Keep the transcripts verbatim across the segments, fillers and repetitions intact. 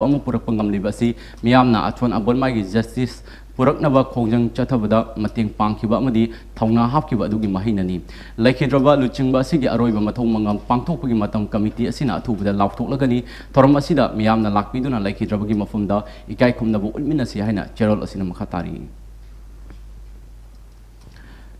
ꯑꯃ ꯄꯨꯔꯛꯄ ꯉꯝꯂꯤꯕ ꯑꯁꯤ ꯃꯤꯌꯥꯝꯅ ꯑꯆꯣꯟ ꯑꯕꯣꯟꯃꯥꯏꯒꯤ ꯖꯁꯇꯤꯁ ꯄꯨꯔꯛꯅꯕ ꯈꯣꯡꯖꯪ ꯆꯠꯊꯕꯗ ꯃꯇꯦꯡ ꯄꯥꯡꯈꯤꯕ ꯑꯃꯗꯤ ꯊꯧꯅꯥ ꯍꯥꯞꯈꯤꯕ ꯑꯗꯨꯒꯤ ꯃꯍꯩꯅꯅꯤ꯫ ꯂꯩꯈꯤꯗ꯭ꯔꯕ ꯂꯨꯆꯤꯡꯕ ꯑꯁꯤꯒꯤ ꯑꯔꯣꯏꯕ ꯃꯊꯧ ꯃꯉꯝ ꯄꯥꯡꯊꯣꯛꯄꯒꯤ ꯃꯇꯝ ꯀꯃꯤꯇꯤ ꯑꯁꯤꯅ ꯑꯊꯨꯕꯗ ꯂꯥꯎꯊꯣꯛꯂꯒꯅꯤ꯫ ꯊꯧꯔꯝ ꯑꯁꯤꯗ ꯃꯤꯌꯥꯝꯅ ꯂꯥꯛꯄꯤꯗꯨꯅ ꯂꯩꯈꯤꯗ꯭ꯔꯕꯒꯤ ꯃꯐꯝꯗ ꯏꯀꯥꯏ ꯈꯨꯝꯅꯕ ꯎꯠꯃꯤꯟꯅꯁꯤ ꯍꯥꯏꯅ ꯆꯦꯔꯣꯜ ꯑꯁꯤꯅ ꯃꯈꯥ ꯇꯥꯔꯤ꯫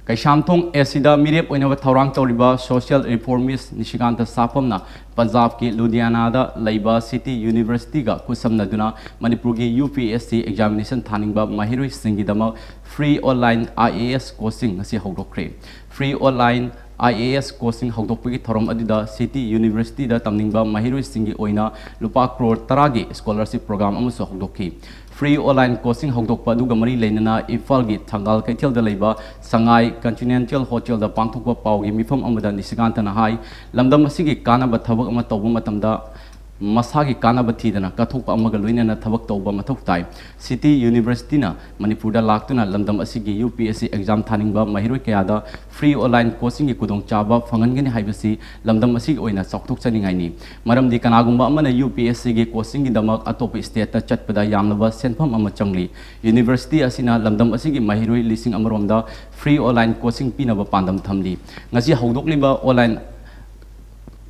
ꯀꯩꯁꯥꯝꯊꯣꯡ ꯑꯦꯁꯤꯗ ꯃꯤꯔꯦꯞ ꯑꯣꯏꯅꯕ ꯊꯧꯔꯥꯡ ꯇꯧꯔꯤꯕ ꯁꯣꯁꯤꯌꯦꯜ ꯔꯤꯐꯣꯔꯃꯤꯁ ꯅꯤꯁꯤꯀꯥꯟꯇ ꯁꯥꯐꯝꯅ ꯄꯟꯖꯥꯕꯀꯤ ꯂꯨꯙꯤꯌꯥꯅꯥꯗ ꯂꯩꯕ ꯁꯤꯇꯤ ꯌꯨꯅꯤꯚꯔꯁꯤꯇꯤꯒ ꯈꯨꯠꯁꯝꯅꯗꯨꯅ ꯃꯅꯤꯄꯨꯔꯒꯤ U P S C examination ꯊꯥꯅꯤꯡꯕ ꯃꯍꯩꯔꯣꯏꯁꯤꯡꯒꯤꯗꯃꯛ free online I A S coaching ꯉꯁꯤ ꯍꯧꯗꯣꯛꯈ꯭ꯔꯦ꯫ Free online I A S coaching ꯍꯧꯗꯣꯛꯄꯒꯤ ꯊꯧꯔꯝ ꯑꯗꯨꯗ ꯁꯤꯇꯤ ꯌꯨꯅꯤꯚꯔꯁꯤꯇꯤꯗ ꯇꯝꯅꯤꯡꯕ ꯃꯍꯩꯔꯣꯏꯁꯤꯡꯒꯤ ꯑꯣꯏꯅ ꯂꯨꯄꯥ ꯀ꯭ꯔꯣꯔ ꯇꯔꯥꯒꯤ ꯁ꯭ꯀꯣꯂꯔꯁꯤꯞ ꯄ꯭ꯔꯣꯒ꯭ꯔꯥꯝ ꯑꯃꯁꯨ ꯍꯧꯗꯣꯛꯈꯤ꯫ ꯐ꯭ꯔꯤ ꯑꯣꯟꯂꯥꯏꯟ ꯀꯣꯆꯤꯡ ꯍꯧꯗꯣꯛꯄ ꯑꯗꯨꯒ ꯃꯔꯤ ꯂꯩꯅꯅ ꯏꯝꯐꯥꯜꯒꯤ ꯊꯪꯒꯥꯜ ꯀꯩꯊꯦꯜꯗ ꯂꯩꯕ ꯁꯉꯥꯏ ꯀꯟꯇꯤꯅꯦꯟꯇꯦꯜ ꯍꯣꯇꯦꯜꯗ ꯄꯥꯡꯊꯣꯛꯄ ꯄꯥꯎꯒꯤ ꯃꯤꯐꯝ ꯑꯃꯗ ꯅꯤꯁꯤꯀꯥꯟꯇꯅ ꯍꯥꯏ, ꯂꯝꯗꯝ ꯑꯁꯤꯒꯤ ꯀꯥꯟꯅꯕ ꯊꯕꯛ ꯑꯃ ꯇꯧꯕ ꯃꯇꯝꯗ ꯃꯁꯥꯒꯤ ꯀꯥꯟꯅꯕ ꯊꯤꯗꯅ ꯀꯠꯊꯣꯛꯄ ꯑꯃꯒ ꯂꯣꯏꯅꯅ ꯊꯕꯛ ꯇꯧꯕ ꯃꯊꯧ ꯇꯥꯏ꯫ ꯁꯤꯇꯤ ꯌꯨꯅꯤꯚꯔꯁꯤꯇꯤꯅ ꯃꯅꯤꯄꯨꯔꯗ ꯂꯥꯛꯇꯨꯅ ꯂꯝꯗꯝ ꯑꯁꯤꯒꯤ ꯌꯨ ꯄꯤ ꯑꯦꯁ ꯁꯤ ꯑꯦꯛꯖꯥꯝ ꯊꯥꯅꯤꯡꯕ ꯃꯍꯩꯔꯣꯏ ꯀꯌꯥꯗ ꯐ꯭ꯔꯤ ꯑꯣꯟꯂꯥꯏꯟ ꯀꯣꯆꯤꯡꯒꯤ ꯈꯨꯗꯣꯡꯆꯥꯕ ꯐꯪꯍꯟꯒꯅꯤ ꯍꯥꯏꯕꯁꯤ ꯂꯝꯗꯝ ꯑꯁꯤꯒꯤ ꯑꯣꯏꯅ ꯆꯥꯎꯊꯣꯛꯆꯅꯤꯡꯉꯥꯏꯅꯤ꯫ ꯃꯔꯝꯗꯤ ꯀꯅꯥꯒꯨꯝꯕ ꯑꯃꯅ ꯌꯨ ꯄꯤ ꯑꯦꯁ ꯁꯤꯒꯤ ꯀꯣꯆꯤꯡꯒꯤꯗꯃꯛ ꯑꯇꯣꯞꯄ ꯁ꯭ꯇꯦꯠꯇ ꯆꯠꯄꯗ ꯌꯥꯝꯂꯕ ꯁꯦꯟꯐꯝ ꯑꯃ ꯆꯪꯂꯤ꯫ ꯌꯨꯅꯤꯚꯔꯁꯤꯇꯤ ꯑꯁꯤꯅ ꯂꯝꯗꯝ ꯑꯁꯤꯒꯤ ꯃꯍꯩꯔꯣꯏ ꯂꯤꯁꯤꯡ ꯑꯃꯔꯣꯝꯗ ꯐ꯭ꯔꯤ ꯑꯣꯟꯂꯥꯏꯟ ꯀꯣꯆꯤꯡ ꯄꯤꯅꯕ ꯄꯥꯟꯗꯝ ꯊꯝꯂꯤ꯫ ꯉꯁꯤ ꯍꯧꯗꯣꯛꯂꯤꯕ ꯑꯣꯟꯂꯥꯏꯟ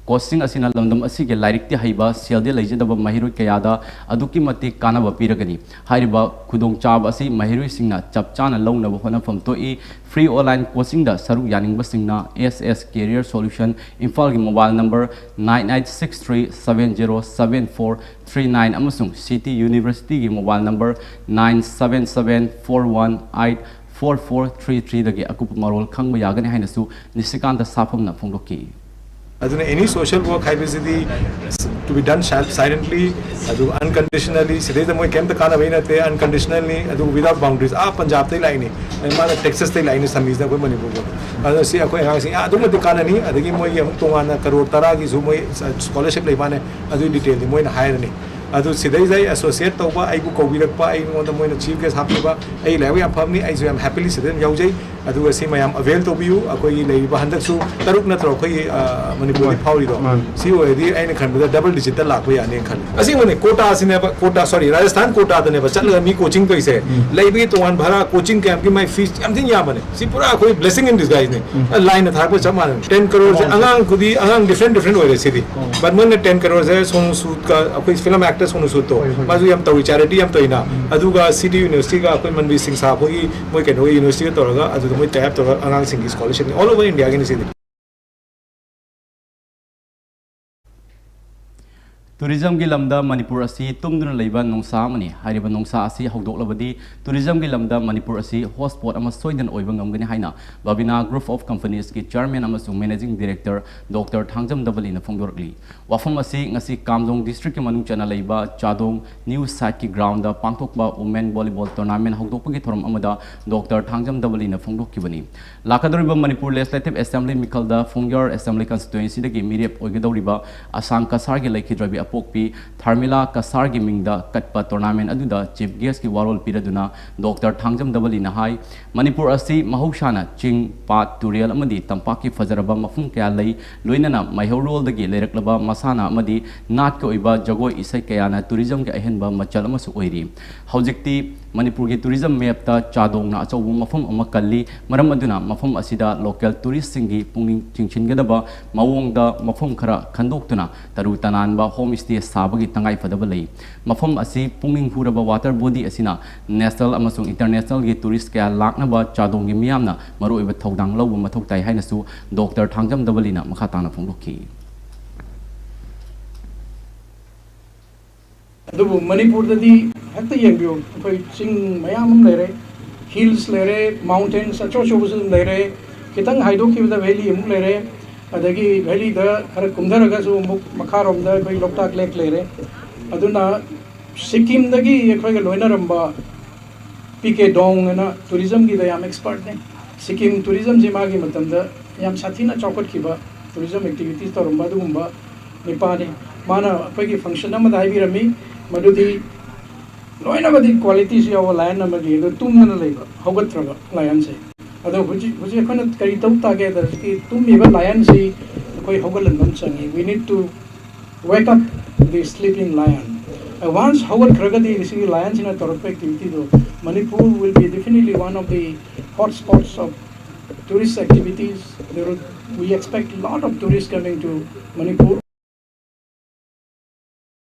ꯀꯣꯆꯤꯡ ꯑꯁꯤꯅ ꯂꯝꯗꯝ ꯑꯁꯤꯒꯤ ꯂꯥꯏꯔꯤꯛꯇꯤ ꯍꯩꯕ, ꯁꯦꯜꯗꯤ ꯂꯩꯖꯗꯕ ꯃꯍꯩꯔꯣꯏ ꯀꯌꯥꯗ ꯑꯗꯨꯛꯀꯤ ꯃꯇꯤꯛ ꯀꯥꯟꯅꯕ ꯄꯤꯔꯒꯅꯤ꯫ ꯍꯥꯏꯔꯤꯕ ꯈꯨꯗꯣꯡꯆꯥꯕ ꯑꯁꯤ ꯃꯍꯩꯔꯣꯏꯁꯤꯡꯅ ꯆꯞ ꯆꯥꯅ ꯂꯧꯅꯕ ꯍꯣꯠꯅꯐꯝ ꯊꯣꯛꯏ꯫ ꯐ꯭ꯔꯤ ꯑꯣꯟꯂꯥꯏꯟ ꯀꯣꯆꯤꯡꯗ ꯁꯔꯨꯛ ꯌꯥꯅꯤꯡꯕꯁꯤꯡꯅ ꯑꯦꯁ ꯑꯦꯁ ꯀꯦꯔꯤꯌꯔ ꯁꯣꯂꯨꯁꯟ ꯏꯝꯐꯥꯜꯒꯤ mobile number nine eight six three seven zero seven four three nine ꯑꯃꯁꯨꯡ ꯁꯤꯇꯤ ꯌꯨꯅꯤꯚꯔꯁꯤꯇꯤꯒꯤ mobile number nine seven seven four one eight four four three threeꯗꯒꯤ ꯑꯀꯨꯞꯄ ꯃꯔꯣꯜ ꯈꯪꯕ ꯌꯥꯒꯅꯤ ꯍꯥꯏꯅꯁꯨ ꯅꯤꯁꯤꯀꯥꯟꯇ ꯁꯥꯐꯝꯅ ꯐꯣꯡꯗꯣꯛꯈꯤ꯫ ꯑꯗꯨꯅ any social work ꯍꯥꯏꯕꯁꯤꯗꯤ to be done silently, ꯑꯗꯨꯒ unconditionally, ꯁꯤꯗꯩꯗ ꯃꯣꯏ ꯀꯩꯝꯇ ꯀꯥꯟꯅꯕꯩ ꯅꯠꯇꯦ, unconditionally, ꯑꯗꯨꯒ without boundaries꯫ ꯑꯥ ꯄꯟꯖꯥꯕꯇꯩ ꯂꯥꯛꯏꯅꯤ, ꯑꯗꯩ ꯃꯥꯅ ꯇꯦꯛꯁꯥꯁꯇꯩ ꯂꯥꯛꯏꯅꯤ ꯁꯃꯤꯁꯅ ꯑꯩꯈꯣꯏ ꯃꯅꯤꯄꯨꯔꯗ꯫ ꯑꯗꯨꯅ ꯁꯤ ꯑꯩꯈꯣꯏ ꯑꯉꯥꯡꯁꯤꯡ ꯑꯗꯨꯛꯀꯤ ꯃꯇꯤꯛ ꯀꯥꯟꯅꯅꯤ꯫ ꯑꯗꯒꯤ ꯃꯣꯏꯒꯤ ꯑꯃꯨꯛ ꯇꯣꯉꯥꯟꯅ ꯀꯔꯣꯔ ꯇꯔꯥꯒꯤꯁꯨ ꯃꯣꯏ ꯁ꯭ꯀꯣꯂꯔꯁꯤꯞ ꯂꯩ ꯃꯥꯅꯦ, ꯑꯗꯨꯒꯤ ꯗꯤꯇꯦꯜꯗꯤ ꯃꯣꯏꯅ ꯍꯥꯏꯔꯅꯤ꯫ ꯑꯗꯨ ꯁꯤꯗꯩꯗ ꯑꯩ ꯑꯦꯁꯣꯁꯤꯌꯦꯠ ꯇꯧꯕ, ꯑꯩꯕꯨ ꯀꯧꯕꯤꯔꯛꯄ, ꯑꯩꯉꯣꯟꯗ ꯃꯣꯏꯅ ꯆꯤꯐ ꯒꯦꯁ ꯍꯥꯞꯄꯤꯕ, ꯑꯩ ꯂꯥꯏꯕꯛ ꯌꯥꯝ ꯐꯕꯅꯤ, ꯑꯩꯁꯨ ꯌꯥꯝ ꯍꯦꯄꯤꯂꯤ ꯁꯤꯗ ꯑꯗꯨꯝ ꯌꯥꯎꯖꯩ꯫ ꯑꯗꯨꯒ ꯁꯤ ꯃꯌꯥꯝ ꯑꯦꯕꯦꯜ ꯇꯧꯕꯤꯌꯨ꯫ ꯑꯩꯈꯣꯏꯒꯤ ꯂꯩꯔꯤꯕ ꯍꯟꯗꯛꯁꯨ ꯇꯔꯨꯛ ꯅꯠꯇ꯭ꯔꯣ ꯑꯩꯈꯣꯏꯒꯤ, ꯑ, ꯃꯅꯤꯄꯨꯔꯗꯤ ꯃꯥꯅꯤ꯫ ꯐꯥꯎꯔꯤꯗꯣ? ꯃꯥꯅꯤ꯫ ꯁꯤ ꯑꯣꯏꯔꯗꯤ ꯑꯩꯅ ꯈꯟꯕꯗ ꯗꯕꯜ ꯗꯤꯖꯤꯠꯇ ꯂꯥꯛꯄ ꯌꯥꯅꯤꯅ ꯈꯜꯂꯤ꯫ ꯑꯁꯦꯡꯕꯅꯦ, ꯀꯣꯇꯥꯁꯤꯅꯦꯕ, ꯀꯣꯇꯥ, ꯁꯣꯔꯤ, ꯔꯥꯖꯁꯊꯥꯟ ꯀꯣꯇꯥꯗꯅꯦꯕ ꯆꯠꯂꯒ ꯃꯤ ꯀꯣꯆꯤꯡ ꯇꯧꯔꯤꯁꯦ꯫ ꯎꯝ꯫ ꯂꯩꯕꯒꯤ ꯇꯣꯉꯥꯟ ꯚꯔꯥ, ꯀꯣꯆꯤꯡ ꯀꯌꯥꯝꯒꯤ ꯃꯥꯏ ꯐꯤꯁ ꯌꯥꯝ ꯊꯤꯅ ꯌꯥꯝꯕꯅꯦ꯫ ꯁꯤ ꯄꯨꯔꯥ ꯑꯩꯈꯣꯏ blessing in disguiseꯅꯦ꯫ ꯎꯝ꯫ ꯂꯥꯏꯅ ꯊꯥꯔꯛꯄ ꯆꯞ ꯃꯥꯟꯅꯩ꯫ ꯇꯦꯟ ꯀꯔꯣꯔꯁꯦ ꯑꯃꯥꯎꯟꯁꯦ꯫ ꯑꯉꯥꯡ ꯈꯨꯗꯤ-, ꯑꯉꯥꯡ ꯗꯤꯐ꯭ꯔꯦꯟ ꯗꯤꯐ꯭ꯔꯦꯟ ꯑꯣꯏꯔꯦ ꯁꯤꯗꯤ꯫ ꯑꯣ꯫ But ꯃꯣꯏꯅ ꯇꯦꯟ ꯀꯔꯣꯔꯁꯦ ꯁꯣꯅꯨ ꯁꯨꯗꯀ, ꯑꯩꯈꯣꯏ ꯐꯤꯂꯝ ꯑꯦꯛꯇꯔ ꯁꯣꯅꯨ ꯁꯨꯗꯇꯣ, ꯍꯣꯏ, ꯍꯣꯏ꯫ ꯃꯥꯁꯨ ꯌꯥꯝ ꯇꯧꯏ, ꯆꯦꯔꯤꯇꯤ ꯌꯥꯝ ꯇꯧꯏꯅ꯫ ꯎꯝ꯫ ꯑꯗꯨꯒ ꯁꯤꯇꯤ ꯌꯨꯅꯤꯚꯔꯁꯤꯇꯤꯒ ꯑꯩꯈꯣꯏ ꯃꯟꯕꯤꯔ ꯁꯤꯡ ꯁꯥ ꯑꯩꯈꯣꯏꯒꯤ ꯃꯣꯏ ꯀꯩꯅꯣꯒ ꯌꯨꯅꯤꯚꯔꯁꯤꯇꯤꯒ ꯇꯧꯔꯒ ꯑꯗꯨꯗ ꯃꯣꯏ tie up ꯇꯧꯔꯒ ꯑꯉꯥꯡꯁꯤꯡꯒꯤ scholarshipꯅꯤ꯫ All over Indiaꯒꯤꯅꯤ ꯁꯤꯗꯤ꯫ ꯇꯨꯔꯤꯖꯝꯒꯤ ꯂꯝꯗ ꯃꯅꯤꯄꯨꯔ ꯑꯁꯤ ꯇꯨꯝꯗꯨꯅ ꯂꯩꯕ ꯅꯣꯡꯁꯥ ꯑꯃꯅꯤ꯫ ꯍꯥꯏꯔꯤꯕ ꯅꯣꯡꯁꯥ ꯑꯁꯤ ꯍꯧꯗꯣꯛꯂꯕꯗꯤ ꯇꯨꯔꯤꯖꯝꯒꯤ ꯂꯝꯗ ꯃꯅꯤꯄꯨꯔ ꯑꯁꯤ hotspot ꯑꯃ ꯁꯣꯏꯗꯅ ꯑꯣꯏꯕ ꯉꯝꯒꯅꯤ ꯍꯥꯏꯅ ꯕꯕꯤꯅꯥ Group of Companiesꯀꯤ chairman ꯑꯃꯁꯨꯡ managing director Doctor ꯊꯥꯡꯖꯝ ꯗꯕꯂꯤꯅ ꯐꯣꯡꯗꯣꯔꯛꯂꯤ꯫ ꯋꯥꯐꯝ ꯑꯁꯤ ꯉꯁꯤ ꯀꯥꯝꯖꯣꯡ districtꯀꯤ ꯃꯅꯨꯡ ꯆꯟꯅ ꯂꯩꯕ ꯆꯥꯗꯣꯡ new siteꯀꯤ groundꯗ ꯄꯥꯡꯊꯣꯛꯄ women volleyball tournament ꯍꯧꯗꯣꯛꯄꯒꯤ ꯊꯧꯔꯝ ꯑꯃꯗ Doctor ꯊꯥꯡꯖꯝ ꯗꯕꯂꯤꯅ ꯐꯣꯡꯗꯣꯛꯈꯤꯕꯅꯤ꯫ ꯂꯥꯛꯀꯗꯧꯔꯤꯕ ꯃꯅꯤꯄꯨꯔ Legislative Assembly ꯃꯤꯈꯜꯗ ꯐꯨꯡꯌꯥꯔ Assembly Constituencyꯗꯒꯤ ꯃꯤꯔꯦꯞ ꯑꯣꯏꯒꯗꯧꯔꯤꯕ ꯑꯁꯥꯡ ꯀꯁꯥꯔꯒꯤ ꯂꯩꯈꯤꯗ꯭ꯔꯕꯤ ꯑꯄꯣꯛꯄꯤ ꯊꯥꯔꯃꯤꯂꯥ ꯀꯁꯥꯔꯒꯤ ꯃꯤꯡꯗ ꯀꯠꯄ tournament ꯑꯗꯨꯗ chief guestꯀꯤ ꯋꯥꯔꯣꯜ ꯄꯤꯔꯗꯨꯅ Doctor ꯊꯥꯡꯖꯝ ꯗꯕꯂꯤꯅ ꯍꯥꯏ, ꯃꯅꯤꯄꯨꯔ ꯑꯁꯤ ꯃꯍꯧꯁꯥꯅ ꯆꯤꯡ, ꯄꯥꯠ, ꯇꯨꯔꯦꯜ ꯑꯃꯗꯤ ꯇꯝꯄꯥꯛꯀꯤ ꯐꯖꯔꯕ ꯃꯐꯝ ꯀꯌꯥ ꯂꯩ, ꯂꯣꯏꯅꯅ ꯃꯩꯍꯧꯔꯣꯜꯗꯒꯤ ꯂꯩꯔꯛꯂꯕ ꯃꯁꯥꯟꯅ ꯑꯃꯗꯤ ꯅꯥꯠꯀꯤ ꯑꯣꯏꯕ ꯖꯒꯣꯏ ꯏꯁꯩ ꯀꯌꯥꯅ ꯇꯨꯔꯤꯖꯝꯒꯤ ꯑꯍꯦꯟꯕ ꯃꯆꯜ ꯑꯃꯁꯨ ꯑꯣꯏꯔꯤ꯫ ꯍꯧꯖꯤꯛꯇꯤ ꯃꯅꯤꯄꯨꯔꯒꯤ ꯇꯨꯔꯤꯖꯝ ꯃꯦꯞꯇ ꯆꯥꯗꯣꯡꯅ ꯑꯆꯧꯕ ꯃꯐꯝ ꯑꯃ ꯀꯜꯂꯤ꯫ ꯃꯔꯝ ꯑꯗꯨꯅ ꯃꯐꯝ ꯑꯁꯤꯗ local touristꯁꯤꯡꯒꯤ ꯄꯨꯛꯅꯤꯡ ꯆꯤꯡꯁꯤꯟꯒꯗꯕ ꯃꯑꯣꯡꯗ ꯃꯐꯝ ꯈꯔ ꯈꯟꯗꯣꯛꯇꯨꯅ ꯇꯔꯨ ꯇꯅꯥꯟꯕ home stay ꯁꯥꯕꯒꯤ ꯇꯉꯥꯏ ꯐꯗꯕ ꯂꯩ꯫ ꯃꯐꯝ ꯑꯁꯤ ꯄꯨꯛꯅꯤꯡ ꯍꯨꯔꯕ water body ꯑꯁꯤꯅ national ꯑꯃꯁꯨꯡ internationalꯒꯤ tourist ꯀꯌꯥ ꯂꯥꯛꯅꯕ ꯆꯥꯗꯣꯡꯒꯤ ꯃꯤꯌꯥꯝꯅ ꯃꯔꯨꯑꯣꯏꯕ ꯊꯧꯗꯥꯡ ꯂꯧꯕ ꯃꯊꯧ ꯇꯥꯏ ꯍꯥꯏꯅꯁꯨ Doctor ꯊꯥꯡꯖꯝ ꯗꯕꯂꯤꯅ ꯃꯈꯥ ꯇꯥꯅ ꯐꯣꯡꯗꯣꯛꯈꯤ꯫ ꯑꯗꯨꯕꯨ ꯃꯅꯤꯄꯨꯔꯗꯗꯤ ꯍꯦꯛꯇ ꯌꯦꯡꯕꯤꯌꯨ, ꯑꯩꯈꯣꯏ ꯆꯤꯡ ꯃꯌꯥꯝ ꯑꯃ ꯂꯩꯔꯦ, hills ꯂꯩꯔꯦ, mountains ꯑꯆꯧ ꯑꯆꯧꯕꯁꯨ ꯑꯗꯨꯝ ꯂꯩꯔꯦ, ꯈꯤꯇꯪ ꯍꯥꯏꯗꯣꯛꯈꯤꯕꯗ valley ꯑꯃꯨꯛ ꯂꯩꯔꯦ, ꯑꯗꯒꯤ valleyꯗ ꯈꯔ ꯀꯨꯝꯊꯔꯒꯁꯨ ꯑꯃꯨꯛ ꯃꯈꯥꯔꯣꯝꯗ ꯑꯩꯈꯣꯏ ꯂꯣꯛꯇꯥꯛ lake ꯂꯩꯔꯦ꯫ ꯑꯗꯨꯅ ꯁꯤꯛꯀꯤꯝꯗꯒꯤ ꯑꯩꯈꯣꯏꯒ ꯂꯣꯏꯅꯔꯝꯕ ꯄꯤ ꯀꯦ ꯗꯣꯡ ꯑꯅ tourismꯒꯤꯗ ꯌꯥꯝ expertꯅꯦ꯫ ꯁꯤꯛꯀꯤꯝ tourismꯁꯤ ꯃꯥꯒꯤ ꯃꯇꯝꯗ ꯌꯥꯝ ꯁꯥꯊꯤꯅ ꯆꯥꯎꯈꯠꯈꯤꯕ tourism activities ꯇꯧꯔꯝꯕ ꯑꯗꯨꯒꯨꯝꯕ ꯅꯤꯄꯥꯅꯤ꯫ ꯃꯥꯅ ꯑꯩꯈꯣꯏꯒꯤ function ꯑꯃꯗ ꯍꯥꯏꯕꯤꯔꯝꯃꯤ, ꯃꯗꯨꯗꯤ ꯂꯣꯏꯅꯃꯗꯤ qualityꯁꯨ ꯌꯥꯎꯕ lion ꯑꯃꯅꯤ, ꯑꯗꯨ ꯇꯨꯝꯗꯅ ꯂꯩꯕ, ꯍꯧꯒꯠꯇ꯭ꯔꯕ lionꯁꯦ꯫ ꯑꯗꯣ ꯍꯧꯖꯤꯛ ꯍꯧꯖꯤꯛ ꯑꯩꯈꯣꯏꯅ ꯀꯔꯤ ꯇꯧ ꯇꯥꯒꯦ ꯍꯥꯏꯕꯗ, ꯍꯧꯖꯤꯛꯀꯤ ꯇꯨꯝꯃꯤꯕ ꯂꯥꯏꯑꯣꯟꯁꯤ ꯑꯩꯈꯣꯏ ꯍꯧꯒꯠꯍꯟꯕ ꯑꯃ ꯆꯪꯉꯤ꯫ We need to wake up the sleeping lion. Once ꯍꯧꯒꯠꯈ꯭ꯔꯒꯗꯤ ꯁꯤꯒꯤ ꯂꯥꯏꯑꯣꯟꯁꯤꯅ ꯇꯧꯔꯛꯄ activity ꯗꯣ, Manipur will be definitely one of the hot spots of tourist activities. There will, we expect lot of tourists coming to Manipur.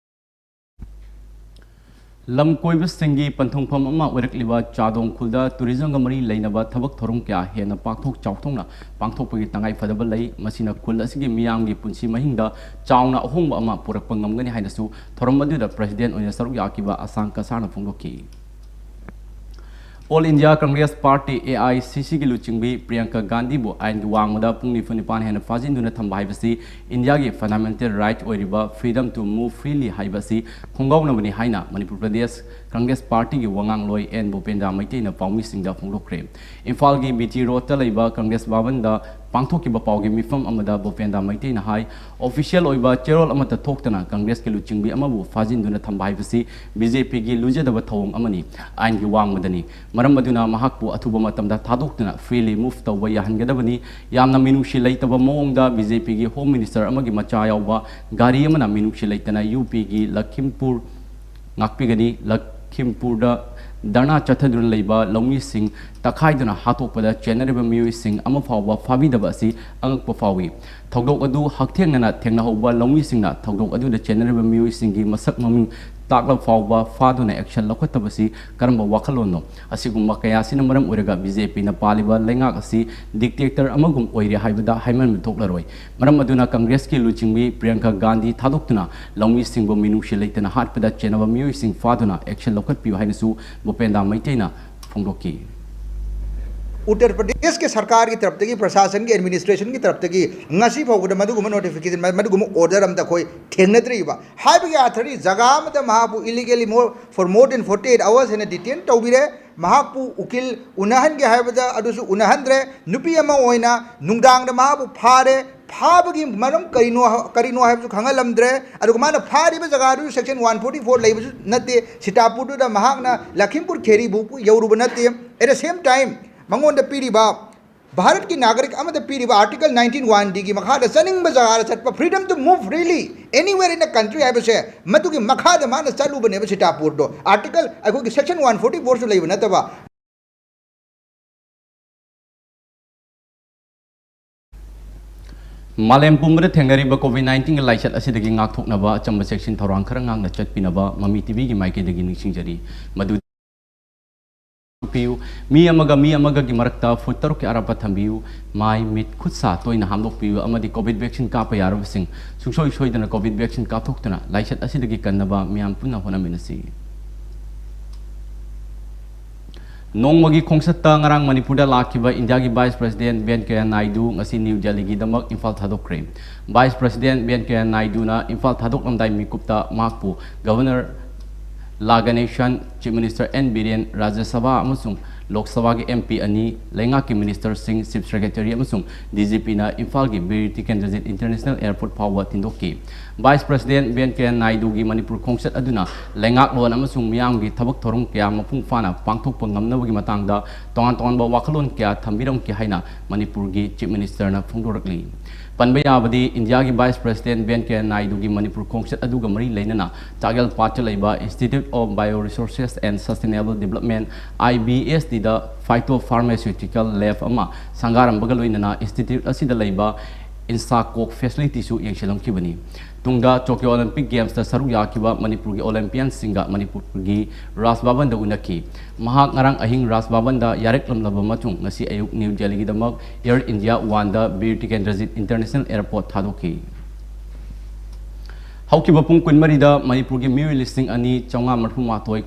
ꯂꯝ ꯀꯣꯏꯕꯁꯤꯡꯒꯤ ꯄꯟꯊꯨꯡꯐꯝ ꯑꯃ ꯑꯣꯏꯔꯛꯂꯤꯕ ꯆꯥꯗꯣꯡ ꯈꯨꯜꯗ ꯇꯨꯔꯤꯖꯝꯒ ꯃꯔꯤ ꯂꯩꯅꯕ ꯊꯕꯛ ꯊꯧꯔꯝ ꯀꯌꯥ ꯍꯦꯟꯅ ꯄꯥꯛꯊꯣꯛ ꯆꯥꯎꯊꯣꯛꯅ ꯄꯥꯡꯊꯣꯛꯄꯒꯤ ꯇꯉꯥꯏ ꯐꯗꯕ ꯂꯩ꯫ ꯃꯁꯤꯅ ꯈꯨꯜ ꯑꯁꯤꯒꯤ ꯃꯤꯌꯥꯝꯒꯤ ꯄꯨꯟꯁꯤ ꯃꯍꯤꯡꯗ ꯆꯥꯎꯅ ꯑꯍꯣꯡꯕ ꯑꯃ ꯄꯨꯔꯛꯄ ꯉꯝꯒꯅꯤ ꯍꯥꯏꯅꯁꯨ ꯊꯧꯔꯝ ꯑꯗꯨꯗ president ꯑꯣꯏꯅ ꯁꯔꯨꯛ ꯌꯥꯈꯤꯕ ꯑꯁꯥꯡ ꯀꯁꯥꯔꯅ ꯐꯣꯡꯗꯣꯛꯈꯤ꯫ All India Congress Party, A I C C ꯒꯤ ꯂꯨꯆꯤꯡꯕꯤ ꯄ꯭ꯔꯤꯌꯥꯡꯀꯥ ꯒꯥꯟꯙꯤꯕꯨ ꯑꯥꯏꯟꯒꯤ ꯋꯥꯡꯃꯗ ꯄꯨꯡ ꯅꯤꯐꯨ ꯅꯤꯄꯥꯟ ꯍꯦꯟꯅ ꯐꯥꯖꯤꯟꯗꯨꯅ ꯊꯝꯕ ꯍꯥꯏꯕꯁꯤ ꯏꯟꯗꯤꯌꯥꯒꯤ fundamental right ꯑꯣꯏꯔꯤꯕ freedom to move freely ꯍꯥꯏꯕ ꯑꯁꯤ ꯈꯣꯡꯒꯥꯎꯅꯕꯅꯤ ꯍꯥꯏꯅ ꯃꯅꯤꯄꯨꯔ ꯄ꯭ꯔꯗꯦꯁ ꯀꯪꯒ꯭ꯔꯦꯁ ꯄꯥꯔꯇꯤꯒꯤ ꯋꯥꯉꯥꯡꯂꯣꯏ ꯑꯦꯟ ꯚꯨꯄꯦꯟꯗ꯭ꯔ ꯃꯩꯇꯩꯅ ꯄꯥꯎꯃꯤꯁꯤꯡꯗ ꯐꯣꯡꯗꯣꯛꯈ꯭ꯔꯦ꯫ ꯏꯝꯐꯥꯜꯒꯤ ꯕꯤ ꯇꯤ ꯔꯣꯗꯇ ꯂꯩꯕ ꯀꯪꯒ꯭ꯔꯦꯁ ꯚꯕꯟꯗ ꯄꯥꯡꯊꯣꯛꯈꯤꯕ ꯄꯥꯎꯒꯤ ꯃꯤꯐꯝ ꯑꯃꯗ ꯚꯨꯄꯦꯟꯗ꯭ꯔ ꯃꯩꯇꯩꯅ ꯍꯥꯏ, official ꯑꯣꯏꯕ ꯆꯦꯔꯣꯜ ꯑꯃꯠꯇ ꯊꯣꯛꯇꯅ ꯀꯪꯒ꯭ꯔꯦꯁꯀꯤ ꯂꯨꯆꯤꯡꯕꯤ ꯑꯃꯕꯨ ꯐꯥꯖꯤꯟꯗꯨꯅ ꯊꯝꯕ ꯍꯥꯏꯕꯁꯤ ꯕꯤ ꯖꯦ ꯄꯤꯒꯤ ꯂꯨꯖꯗꯕ ꯊꯧꯑꯣꯡ ꯑꯃꯅꯤ, ꯑꯥꯏꯟꯒꯤ ꯋꯥꯡꯃꯗꯅꯤ꯫ ꯃꯔꯝ ꯑꯗꯨꯅ ꯃꯍꯥꯛꯄꯨ ꯑꯊꯨꯕ ꯃꯇꯝꯗ ꯊꯥꯗꯣꯛꯇꯨꯅ freely move ꯇꯧꯕ ꯌꯥꯍꯟꯒꯗꯕꯅꯤ꯫ ꯌꯥꯝꯅ ꯃꯤꯅꯨꯡꯁꯤ ꯂꯩꯇꯕ ꯃꯑꯣꯡꯗ ꯕꯤ ꯖꯦ ꯄꯤꯒꯤ Home Minister ꯑꯃꯒꯤ ꯃꯆꯥ ꯌꯥꯎꯕ ꯒꯥꯔꯤ ꯑꯃꯅ ꯃꯤꯅꯨꯡꯁꯤ ꯂꯩꯇꯅ ꯌꯨ ꯄꯤꯒꯤ ꯂꯈꯤꯝꯄꯨꯔ ꯉꯥꯛꯄꯤꯒꯅꯤ꯫ ꯂꯈꯤꯝꯄꯨꯔꯗ ꯙꯔꯅꯥ ꯆꯠꯊꯗꯨꯅ ꯂꯩꯕ ꯂꯧꯃꯤꯁꯤꯡ ꯇꯛꯈꯥꯏꯗꯨꯅ ꯍꯥꯠꯇꯣꯛꯄꯗ ꯆꯦꯟꯅꯔꯤꯕ ꯃꯤꯑꯣꯏꯁꯤꯡ ꯑꯃ ꯐꯥꯎꯕ ꯐꯥꯕꯤꯗꯕ ꯑꯁꯤ ꯑꯉꯛꯄ ꯐꯥꯎꯏ꯫ ꯊꯧꯗꯣꯛ ꯑꯗꯨ ꯍꯛꯊꯦꯡꯅꯅ ꯊꯦꯡꯅꯍꯧꯕ ꯂꯧꯃꯤꯁꯤꯡꯅ ꯊꯧꯗꯣꯛ ꯑꯗꯨꯗ ꯆꯦꯟꯅꯔꯤꯕ ꯃꯤꯑꯣꯏꯁꯤꯡꯒꯤ ꯃꯁꯛ ꯃꯃꯤꯡ ꯇꯥꯛꯂꯕ ꯐꯥꯎꯕ ꯐꯥꯗꯨꯅ action ꯂꯧꯈꯠꯇꯕꯁꯤ ꯀꯔꯝꯕ ꯋꯥꯈꯜꯂꯣꯟꯅꯣ? ꯑꯁꯤꯒꯨꯝꯕ ꯀꯌꯥ ꯑꯁꯤꯅ ꯃꯔꯝ ꯑꯣꯏꯔꯒ ꯕꯤ ꯖꯦ ꯄꯤꯅ ꯄꯥꯜꯂꯤꯕ ꯂꯩꯉꯥꯛ ꯑꯁꯤ dictator ꯑꯃꯒꯨꯝ ꯑꯣꯏꯔꯦ ꯍꯥꯏꯕꯗ ꯍꯥꯏꯃꯟꯕ ꯊꯣꯛꯂꯔꯣꯏ꯫ ꯃꯔꯝ ꯑꯗꯨꯅ ꯀꯪꯒ꯭ꯔꯦꯁꯀꯤ ꯂꯨꯆꯤꯡꯕꯤ ꯄ꯭ꯔꯤꯌꯥꯡꯀꯥ ꯒꯥꯟꯙꯤ ꯊꯥꯗꯣꯛꯇꯨꯅ ꯂꯧꯃꯤꯁꯤꯡꯕꯨ ꯃꯤꯅꯨꯡꯁꯤ ꯂꯩꯇꯅ ꯍꯥꯠꯄꯗ ꯆꯦꯟꯅꯕ ꯃꯤꯑꯣꯏꯁꯤꯡ ꯐꯥꯗꯨꯅ action ꯂꯧꯈꯠꯄꯤꯌꯨ ꯍꯥꯏꯅꯁꯨ ꯚꯨꯄꯦꯟꯗ꯭ꯔ ꯃꯩꯇꯩꯅ ꯐꯣꯡꯗꯣꯛꯈꯤ꯫ ꯎꯠꯇꯔ ꯄ꯭ꯔꯗꯦꯁꯀꯤ ꯁꯔꯀꯥꯔꯒꯤ ꯇꯔꯞꯇꯒꯤ, ꯄ꯭ꯔꯁꯥꯁꯟꯒꯤ, ꯑꯦꯗꯃꯤꯅꯤꯁꯇ꯭ꯔꯦꯁꯟꯒꯤ ꯇꯔꯞꯇꯒꯤ ꯉꯁꯤ ꯐꯥꯎꯕꯗ ꯃꯗꯨꯒꯨꯝꯕ ꯅꯣꯇꯤꯐꯤꯀꯦꯁꯟ, ꯃꯗꯨꯒꯨꯝꯕ ꯑꯣꯔꯗꯔ ꯑꯃꯇ ꯑꯩꯈꯣꯏ ꯊꯦꯡꯅꯗ꯭ꯔꯤꯕ꯫ ꯍꯥꯏꯕꯒꯤ ꯑꯥꯊꯔꯗꯤ ꯖꯒꯥ ꯑꯃꯗ ꯃꯍꯥꯛꯄꯨ illegally more, for more than forty eight hours ꯍꯦꯟꯅ detain ꯇꯧꯕꯤꯔꯦ꯫ ꯃꯍꯥꯛꯄꯨ ꯎꯀꯤꯜ ꯎꯅꯍꯟꯒꯦ ꯍꯥꯏꯕꯗ ꯑꯗꯨꯁꯨ ꯎꯅꯍꯟꯗ꯭ꯔꯦ꯫ ꯅꯨꯄꯤ ꯑꯃ ꯑꯣꯏꯅ ꯅꯨꯡꯗꯥꯡꯗ ꯃꯍꯥꯛꯄꯨ ꯐꯥꯔꯦ꯫ ꯐꯥꯕꯒꯤ ꯃꯔꯝ ꯀꯔꯤꯅꯣ, ꯀꯔꯤꯅꯣ ꯍꯥꯏꯕꯁꯨ ꯈꯪꯍꯜꯂꯝꯗ꯭ꯔꯦ꯫ ꯑꯗꯨꯒ ꯃꯥꯅ ꯐꯥꯔꯤꯕ ꯖꯒꯥꯗꯨꯁꯨ section one forty four ꯂꯩꯕꯁꯨ ꯅꯠꯇꯦ꯫ ꯁꯤꯇꯥꯄꯨꯔꯗꯨꯗ ꯃꯍꯥꯛꯅ ꯂꯈꯤꯝꯄꯨꯔ ꯈꯦꯔꯤꯕꯨ ꯌꯧꯔꯨꯕ ꯅꯠꯇꯦ꯫ At the same time, ꯃꯉꯣꯟꯗ ꯄꯤꯔꯤꯕ ꯚꯥꯔꯠꯀꯤ ꯅꯥꯒꯔꯤꯛ ꯑꯃꯗ ꯄꯤꯔꯤꯕ Article nineteen one D ꯒꯤ ꯃꯈꯥꯗ ꯆꯠꯅꯤꯡꯕ ꯖꯒꯥꯗ ꯆꯠꯄ freedom to move freely anywhere in the country ꯍꯥꯏꯕꯁꯦ, ꯃꯗꯨꯒꯤ ꯃꯈꯥꯗ ꯃꯥꯅ ꯆꯠꯂꯨꯕꯅꯦꯕ ꯁꯤꯇꯥꯄꯨꯔꯗꯣ꯫ Article, ꯑꯩꯈꯣꯏꯒꯤ Section one forty four ꯁꯨ ꯂꯩꯕ ꯅꯠꯇꯕ꯫ ꯃꯥꯂꯦꯝ ꯄꯨꯝꯕꯗ ꯊꯦꯡꯅꯔꯤꯕ COVID nineteen ꯒꯤ ꯂꯥꯏꯆꯠ ꯑꯁꯤꯗꯒꯤ ꯉꯥꯛꯊꯣꯛꯅꯕ ꯑꯆꯝꯕ ꯆꯦꯛꯁꯤꯟ ꯊꯧꯔꯥꯡ ꯈꯔ ꯉꯥꯛꯅ ꯆꯠꯄꯤꯅꯕ ꯃꯃꯤ ꯇꯤꯚꯤꯒꯤ ꯃꯥꯏꯀꯩꯗꯒꯤ ꯅꯤꯡꯁꯤꯡꯖꯔꯤ꯫ ꯃꯗꯨ ꯄꯤꯌꯨ꯫ ꯃꯤ ꯑꯃꯒ ꯃꯤ ꯑꯃꯒꯒꯤ ꯃꯔꯛꯇ ꯐꯨꯠ ꯇꯔꯨꯛꯀꯤ ꯑꯔꯥꯞꯄ ꯊꯝꯕꯤꯌꯨ꯫ ꯃꯥꯏ, ꯃꯤꯠ, ꯈꯨꯠ ꯁꯥ ꯇꯣꯏꯅ ꯍꯥꯝꯗꯣꯛꯄꯤꯌꯨ ꯑꯃꯗꯤ COVID vaccine ꯀꯥꯞꯄ ꯌꯥꯔꯕꯁꯤꯡ ꯁꯨꯡꯁꯣꯏ ꯁꯣꯏꯗꯅ COVID vaccine ꯀꯥꯞꯊꯣꯛꯇꯨꯅ ꯂꯥꯏꯆꯠ ꯑꯁꯤꯗꯒꯤ ꯀꯟꯅꯕ ꯃꯤꯌꯥꯝ ꯄꯨꯟꯅ ꯍꯣꯠꯅꯃꯤꯟꯅꯁꯤ꯫ ꯅꯣꯡꯃꯒꯤ ꯈꯣꯡꯆꯠꯇ ꯉꯔꯥꯡ ꯃꯅꯤꯄꯨꯔꯗ ꯂꯥꯛꯈꯤꯕ ꯏꯟꯗꯤꯌꯥꯒꯤ Vice President ꯚꯦꯟꯀꯌꯥ ꯅꯥꯏꯗꯨ ꯉꯁꯤ ꯅ꯭ꯌꯨ ꯗꯦꯜꯂꯤꯒꯤꯗꯃꯛ ꯏꯝꯐꯥꯜ ꯊꯥꯗꯣꯛꯈ꯭ꯔꯦ꯫ Vice President ꯚꯦꯟꯀꯌꯥ ꯅꯥꯏꯗꯨꯅ ꯏꯝꯐꯥꯜ ꯊꯥꯗꯣꯛꯂꯝꯗꯥꯏ ꯃꯤꯀꯨꯞꯇ ꯃꯍꯥꯛꯄꯨ Governor La Ganesan, Chief Minister N Biren, Rajya Sabha ꯑꯃꯁꯨꯡ ꯂꯣꯛ ꯁꯚꯥꯒꯤ M P ꯑꯅꯤ, ꯂꯩꯉꯥꯛꯀꯤ ministerꯁꯤꯡ, Chief Secretary ꯑꯃꯁꯨꯡ D G Pꯅ ꯏꯝꯐꯥꯜꯒꯤ ꯕꯤꯔ ꯇꯤꯀꯦꯟꯗ꯭ꯔꯖꯤꯠ International Airport ꯐꯥꯎꯕ ꯊꯤꯟꯗꯣꯛꯈꯤ꯫ Vice President ꯚꯦꯟꯀꯌꯥ ꯅꯥꯏꯗꯨꯒꯤ ꯃꯅꯤꯄꯨꯔ ꯈꯣꯡꯆꯠ ꯑꯗꯨꯅ ꯂꯩꯉꯥꯛꯂꯣꯟ ꯑꯃꯁꯨꯡ ꯃꯤꯌꯥꯝꯒꯤ ꯊꯕꯛ ꯊꯧꯔꯝ ꯀꯌꯥ ꯃꯄꯨꯡ ꯐꯥꯅ ꯄꯥꯡꯊꯣꯛꯄ ꯉꯝꯅꯕꯒꯤ ꯃꯇꯥꯡꯗ ꯇꯣꯉꯥꯟ ꯇꯣꯉꯥꯟꯕ ꯋꯥꯈꯜꯂꯣꯟ ꯀꯌꯥ ꯊꯝꯕꯤꯔꯝꯈꯤ ꯍꯥꯏꯅ ꯃꯅꯤꯄꯨꯔꯒꯤ Chief Ministerꯅ ꯐꯣꯡꯗꯣꯔꯛꯂꯤ꯫ ꯄꯟꯕ ꯌꯥꯕꯗꯤ, ꯏꯟꯗꯤꯌꯥꯒꯤ Vice President ꯚꯦꯟꯀꯌꯥ ꯅꯥꯏꯗꯨꯒꯤ ꯃꯅꯤꯄꯨꯔ ꯈꯣꯡꯆꯠ ꯑꯗꯨꯒ ꯃꯔꯤ ꯂꯩꯅꯅ ꯆꯥꯛꯍꯦꯜ ꯄꯥꯠꯇ ꯂꯩꯕ Institute of Bioresources and Sustainable Development, I B S Dꯗ Phytopharmaceutical Lab ꯑꯃ ꯁꯪꯒꯥꯔꯝꯕꯒ ꯂꯣꯏꯅꯅ institute ꯑꯁꯤꯗ ꯂꯩꯕ INSACOG facilityꯁꯨ ꯌꯦꯡꯁꯤꯜꯂꯝꯈꯤꯕꯅꯤ꯫ ꯇꯨꯡꯗ Tokyo Olympic Gamesꯇ ꯁꯔꯨꯛ ꯌꯥꯈꯤꯕ ꯃꯅꯤꯄꯨꯔꯒꯤ Olympianꯁꯤꯡꯒ ꯃꯅꯤꯄꯨꯔꯒꯤ ꯔꯥꯖ ꯚꯕꯟꯗ ꯎꯅꯈꯤ꯫ ꯃꯍꯥꯛ ꯉꯔꯥꯡ ꯑꯍꯤꯡ ꯔꯥꯖ ꯚꯕꯟꯗ ꯌꯥꯔꯦꯛꯂꯝꯂꯕ ꯃꯇꯨꯡ ꯉꯁꯤ ꯑꯌꯨꯛ new ꯗꯦꯜꯂꯤꯒꯤꯗꯃꯛ Air India Oneꯗ Bir Tikendrajit International Airport ꯊꯥꯗꯣꯛꯈꯤ꯫ ꯍꯧꯈꯤꯕ ꯄꯨꯡ ꯀꯨꯟꯃꯔꯤꯗ ꯃꯅꯤꯄꯨꯔꯒꯤ ꯃꯤꯑꯣꯏ ꯂꯤꯁꯤꯡ ꯑꯅꯤ ꯆꯥꯝꯃꯉꯥ ꯃꯔꯤꯐꯨ ꯃꯥꯊꯣꯏ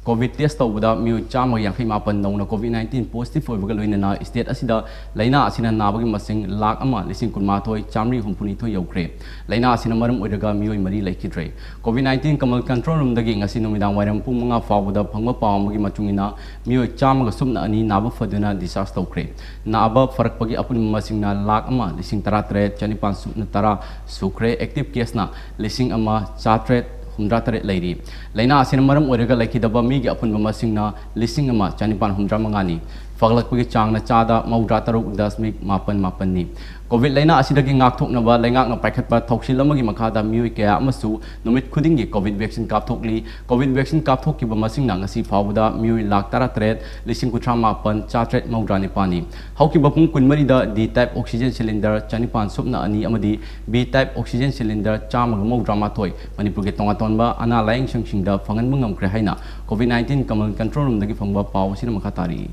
COVID test ꯇꯧꯕꯗ ꯃꯤꯑꯣꯏ ꯆꯥꯝꯃꯒ ꯌꯥꯡꯈꯩ ꯃꯥꯄꯟ ꯅꯧꯅ COVID nineteen positive ꯑꯣꯏꯕꯒ ꯂꯣꯏꯅꯅ state ꯑꯁꯤꯗ ꯂꯩꯅꯥ ꯑꯁꯤꯅ ꯅꯥꯕꯒꯤ ꯃꯁꯤꯡ ꯂꯥꯈ ꯑꯃ ꯂꯤꯁꯤꯡ ꯀꯨꯟꯃꯥꯊꯣꯏ ꯆꯥꯝꯃꯔꯤ ꯍꯨꯝꯐꯨꯅꯤꯊꯣꯏ ꯌꯧꯈ꯭ꯔꯦ꯫ ꯂꯩꯅꯥ ꯑꯁꯤꯅ ꯃꯔꯝ ꯑꯣꯏꯔꯒ ꯃꯤꯑꯣꯏ ꯃꯔꯤ ꯂꯩꯈꯤꯗ꯭ꯔꯦ꯫ COVID nineteen ꯀꯃꯜ control roomꯗꯒꯤ ꯉꯁꯤ ꯅꯨꯃꯤꯗꯥꯡ ꯋꯥꯏꯔꯝ ꯄꯨꯡ ꯃꯉꯥ ꯐꯥꯎꯕꯗ ꯐꯪꯕ ꯄꯥꯎ ꯑꯃꯒꯤ ꯃꯇꯨꯡ ꯏꯟꯅ ꯃꯤꯑꯣꯏ ꯆꯥꯝꯃꯒ ꯁꯨꯞꯅ ꯑꯅꯤ ꯅꯥꯕ ꯐꯗꯨꯅ discharge ꯇꯧꯈ꯭ꯔꯦ꯫ ꯅꯥꯕ ꯐꯔꯛꯄꯒꯤ ꯑꯄꯨꯟꯕ ꯃꯁꯤꯡꯅ ꯂꯥꯈ ꯑꯃ ꯂꯤꯁꯤꯡ ꯇꯔꯥꯇꯔꯦꯠ ꯆꯅꯤꯄꯥꯟ ꯁꯨꯞꯅ ꯇꯔꯥ ꯁꯨꯈ꯭ꯔꯦ꯫ Active caseꯅ ꯂꯤꯁꯤꯡ ꯑꯃ ꯆꯥꯇ꯭ꯔꯦꯠ ꯍꯨꯝꯗ꯭ꯔꯥ ꯇꯔꯦꯠ ꯂꯩꯔꯤ꯫ ꯂꯥꯏꯅꯥ ꯑꯁꯤꯅ ꯃꯔꯝ ꯑꯣꯏꯔꯒ ꯂꯩꯈꯤꯗꯕ ꯃꯤꯒꯤ ꯑꯄꯨꯟꯕ ꯃꯁꯤꯡꯅ ꯂꯤꯁꯤꯡ ꯑꯃ ꯆꯅꯤꯄꯥꯟ ꯍꯨꯝꯗ꯭ꯔꯥ ꯃꯉꯥꯅꯤ꯫ ꯐꯒꯠꯂꯛꯄꯒꯤ ꯆꯥꯡꯅ ꯆꯥꯗ ꯃꯧꯗ꯭ꯔꯥ ꯇꯔꯨꯛ ꯗꯁꯃꯤꯛ ꯃꯥꯄꯟ ꯃꯥꯄꯟꯅꯤ꯫ ꯀꯣꯚꯤꯗ ꯂꯥꯏꯅꯥ ꯑꯁꯤꯗꯒꯤ ꯉꯥꯛꯊꯣꯛꯅꯕ ꯂꯩꯉꯥꯛꯅ ꯄꯥꯏꯈꯠꯄ ꯊꯧꯁꯤꯜ ꯑꯃꯒꯤ ꯃꯈꯥꯗ ꯃꯤꯑꯣꯏ ꯀꯌꯥ ꯑꯃꯁꯨ ꯅꯨꯃꯤꯠ ꯈꯨꯗꯤꯡꯒꯤ ꯀꯣꯚꯤꯗ ꯚꯦꯛꯁꯤꯟ ꯀꯥꯞꯊꯣꯛꯂꯤ꯫ ꯀꯣꯚꯤꯗ ꯚꯦꯛꯁꯤꯟ ꯀꯥꯞꯊꯣꯛꯈꯤꯕ ꯃꯁꯤꯡꯅ ꯉꯁꯤ ꯐꯥꯎꯕꯗ ꯃꯤꯑꯣꯏ ꯂꯥꯈ ꯇꯔꯥꯇꯔꯦꯠ ꯂꯤꯁꯤꯡ ꯀꯨꯟꯊ꯭ꯔꯥ ꯃꯥꯄꯟ ꯆꯥꯇ꯭ꯔꯦꯠ ꯃꯧꯗ꯭ꯔꯥ ꯅꯤꯄꯥꯟꯅꯤ꯫ ꯍꯧꯈꯤꯕ ꯄꯨꯡ ꯀꯨꯟꯃꯔꯤꯗ D type oxygen cylinder ꯆꯅꯤꯄꯥꯟ ꯁꯨꯞꯅ ꯑꯅꯤ ꯑꯃꯗꯤ B type oxygen cylinder ꯆꯥꯝꯃꯒ ꯃꯧꯗ꯭ꯔꯥ ꯃꯥꯊꯣꯏ ꯃꯅꯤꯄꯨꯔꯒꯤ ꯇꯣꯉꯥꯟ ꯇꯣꯉꯥꯟꯕ ꯑꯅꯥ ꯂꯥꯌꯦꯡ ꯁꯪꯁꯤꯡꯗ ꯐꯪꯍꯟꯕ ꯉꯝꯈ꯭ꯔꯦ ꯍꯥꯏꯅ COVID nineteen Command Control Roomꯗꯒꯤ ꯐꯪꯕ ꯄꯥꯎ ꯑꯁꯤꯅ ꯃꯈꯥ ꯇꯥꯔꯤ꯫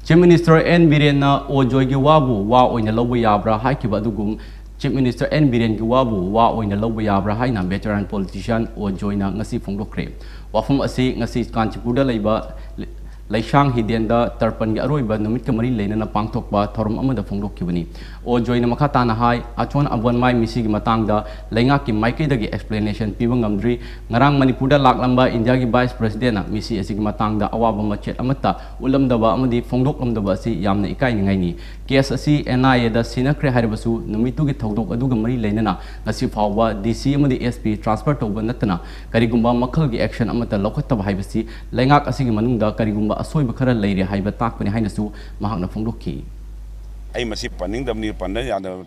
Chief Minister N ꯕꯤꯔꯦꯟꯅ ꯑꯣ ꯖꯣꯏꯒꯤ ꯋꯥꯕꯨ ꯋꯥ ꯑꯣꯏꯅ ꯂꯧꯕ ꯌꯥꯕ꯭ꯔꯥ ꯍꯥꯏꯈꯤꯕ ꯑꯗꯨꯒꯨꯝ Chief Minister N ꯕꯤꯔꯦꯟꯒꯤ ꯋꯥꯕꯨ ꯋꯥ ꯑꯣꯏꯅ ꯂꯧꯕ ꯌꯥꯕ꯭ꯔꯥ ꯍꯥꯏꯅ veteran politician ꯑꯣ ꯖꯣꯏꯅ ꯉꯁꯤ ꯐꯣꯡꯗꯣꯛꯈ꯭ꯔꯦ꯫ ꯋꯥꯐꯝ ꯑꯁꯤ ꯉꯁꯤ ꯀꯥꯟꯆꯤꯄꯨꯔꯗ ꯂꯩꯕ ꯂꯩꯁꯥꯡ ꯍꯤꯗꯦꯟꯗ ꯇꯔꯄꯟꯒꯤ ꯑꯔꯣꯏꯕ ꯅꯨꯃꯤꯠꯀ ꯃꯔꯤ ꯂꯩꯅꯅ ꯄꯥꯡꯊꯣꯛꯄ ꯊꯧꯔꯝ ꯑꯃꯗ ꯐꯣꯡꯗꯣꯛꯈꯤꯕꯅꯤ꯫ ꯑꯣ ꯖꯣꯏꯅ ꯃꯈꯥ ꯇꯥꯅ ꯍꯥꯏ, ꯑꯆꯣꯟ ꯑꯕꯣꯟꯃꯥꯏ ꯃꯤꯁꯤꯒꯤ ꯃꯇꯥꯡꯗ ꯂꯩꯉꯥꯛꯀꯤ ꯃꯥꯏꯀꯩꯗꯒꯤ explanation ꯄꯤꯕ ꯉꯝꯗ꯭ꯔꯤ꯫ ꯉꯔꯥꯡ ꯃꯅꯤꯄꯨꯔꯗ ꯂꯥꯛꯂꯝꯕ ꯏꯟꯗꯤꯌꯥꯒꯤ Vice Presidentꯅ ꯃꯤꯁꯤ ꯑꯁꯤꯒꯤ ꯃꯇꯥꯡꯗ ꯑꯋꯥꯕ ꯃꯆꯦꯠ ꯑꯃꯠꯇ ꯎꯠꯂꯝꯗꯕ ꯑꯃꯗꯤ ꯐꯣꯡꯗꯣꯛꯂꯝꯗꯕ ꯑꯁꯤ ꯌꯥꯝꯅ ꯏꯀꯥꯏꯅꯤꯡꯉꯥꯏꯅꯤ꯫ Case ꯑꯁꯤ NIAꯗ ꯁꯤꯟꯅꯈ꯭ꯔꯦ ꯍꯥꯏꯔꯕꯁꯨ ꯅꯨꯃꯤꯠꯇꯨꯒꯤ ꯊꯧꯗꯣꯛ ꯑꯗꯨꯒ ꯃꯔꯤ ꯂꯩꯅꯅ ꯉꯁꯤ ꯐꯥꯎꯕ DC ꯑꯃꯗꯤ SP transfer ꯇꯧꯕ ꯅꯠꯇꯅ ꯀꯔꯤꯒꯨꯝꯕ ꯃꯈꯜꯒꯤ action ꯑꯃꯠꯇ ꯂꯧꯈꯠꯇꯕ ꯍꯥꯏꯕꯁꯤ ꯂꯩꯉꯥꯛ ꯑꯁꯤꯒꯤ ꯃꯅꯨꯡꯗ ꯀꯔꯤꯒꯨꯝꯕ ꯑꯁꯣꯏꯕ ꯈꯔ ꯂꯩꯔꯦ ꯍꯥꯏꯕ ꯇꯥꯛꯄꯅꯤ ꯍꯥꯏꯅꯁꯨ ꯃꯍꯥꯛꯅ ꯐꯣꯡꯗꯣꯛꯈꯤ꯫ ꯑꯩ ꯃꯁꯤ ꯄꯟꯅꯤꯡꯗꯕꯅꯤ, ꯄꯟꯕ ꯌꯥꯗꯕ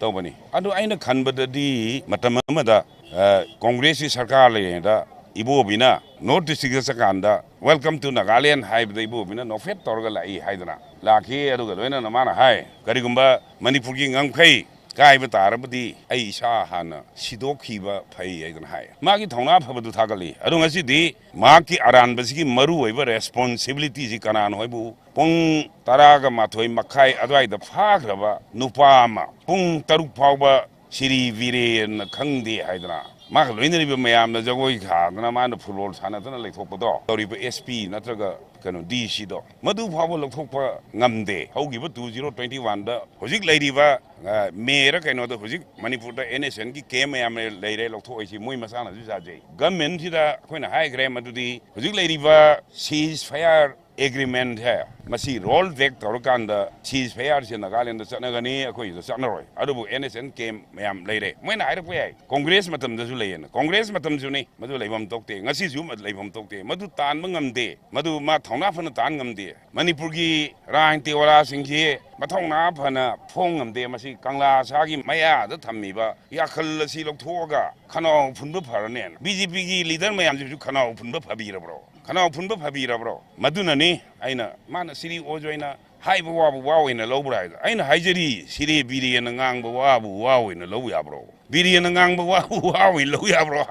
ꯇꯧꯕꯅꯤ꯫ ꯑꯗꯨ ꯑꯩꯅ ꯈꯟꯕꯗꯗꯤ ꯃꯇꯝ ꯑꯃꯗ, ꯑ, ꯀꯣꯡꯒ꯭ꯔꯦꯁꯀꯤ ꯁꯔꯀꯥꯔ ꯂꯩꯔꯤꯉꯩꯗ ꯏꯕꯣꯕꯤꯅ North Eastꯀ ꯆꯠꯀꯥꯟꯗ "Welcome to Nagaland" ꯍꯥꯏꯕꯗ ꯏꯕꯣꯕꯤꯅ ꯅꯣꯛꯐꯦꯠ ꯇꯧꯔꯒ ꯂꯥꯛꯏ ꯍꯥꯏꯗꯅ ꯂꯥꯛꯈꯤ꯫ ꯑꯗꯨꯒ ꯂꯣꯏꯅꯅ ꯃꯥꯅ ꯍꯥꯏ, "ꯀꯔꯤꯒꯨꯝꯕ ꯃꯅꯤꯄꯨꯔꯒꯤ ꯉꯝꯈꯩ ꯀꯥꯏꯕ ꯇꯥꯔꯕꯗꯤ ꯑꯩ ꯏꯁꯥ ꯍꯥꯟꯅ ꯁꯤꯗꯣꯛꯈꯤꯕ ꯐꯩ" ꯍꯥꯏꯗꯅ ꯍꯥꯏ꯫ ꯃꯥꯒꯤ ꯊꯧꯅꯥ ꯐꯕꯗꯨ ꯊꯥꯒꯠꯂꯤ꯫ ꯑꯗꯣ ꯉꯁꯤꯗꯤ ꯃꯍꯥꯛꯀꯤ ꯑꯔꯥꯟꯕꯁꯤꯒꯤ ꯃꯔꯨꯑꯣꯏꯕ responsibilityꯁꯤ ꯀꯅꯥꯅꯣ ꯍꯥꯏꯕꯨ ꯄꯨꯡ ꯇꯔꯥꯒ ꯃꯥꯊꯣꯏ ꯃꯈꯥꯏ ꯑꯗꯨꯋꯥꯏꯗ ꯐꯥꯈ꯭ꯔꯕ ꯅꯨꯄꯥ ꯑꯃ ꯄꯨꯡ ꯇꯔꯨꯛ ꯐꯥꯎꯕ ꯁꯤꯔꯤ ꯕꯤꯔꯦꯟꯅ ꯈꯪꯗꯦ ꯍꯥꯏꯗꯅ ꯃꯥꯒ ꯂꯣꯏꯅꯔꯤꯕ ꯃꯌꯥꯝꯅ ꯖꯒꯣꯏ ꯁꯥꯗꯅ ꯃꯥꯅ football ꯁꯥꯟꯅꯗꯅ ꯂꯩꯊꯣꯛꯄꯗꯣ, ꯇꯧꯔꯤꯕ SP ꯅꯠꯇ꯭ꯔꯒ ꯀꯩꯅꯣ DCꯗꯣ, ꯃꯗꯨ ꯐꯥꯎꯕ ꯂꯧꯊꯣꯛꯄ ꯉꯝꯗꯦ꯫ ꯍꯧꯈꯤꯕ two zero twenty oneꯗ ꯍꯧꯖꯤꯛ ꯂꯩꯔꯤꯕ, ꯑ, mayorꯔ ꯀꯩꯅꯣꯗꯣ ꯍꯧꯖꯤꯛ ꯃꯅꯤꯄꯨꯔꯗ NSCNꯒꯤ camp ꯃꯌꯥꯝ ꯂꯩꯔꯦ, ꯂꯧꯊꯣꯛꯑꯣꯏꯁꯤ ꯃꯣꯏ ꯃꯁꯥꯅꯁꯨ ꯌꯥꯖꯩ꯫ Governmentꯁꯤꯗ ꯑꯩꯈꯣꯏꯅ ꯍꯥꯏꯈ꯭ꯔꯦ ꯃꯗꯨꯗꯤ ꯍꯧꯖꯤꯛ ꯂꯩꯔꯤꯕ ceasefire ꯑꯦꯒ꯭ꯔꯤꯃꯦꯟꯁꯦ, ꯃꯁꯤ ꯔꯣꯜ ꯕꯦꯛ ꯇꯧꯔꯀꯥꯟꯗ ꯁꯤꯖ ꯐꯌꯥꯔꯁꯦ ꯅꯥꯒꯥꯂꯦꯟꯗ ꯆꯠꯅꯒꯅꯤ, ꯑꯩꯈꯣꯏꯁꯤꯗ ꯆꯠꯅꯔꯣꯏ꯫ ꯑꯗꯨꯕꯨ ꯑꯦꯟ ꯑꯦꯁ ꯑꯦꯟ ꯀꯦꯝ ꯃꯌꯥꯝ ꯂꯩꯔꯦ꯫ ꯃꯣꯏꯅ ꯍꯥꯏꯔꯛꯄ ꯌꯥꯏ, ꯀꯣꯡꯒ꯭ꯔꯦꯁ ꯃꯇꯝꯗꯁꯨ ꯂꯩꯌꯦꯅ꯫ ꯀꯣꯡꯒ꯭ꯔꯦꯁ ꯃꯇꯝꯁꯨꯅꯤ, ꯃꯗꯨ ꯂꯩꯐꯝ ꯊꯣꯛꯇꯦ꯫ ꯉꯁꯤꯁꯨ ꯂꯩꯐꯝ ꯊꯣꯛꯇꯦ꯫ ꯃꯗꯨ ꯇꯥꯟꯕ ꯉꯝꯗꯦ꯫ ꯃꯗꯨ ꯃꯥ ꯊꯧꯅꯥ ꯐꯅ ꯇꯥꯟ ꯉꯝꯗꯦ꯫ ꯃꯅꯤꯄꯨꯔꯒꯤ ꯔꯥꯏꯟ ꯇꯦꯋꯥꯂꯥꯁꯤꯡꯁꯤ ꯃꯊꯧꯅꯥ ꯐꯅ ꯐꯣꯡ ꯉꯝꯗꯦ꯫ ꯃꯁꯤ ꯀꯪꯂꯥ ꯑꯁꯥꯒꯤ ꯃꯌꯥꯗ ꯊꯝꯃꯤꯕ ꯌꯥꯈꯜ ꯑꯁꯤ ꯂꯧꯊꯣꯛꯑꯒ ꯈꯅꯥꯎ ꯐꯨꯟꯕ ꯐꯔꯅꯦꯅ꯫ ꯕꯤ ꯖꯦ ꯄꯤꯒꯤ ꯂꯤꯗꯔ ꯃꯌꯥꯝꯁꯤꯁꯨ ꯈꯅꯥꯎ ꯐꯨꯟꯕ ꯐꯕꯤꯔꯕ꯭ꯔꯣ? ꯈꯅꯥꯎ ꯐꯨꯟꯕ ꯐꯕꯤꯔꯕ꯭ꯔꯣ? ꯃꯗꯨꯅꯅꯤ ꯑꯩꯅ, ꯃꯥꯅ ꯁꯤꯔꯤ ꯑꯣꯖ ꯑꯣꯏꯅ ꯍꯥꯏꯕ ꯋꯥꯕꯨ ꯋꯥ ꯑꯣꯏꯅ ꯂꯧꯕ꯭ꯔꯥ ꯍꯥꯏꯗꯣ꯫ ꯑꯩꯅ ꯍꯥꯏꯖꯔꯤ, ꯁꯤꯔꯦ ꯕꯤꯔꯦꯅ ꯉꯥꯡꯕ ꯋꯥꯕꯨ ꯋꯥ ꯑꯣꯏꯅ ꯂꯧ ꯌꯥꯕ꯭ꯔꯣ? ꯕꯤꯔꯦꯅ ꯉꯥꯡꯕ ꯋꯥꯕꯨ ꯋꯥ ꯑꯣꯏꯅ ꯂꯧ ꯌꯥꯕ꯭ꯔꯣ?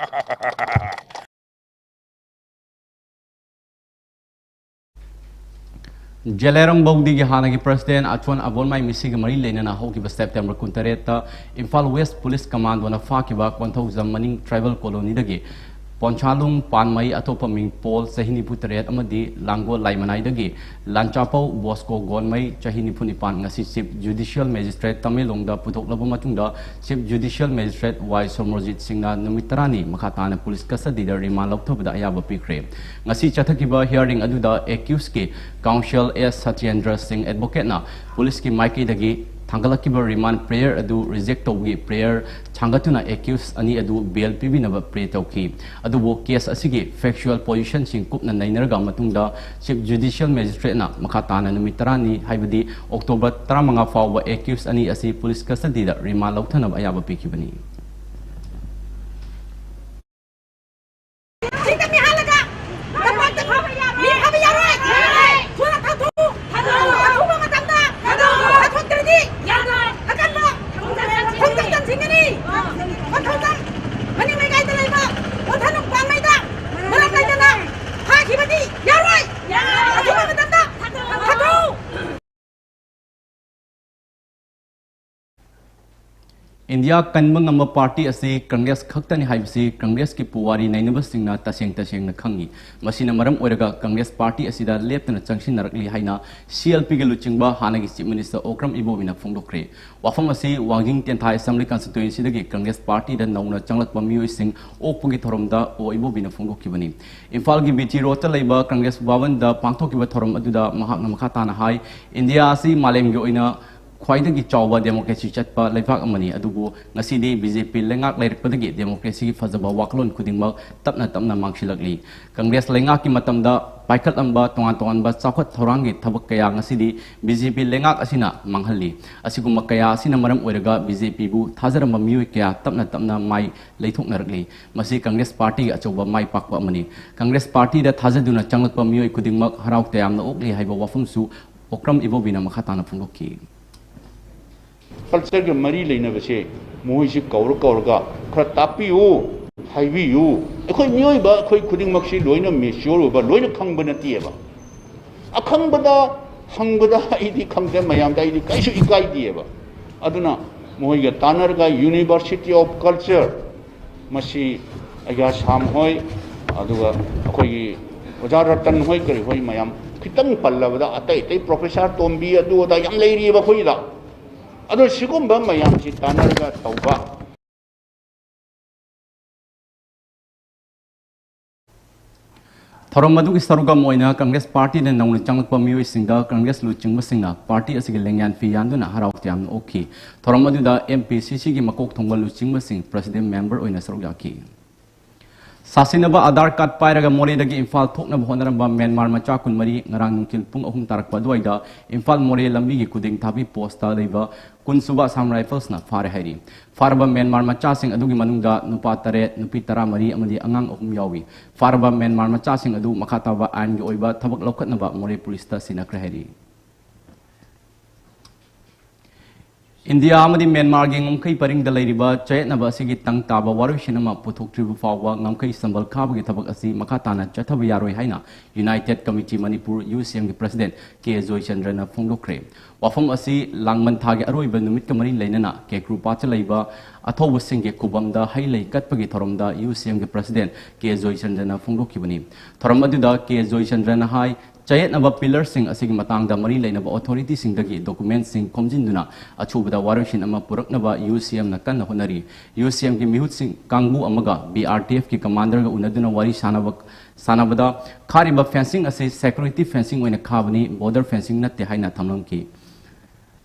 ꯖꯦꯂꯦꯔꯣꯡ ꯕꯧꯗꯤꯒꯤ ꯍꯥꯟꯅꯒꯤ ꯄ꯭ꯔꯁꯤꯗꯦꯟ ꯑꯆꯣꯟ ꯑꯕꯣꯟꯃꯥꯏ ꯃꯤꯁꯤꯒ ꯃꯔꯤ ꯂꯩꯅꯅ ꯍꯧꯈꯤꯕ September ꯀꯨꯟꯇꯔꯦꯠꯇ Imphal west police ꯀꯃꯥꯟꯗꯣꯅ ꯐꯥꯈꯤꯕ Konthoujam ꯃꯅꯤꯡ ꯇ꯭ꯔꯥꯏꯕꯦꯜ ꯀꯣꯂꯣꯅꯤꯗꯒꯤ ꯄꯣꯟꯁꯥꯂꯨꯡ ꯄꯥꯟꯃꯩ, ꯑꯇꯣꯞꯄ ꯃꯤꯡ ꯄꯣꯜ, ꯆꯍꯤ ꯅꯤꯐꯨ ꯇꯔꯦꯠ, ꯑꯃꯗꯤ ꯂꯥꯡꯒꯣꯜ ꯂꯥꯏꯃꯅꯥꯏꯗꯒꯤ ꯂꯥꯟꯆꯥꯄꯧ ꯕꯣꯁꯀꯣ ꯒꯣꯟꯃꯩ, ꯆꯍꯤ ꯅꯤꯐꯨ ꯅꯤꯄꯥꯟ, ꯉꯁꯤ ꯆꯤꯐ ꯖꯨꯗꯤꯁꯤꯌꯦꯜ ꯃꯦꯖꯤꯁꯇ꯭ꯔꯦꯠ ꯇꯃꯦꯡꯂꯣꯡꯗ ꯄꯨꯊꯣꯛꯂꯕ ꯃꯇꯨꯡꯗ, ꯆꯤꯐ ꯖꯨꯗꯤꯁꯤꯌꯦꯜ ꯃꯦꯖꯤꯁꯇ꯭ꯔꯦꯠ ꯋꯥꯏ ꯁꯣꯃꯔꯖꯤꯠ ꯁꯤꯡꯅ ꯅꯨꯃꯤꯠ ꯇꯔꯥꯅꯤ ꯃꯈꯥ ꯇꯥꯅ ꯄꯨꯂꯤꯁ ꯀꯁꯇꯗꯤꯗ ꯔꯤꯃꯥꯟ ꯂꯧꯊꯕꯗ ꯑꯌꯥꯕ ꯄꯤꯈ꯭ꯔꯦ꯫ ꯉꯁꯤ ꯆꯠꯊꯈꯤꯕ ꯍꯤꯌꯥꯔꯤꯡ ꯑꯗꯨꯗ ꯑꯦꯀ꯭ꯌꯨꯁꯀꯤ ꯀꯥꯎꯟꯁꯤꯜ ꯑꯦꯁ ꯁꯇ꯭ꯌꯦꯟꯗ꯭ꯔ ꯁꯤꯡ ꯑꯦꯗꯚꯣꯀꯦꯠꯅ ꯄꯨꯂꯤꯁꯀꯤ ꯃꯥꯏꯀꯩꯗꯒꯤ ꯊꯥꯡꯒꯠꯂꯛꯈꯤꯕ ꯔꯤꯃꯥꯟ ꯄ꯭ꯔꯦꯌꯔ ꯑꯗꯨ ꯔꯤꯖꯦꯛ ꯇꯧꯕꯒꯤ ꯄ꯭ꯔꯦꯌꯔ ꯊꯥꯡꯒꯠꯇꯨꯅ ꯑꯦꯀ꯭ꯌꯨꯁ ꯑꯅꯤ ꯑꯗꯨ ꯕꯦꯜ ꯄꯤꯕꯤꯅꯕ ꯄ꯭ꯔꯦ ꯇꯧꯈꯤ꯫ ꯑꯗꯨꯕꯨ ꯀꯦꯁ ꯑꯁꯤꯒꯤ ꯐꯦꯛꯆꯨꯑꯦꯜ ꯄꯣꯖꯤꯁꯟꯁꯤꯡ ꯀꯨꯞꯅ ꯅꯩꯅꯔꯒ ꯃꯇꯨꯡꯗ ꯆꯤꯐ ꯖꯨꯗꯤꯁꯤꯌꯦꯜ ꯃꯦꯖꯤꯁꯇ꯭ꯔꯦꯠꯅ ꯃꯈꯥ ꯇꯥꯅ ꯅꯨꯃꯤꯠ ꯇꯔꯥꯅꯤ, ꯍꯥꯏꯕꯗꯤ ꯑꯣꯛꯇꯣꯕꯔ ꯇꯔꯥꯃꯉꯥ ꯐꯥꯎꯕ ꯑꯦꯀ꯭ꯌꯨꯁ ꯑꯅꯤ ꯑꯁꯤ ꯄꯨꯂꯤꯁ ꯀꯁꯇꯗꯤꯗ ꯔꯤꯃꯥꯟ ꯂꯧꯊꯅꯕ ꯑꯌꯥꯕ ꯄꯤꯈꯤꯕꯅꯤ꯫ ꯆꯤꯡꯗ ꯃꯤ ꯍꯥꯠꯂꯒ ꯇꯝꯄꯥꯛꯇ ꯃꯤ ꯐꯥꯕ ꯌꯥꯔꯣꯏ꯫ ꯊꯨꯅ ꯊꯥꯗꯣꯛꯎ꯫ ꯑꯊꯨꯕ ꯃꯇꯝꯗ ꯊꯥꯗꯣꯛꯇ꯭ꯔꯗꯤ ꯑꯀꯟꯕ ꯈꯣꯡꯖꯪ ꯆꯪꯁꯤꯟꯒꯅꯤ꯫ ꯀꯣꯟꯊꯧꯖꯝ ꯃꯅꯤꯡ ꯂꯩꯀꯥꯏꯗ ꯂꯩꯕ ꯄꯣꯊꯅꯨꯡ ꯄꯥꯟꯃꯩꯗ ꯃꯔꯝ ꯂꯩꯇꯅ ꯐꯥꯈꯤꯕꯗꯤ ꯌꯥꯔꯣꯏ꯫ ꯑꯊꯨꯕ ꯃꯇꯝꯗ ꯊꯥꯗꯣꯛꯎ꯫ ꯏꯟꯗꯤꯌꯥ ꯀꯟꯕ ꯉꯝꯕ ꯄꯥꯔꯇꯤ ꯑꯁꯤ ꯀꯪꯒ꯭ꯔꯦꯁ ꯈꯛꯇꯅꯤ ꯍꯥꯏꯕꯁꯤ ꯀꯪꯒ꯭ꯔꯦꯁꯀꯤ ꯄꯨꯋꯥꯔꯤ ꯅꯩꯅꯕꯁꯤꯡꯅ ꯇꯁꯦꯡ ꯇꯁꯦꯡꯅ ꯈꯪꯏ꯫ ꯃꯁꯤꯅ ꯃꯔꯝ ꯑꯣꯏꯔꯒ ꯀꯪꯒ꯭ꯔꯦꯁ ꯄꯥꯔꯇꯤ ꯑꯁꯤꯗ ꯂꯦꯞꯇꯅ ꯆꯪꯁꯤꯟꯅꯔꯛꯂꯤ ꯍꯥꯏꯅ ꯁꯤ ꯑꯦꯜ ꯄꯤꯒꯤ ꯂꯨꯆꯤꯡꯕ ꯍꯥꯟꯅꯒꯤ ꯆꯤꯐ ꯃꯤꯅꯤꯁꯇꯔ ꯑꯣꯀ꯭ꯔꯝ ꯏꯕꯣꯕꯤꯅ ꯐꯣꯡꯗꯣꯛꯈ꯭ꯔꯦ꯫ ꯋꯥꯐꯝ ꯑꯁꯤ ꯋꯥꯡꯖꯤꯡ ꯇꯦꯟꯊꯥ ꯑꯦꯁꯦꯝꯕ꯭ꯂꯤ ꯀꯟꯁꯇꯤꯇ꯭ꯋꯦꯟꯁꯤꯗꯒꯤ ꯀꯪꯒ꯭ꯔꯦꯁ ꯄꯥꯔꯇꯤꯗ ꯅꯧꯅ ꯆꯪꯂꯛꯄ ꯃꯤꯑꯣꯏꯁꯤꯡ ꯑꯣꯛꯄꯒꯤ ꯊꯧꯔꯝꯗ ꯑꯣ ꯏꯕꯣꯕꯤꯅ ꯐꯣꯡꯗꯣꯛꯈꯤꯕꯅꯤ꯫ ꯏꯝꯐꯥꯜꯒꯤ ꯕꯤ ꯇꯤ ꯔꯣꯗꯇ ꯂꯩꯕ ꯀꯪꯒ꯭ꯔꯦꯁ ꯚꯕꯟꯗ ꯄꯥꯡꯊꯣꯛꯈꯤꯕ ꯊꯧꯔꯝ ꯑꯗꯨꯗ ꯃꯍꯥꯛꯅ ꯃꯈꯥ ꯇꯥꯅ ꯍꯥꯏ, ꯏꯟꯗꯤꯌꯥ ꯑꯁꯤ ꯃꯥꯂꯦꯝꯒꯤ ꯑꯣꯏꯅ ꯈ꯭ꯋꯥꯏꯗꯒꯤ ꯆꯥꯎꯕ ꯗꯦꯃꯣꯀ꯭ꯔꯦꯁꯤ ꯆꯠꯄ ꯂꯩꯕꯥꯛ ꯑꯃꯅꯤ, ꯑꯗꯨꯕꯨ ꯉꯁꯤꯗꯤ ꯕꯤ ꯖꯦ ꯄꯤ ꯂꯩꯉꯥꯛ ꯂꯩꯔꯛꯄꯗꯒꯤ ꯗꯦꯃꯣꯀ꯭ꯔꯦꯁꯤꯒꯤ ꯐꯖꯕ ꯋꯥꯈꯜꯂꯣꯟ ꯈꯨꯗꯤꯡꯃꯛ ꯇꯞꯅ ꯇꯞꯅ ꯃꯥꯡꯁꯤꯜꯂꯛꯂꯤ꯫ ꯀꯪꯒ꯭ꯔꯦꯁ ꯂꯩꯉꯥꯛꯀꯤ ꯃꯇꯝꯗ ꯄꯥꯏꯈꯠꯂꯝꯕ ꯇꯣꯉꯥꯟ ꯇꯣꯉꯥꯟꯕ ꯆꯥꯎꯈꯠ ꯊꯧꯔꯥꯡꯒꯤ ꯊꯕꯛ ꯀꯌꯥ ꯉꯁꯤꯗꯤ ꯕꯤ ꯖꯦ ꯄꯤ ꯂꯩꯉꯥꯛ ꯑꯁꯤꯅ ꯃꯥꯡꯍꯜꯂꯤ꯫ ꯑꯁꯤꯒꯨꯝꯕ ꯀꯌꯥ ꯑꯁꯤꯅ ꯃꯔꯝ ꯑꯣꯏꯔꯒ ꯕꯤ ꯖꯦ ꯄꯤꯕꯨ ꯊꯥꯖꯔꯝꯕ ꯃꯤꯑꯣꯏ ꯀꯌꯥ ꯇꯞꯅ ꯇꯞꯅ ꯃꯥꯏ ꯂꯩꯊꯣꯛꯅꯔꯛꯂꯤ꯫ ꯃꯁꯤ ꯀꯪꯒ꯭ꯔꯦꯁ ꯄꯥꯔꯇꯤꯒꯤ ꯑꯆꯧꯕ ꯃꯥꯏ ꯄꯥꯛꯄ ꯑꯃꯅꯤ꯫ ꯀꯪꯒ꯭ꯔꯦꯁ ꯄꯥꯔꯇꯤꯗ ꯊꯥꯖꯗꯨꯅ ꯆꯪꯂꯛꯄ ꯃꯤꯑꯣꯏ ꯈꯨꯗꯤꯡꯃꯛ ꯍꯔꯥꯎ ꯇꯌꯥꯝꯅ ꯑꯣꯛꯂꯤ ꯍꯥꯏꯕ ꯋꯥꯐꯝꯁꯨ ꯑꯣꯀ꯭ꯔꯝ ꯏꯕꯣꯕꯤꯅ ꯃꯈꯥ ꯇꯥꯅ ꯐꯣꯡꯗꯣꯛꯈꯤ꯫ ꯀꯜꯆꯔꯒ ꯃꯔꯤ ꯂꯩꯅꯕꯁꯦ ꯃꯈꯣꯏꯁꯤ ꯀꯧꯔ ꯀꯧꯔꯒ ꯈꯔ ꯇꯥꯛꯄꯤꯌꯨ, ꯍꯥꯏꯕꯤꯌꯨ꯫ ꯑꯩꯈꯣꯏ ꯃꯤꯑꯣꯏꯕ ꯑꯩꯈꯣꯏ ꯈꯨꯗꯤꯡꯃꯛꯁꯤ ꯂꯣꯏꯅ ꯃꯦꯆ꯭ꯌꯣꯔ ꯑꯣꯏꯕ, ꯂꯣꯏꯅ ꯈꯪꯕ ꯅꯠꯇꯦꯕ꯫ ꯑꯈꯪꯕꯗ ꯍꯪꯕꯗ ꯑꯩꯗꯤ ꯈꯪꯗꯦ, ꯃꯌꯥꯝꯗ ꯑꯩꯗꯤ ꯀꯩꯁꯨ ꯏꯀꯥꯏꯗꯦꯕ꯫ ꯑꯗꯨꯅ ꯃꯈꯣꯏꯒ ꯇꯥꯟꯅꯔꯒ University of Culture, ꯃꯁꯤ ꯑꯩꯒꯤ ꯑꯁꯥꯝ ꯍꯣꯏ, ꯑꯗꯨꯒ ꯑꯩꯈꯣꯏꯒꯤ ꯑꯣꯖꯥ ꯔꯇꯟ ꯍꯣꯏ, ꯀꯔꯤ ꯍꯣꯏ, ꯃꯌꯥꯝ ꯈꯤꯇꯪ ꯄꯜꯂꯕꯗ ꯑꯇꯩ ꯑꯇꯩ ꯄ꯭ꯔꯣꯐꯦꯁꯥꯔ ꯇꯣꯝꯕꯤ ꯑꯗꯨ ꯑꯗꯥ ꯌꯥꯝ ꯂꯩꯔꯤꯑꯕ ꯑꯩꯈꯣꯏꯒꯤꯗ꯫ ꯑꯗꯣ ꯁꯤꯒꯨꯝꯕ ꯃꯌꯥꯝꯁꯤ ꯇꯥꯟꯅꯔꯒ ꯇꯧꯕ꯫ ꯊꯧꯔꯝ ꯑꯗꯨꯒꯤ ꯁꯔꯨꯛ ꯑꯃ ꯑꯣꯏꯅ ꯀꯪꯒ꯭ꯔꯦꯁ ꯄꯥꯔꯇꯤꯗ ꯅꯧꯅ ꯆꯪꯂꯛꯄ ꯃꯤꯑꯣꯏꯁꯤꯡꯗ ꯀꯪꯒ꯭ꯔꯦꯁ ꯂꯨꯆꯤꯡꯕꯁꯤꯡꯅ ꯄꯥꯔꯇꯤ ꯑꯁꯤꯒꯤ ꯂꯦꯡꯌꯥꯟ ꯐꯤ ꯌꯥꯟꯗꯨꯅ ꯍꯔꯥꯎ ꯇꯌꯥꯝꯅ ꯑꯣꯛꯈꯤ꯫ ꯊꯧꯔꯝ ꯑꯗꯨꯗ ꯑꯦꯝ ꯄꯤ ꯁꯤ ꯁꯤꯒꯤ ꯃꯀꯣꯛ ꯊꯣꯡꯕ ꯂꯨꯆꯤꯡꯕꯁꯤꯡ ꯄ꯭ꯔꯦꯁꯤꯗꯦꯟ ꯃꯦꯝꯕꯔ ꯑꯣꯏꯅ ꯁꯔꯨꯛ ꯌꯥꯈꯤ꯫ ꯁꯥꯁꯤꯟꯅꯕ ꯑꯥꯙꯥꯔ ꯀꯥꯔꯗ ꯄꯥꯏꯔꯒ ꯃꯣꯔꯦꯗꯒꯤ ꯏꯝꯐꯥꯜ ꯊꯣꯛꯅꯕ ꯍꯣꯠꯅꯔꯝꯕ ꯃ꯭ꯌꯥꯟꯃꯥꯔ ꯃꯆꯥ ꯀꯨꯟꯃꯔꯤ ꯉꯔꯥꯡ ꯅꯨꯡꯊꯤꯜ ꯄꯨꯡ ꯑꯍꯨꯝ ꯇꯥꯔꯛꯄ ꯑꯗꯨꯋꯥꯏꯗ ꯏꯝꯐꯥꯜ ꯃꯣꯔꯦ ꯂꯝꯕꯤꯒꯤ ꯈꯨꯗꯤꯡ ꯊꯥꯕꯤ ꯄꯣꯁꯇ ꯂꯩꯕ ꯀꯨꯟꯁꯨꯕ ꯑꯁꯥꯝ ꯔꯥꯏꯐꯜꯁꯅ ꯐꯥꯔꯦ ꯍꯥꯏꯔꯤ꯫ ꯐꯥꯔꯕ ꯃ꯭ꯌꯥꯟꯃꯥꯔ ꯃꯆꯥꯁꯤꯡ ꯑꯗꯨꯒꯤ ꯃꯅꯨꯡꯗ ꯅꯨꯄꯥ ꯇꯔꯦꯠ, ꯅꯨꯄꯤ ꯇꯔꯥꯃꯔꯤ ꯑꯃꯗꯤ ꯑꯉꯥꯡ ꯑꯍꯨꯝ ꯌꯥꯎꯏ꯫ ꯐꯥꯔꯕ ꯃ꯭ꯌꯥꯟꯃꯥꯔ ꯃꯆꯥꯁꯤꯡ ꯑꯗꯨ ꯃꯈꯥ ꯇꯥꯕ ꯑꯥꯏꯟꯒꯤ ꯑꯣꯏꯕ ꯊꯕꯛ ꯂꯧꯈꯠꯅꯕ ꯃꯣꯔꯦ ꯄꯨꯂꯤꯁꯇ ꯁꯤꯟꯅꯈ꯭ꯔꯦ ꯍꯥꯏꯔꯤ꯫ ꯏꯟꯗꯤꯌꯥ ꯑꯃꯗꯤ ꯃ꯭ꯌꯥꯟꯃꯥꯔꯒꯤ ꯉꯝꯈꯩ ꯄꯔꯤꯡꯗ ꯂꯩꯔꯤꯕ ꯆꯌꯦꯠꯅꯕ ꯑꯁꯤꯒꯤ ꯇꯪ ꯇꯥꯕ ꯋꯥꯔꯣꯏꯁꯤꯟ ꯑꯃ ꯄꯨꯊꯣꯛꯇ꯭ꯔꯤꯕ ꯐꯥꯎꯕ ꯉꯝꯈꯩ ꯁꯝꯕꯜ ꯈꯥꯕꯒꯤ ꯊꯕꯛ ꯑꯁꯤ ꯃꯈꯥ ꯇꯥꯅ ꯆꯠꯊꯕ ꯌꯥꯔꯣꯏ ꯍꯥꯏꯅ United Committee Manipur, ꯌꯨ ꯁꯤ ꯑꯦꯝꯒꯤ President ꯀꯦ ꯖꯣꯏꯆꯟꯗ꯭ꯔꯅ ꯐꯣꯡꯗꯣꯛꯈ꯭ꯔꯦ꯫ ꯋꯥꯐꯝ ꯑꯁꯤ ꯂꯥꯡꯕꯟ ꯊꯥꯒꯤ ꯑꯔꯣꯏꯕ ꯅꯨꯃꯤꯠꯀ ꯃꯔꯤ ꯂꯩꯅꯅ ꯀꯦꯀ꯭ꯔꯨꯄꯥꯠꯇ ꯂꯩꯕ ꯑꯊꯧꯕꯁꯤꯡꯒꯤ ꯈꯨꯕꯝꯗ ꯍꯩ ꯂꯩ ꯀꯠꯄꯒꯤ ꯊꯧꯔꯝꯗ ꯌꯨ ꯁꯤ ꯑꯦꯝꯒꯤ President ꯀꯦ ꯖꯣꯏꯆꯟꯗ꯭ꯔꯅ ꯐꯣꯡꯗꯣꯛꯈꯤꯕꯅꯤ꯫ ꯊꯧꯔꯝ ꯑꯗꯨꯗ ꯀꯦ ꯖꯣꯏꯆꯟꯗ꯭ꯔꯅ ꯍꯥꯏ, ꯆꯌꯦꯠꯅꯕ pillarꯁꯤꯡ ꯑꯁꯤꯒꯤ ꯃꯇꯥꯡꯗ ꯃꯔꯤ ꯂꯩꯅꯕ authorityꯁꯤꯡꯗꯒꯤ documentꯁꯤꯡ ꯈꯣꯝꯖꯤꯟꯗꯨꯅ ꯑꯊꯨꯕꯗ ꯋꯥꯔꯣꯏꯁꯤꯟ ꯑꯃ ꯄꯨꯔꯛꯅꯕ ꯌꯨ ꯁꯤ ꯑꯦꯝꯅ ꯀꯟꯅ ꯍꯣꯠꯅꯔꯤ꯫ ꯌꯨ ꯁꯤ ꯑꯦꯝꯒꯤ ꯃꯤꯍꯨꯠꯁꯤꯡ ꯀꯥꯡꯕꯨ ꯑꯃꯒ ꯕꯤ ꯑꯥꯔ ꯇꯤ ꯑꯦꯐꯀꯤ commanderꯒ ꯎꯅꯗꯨꯅ ꯋꯥꯔꯤ ꯁꯥꯅꯕ, ꯁꯥꯅꯕꯗ ꯈꯥꯔꯤꯕ fencing ꯑꯁꯤ security fencing ꯑꯣꯏꯅ ꯈꯥꯕꯅꯤ, border fencing ꯅꯠꯇꯦ ꯍꯥꯏꯅ ꯊꯝꯂꯝꯈꯤ꯫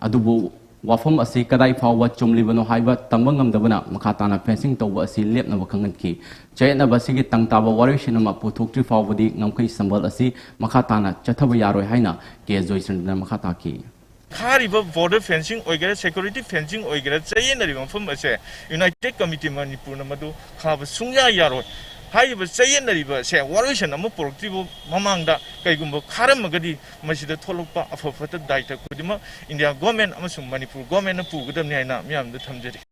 ꯑꯗꯨꯕꯨ ꯋꯥꯐꯝ ꯑꯁꯤ ꯀꯗꯥꯏ ꯐꯥꯎꯕ ꯆꯨꯝꯂꯤꯕꯅꯣ ꯍꯥꯏꯕ ꯇꯝꯕ ꯉꯝꯗꯕꯅ ꯃꯈꯥ ꯇꯥꯅ fencing ꯇꯧꯕ ꯑꯁꯤ ꯂꯦꯞꯅꯕ ꯈꯪꯍꯟꯈꯤ꯫ ꯆꯌꯦꯠꯅꯕ ꯑꯁꯤꯒꯤ ꯇꯪ ꯇꯥꯕ ꯋꯥꯔꯣꯏꯁꯤꯟ ꯑꯃ ꯄꯨꯊꯣꯛꯇ꯭ꯔꯤ ꯐꯥꯎꯕꯗꯤ ꯉꯝꯈꯩ ꯁꯝꯕꯜ ꯑꯁꯤ ꯃꯈꯥ ꯇꯥꯅ ꯆꯠꯊꯕ ꯌꯥꯔꯣꯏ ꯍꯥꯏꯅ ꯀꯦ ꯖꯣꯏꯆꯟꯗ꯭ꯔꯅ ꯃꯈꯥ ꯇꯥꯈꯤ꯫ ꯈꯥꯔꯤꯕ border fencing ꯑꯣꯏꯒꯦꯔꯥ, security fencing ꯑꯣꯏꯒꯦꯔꯥ, ꯆꯌꯦꯠꯅꯔꯤꯕ ꯃꯐꯝ ꯑꯁꯦ United Committee ꯃꯅꯤꯄꯨꯔꯅ ꯃꯗꯨ ꯈꯥꯕ ꯁꯨꯡꯌꯥ ꯌꯥꯔꯣꯏ꯫ ꯍꯥꯏꯔꯤꯕ ꯆꯌꯦꯠꯅꯔꯤꯕ ꯑꯁꯦ ꯋꯥꯔꯣꯏꯁꯤꯟ ꯑꯃ ꯄꯨꯔꯛꯇ꯭ꯔꯤꯕ ꯃꯃꯥꯡꯗ ꯀꯩꯒꯨꯝꯕ ꯈꯥꯔꯝꯃꯒꯗꯤ ꯃꯁꯤꯗ ꯊꯣꯛꯂꯛꯄ ꯑꯐ ꯐꯠꯇ ꯗꯥꯏꯇ ꯈꯨꯗꯤꯡꯃꯛ ꯏꯟꯗꯤꯌꯥ government ꯑꯃꯁꯨꯡ ꯃꯅꯤꯄꯨꯔ governmentꯅ ꯄꯨꯒꯗꯕꯅꯤ ꯍꯥꯏꯅ ꯃꯤꯌꯥꯝꯗ ꯊꯝꯖꯔꯤ꯫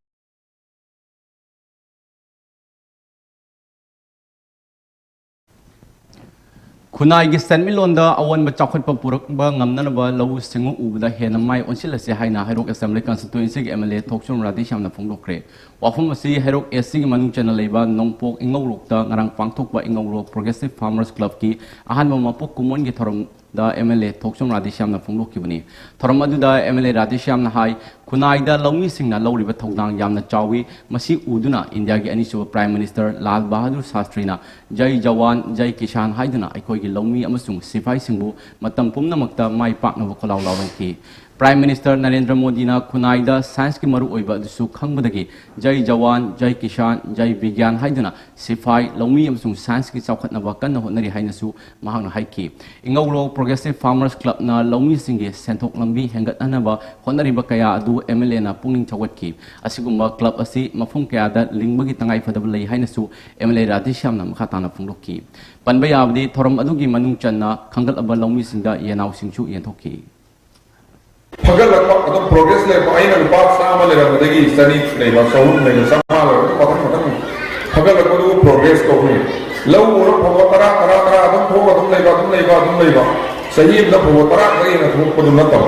ꯈꯨꯟꯅꯥꯏꯒꯤ ꯁꯦꯟꯃꯤꯠꯂꯣꯟꯗ ꯑꯑꯣꯟꯕ ꯆꯥꯎꯈꯠꯄ ꯄꯨꯔꯛꯄ ꯉꯝꯅꯅꯕ ꯂꯧꯎ ꯁꯤꯡꯎ ꯎꯕꯗ ꯍꯦꯟꯅ ꯃꯥꯏ ꯑꯣꯟꯁꯤꯜꯂꯁꯤ ꯍꯥꯏꯅ ꯍꯩꯔꯣꯛ Assembly Constituencyꯒꯤ M L A ꯊꯣꯛꯆꯣꯝ ꯔꯥꯙꯦꯁ꯭ꯌꯥꯝꯅ ꯐꯣꯡꯗꯣꯛꯈ꯭ꯔꯦ꯫ ꯋꯥꯐꯝ ꯑꯁꯤ ꯍꯩꯔꯣꯛ A Cꯒꯤ ꯃꯅꯨꯡ ꯆꯟꯅ ꯂꯩꯕ ꯅꯣꯡꯄꯣꯛ ꯏꯉꯧꯔꯣꯛꯇ ꯉꯔꯥꯡ ꯄꯥꯡꯊꯣꯛꯄ ꯏꯉꯧꯔꯣꯛ Progressive Farmers Clubꯀꯤ ꯑꯍꯥꯟꯕ ꯃꯄꯣꯛ ꯀꯨꯝꯑꯣꯟꯒꯤ ꯊꯧꯔꯝ ꯗ M L A ꯊꯣꯛꯆꯣꯝ ꯔꯥꯙꯦꯁ꯭ꯌꯥꯝꯅ ꯐꯣꯡꯗꯣꯛꯈꯤꯕꯅꯤ꯫ ꯊꯧꯔꯝ ꯑꯗꯨꯗ M L A ꯔꯥꯙꯦꯁ꯭ꯌꯥꯝꯅ ꯍꯥꯏ, ꯈꯨꯟꯅꯥꯏꯗ ꯂꯧꯃꯤꯁꯤꯡꯅ ꯂꯧꯔꯤꯕ ꯊꯧꯗꯥꯡ ꯌꯥꯝꯅ ꯆꯥꯎꯏ꯫ ꯃꯁꯤ ꯎꯗꯨꯅ ꯏꯟꯗꯤꯌꯥꯒꯤ ꯑꯅꯤꯁꯨꯕ Prime Minister ꯂꯥꯜ ꯕꯍꯥꯗꯨꯔ ꯁꯥꯁꯇ꯭ꯔꯤꯅ "ꯖꯩ ꯖꯋꯥꯟ, ꯖꯩ ꯀꯤꯁꯥꯟ" ꯍꯥꯏꯗꯨꯅ ꯑꯩꯈꯣꯏꯒꯤ ꯂꯧꯃꯤ ꯑꯃꯁꯨꯡ ꯁꯤꯐꯥꯏꯁꯤꯡꯕꯨ ꯃꯇꯝ ꯄꯨꯝꯅꯃꯛꯇ ꯃꯥꯏ ꯄꯥꯛꯅꯕ ꯈꯣꯜꯂꯥꯎ ꯂꯥꯎꯔꯝꯈꯤ꯫ Prime Minister ꯅꯔꯦꯟꯗ꯭ꯔ ꯃꯣꯗꯤꯅ ꯈꯨꯟꯅꯥꯏꯗ scienceꯀꯤ ꯃꯔꯨꯑꯣꯏꯕ ꯑꯗꯨꯁꯨ ꯈꯪꯕꯗꯒꯤ "ꯖꯩ ꯖꯋꯥꯟ, ꯖꯩ ꯀꯤꯁꯥꯟ, ꯖꯩ ꯕꯤꯒ꯭ꯌꯥꯟ" ꯍꯥꯏꯗꯨꯅ ꯁꯤꯐꯥꯏ, ꯂꯧꯃꯤ ꯑꯃꯁꯨꯡ scienceꯀꯤ ꯆꯥꯎꯈꯠꯅꯕ ꯀꯟꯅ ꯍꯣꯠꯅꯔꯤ ꯍꯥꯏꯅꯁꯨ ꯃꯍꯥꯛꯅ ꯍꯥꯏꯈꯤ꯫ ꯏꯉꯧꯔꯣꯛ Progressive Farmers Clubꯅ ꯂꯧꯃꯤꯁꯤꯡꯒꯤ ꯁꯦꯟꯊꯣꯛ ꯂꯝꯕꯤ ꯍꯦꯟꯒꯠꯍꯟꯅꯕ ꯍꯣꯠꯅꯔꯤꯕ ꯀꯌꯥ ꯑꯗꯨ M L Aꯅ ꯄꯨꯛꯅꯤꯡ ꯊꯧꯒꯠꯈꯤ꯫ ꯑꯁꯤꯒꯨꯝꯕ club ꯑꯁꯤ ꯃꯐꯝ ꯀꯌꯥꯗ ꯂꯤꯡꯕꯒꯤ ꯇꯉꯥꯏꯐꯗꯕ ꯂꯩ ꯍꯥꯏꯅꯁꯨ M L A ꯔꯥꯙꯦꯁ꯭ꯌꯥꯝꯅ ꯃꯈꯥ ꯇꯥꯅ ꯐꯣꯡꯗꯣꯛꯈꯤ꯫ ꯄꯟꯕ ꯌꯥꯕꯗꯤ, ꯊꯧꯔꯝ ꯑꯗꯨꯒꯤ ꯃꯅꯨꯡ ꯆꯟꯅ ꯈꯟꯒꯠꯂꯕ ꯂꯧꯃꯤꯁꯤꯡꯗ ꯌꯦꯅꯥꯎꯁꯤꯡꯁꯨ ꯌꯦꯟꯊꯣꯛꯈꯤ꯫ ꯐꯒꯠꯂꯛꯄ, ꯑꯗꯨꯝ ꯄ꯭ꯔꯣꯒ꯭ꯔꯦꯁ ꯂꯩꯔꯛꯄ꯫ ꯑꯩꯅ ꯂꯨꯄꯥ ꯆꯥꯝꯃ ꯂꯩꯔꯝꯕꯗꯒꯤ ꯆꯅꯤ ꯂꯩꯕ, ꯆꯍꯨꯝ ꯂꯩꯕ, ꯆꯥꯝꯃꯉꯥ ꯂꯩꯕ, ꯑꯗꯨꯝ ꯃꯊꯪ ꯃꯊꯪ ꯐꯒꯠꯂꯛꯄꯗꯨꯕꯨ ꯄ꯭ꯔꯣꯒ꯭ꯔꯦꯁ ꯀꯧꯏ꯫ ꯂꯧ ꯎꯔ ꯐꯧꯕ ꯇꯔꯥ ꯇꯔꯥ ꯇꯔꯥ ꯑꯗꯨꯝ ꯊꯣꯛꯑꯒ ꯑꯗꯨꯝ ꯂꯩꯕ, ꯑꯗꯨꯝ ꯂꯩꯕ, ꯑꯗꯨꯝ ꯂꯩꯕ꯫ ꯆꯍꯤ ꯑꯃꯗ ꯐꯧꯕ ꯇꯔꯥ ꯈꯛ ꯍꯦꯟꯅ ꯊꯣꯛꯄꯗꯨ ꯅꯠꯇꯕ,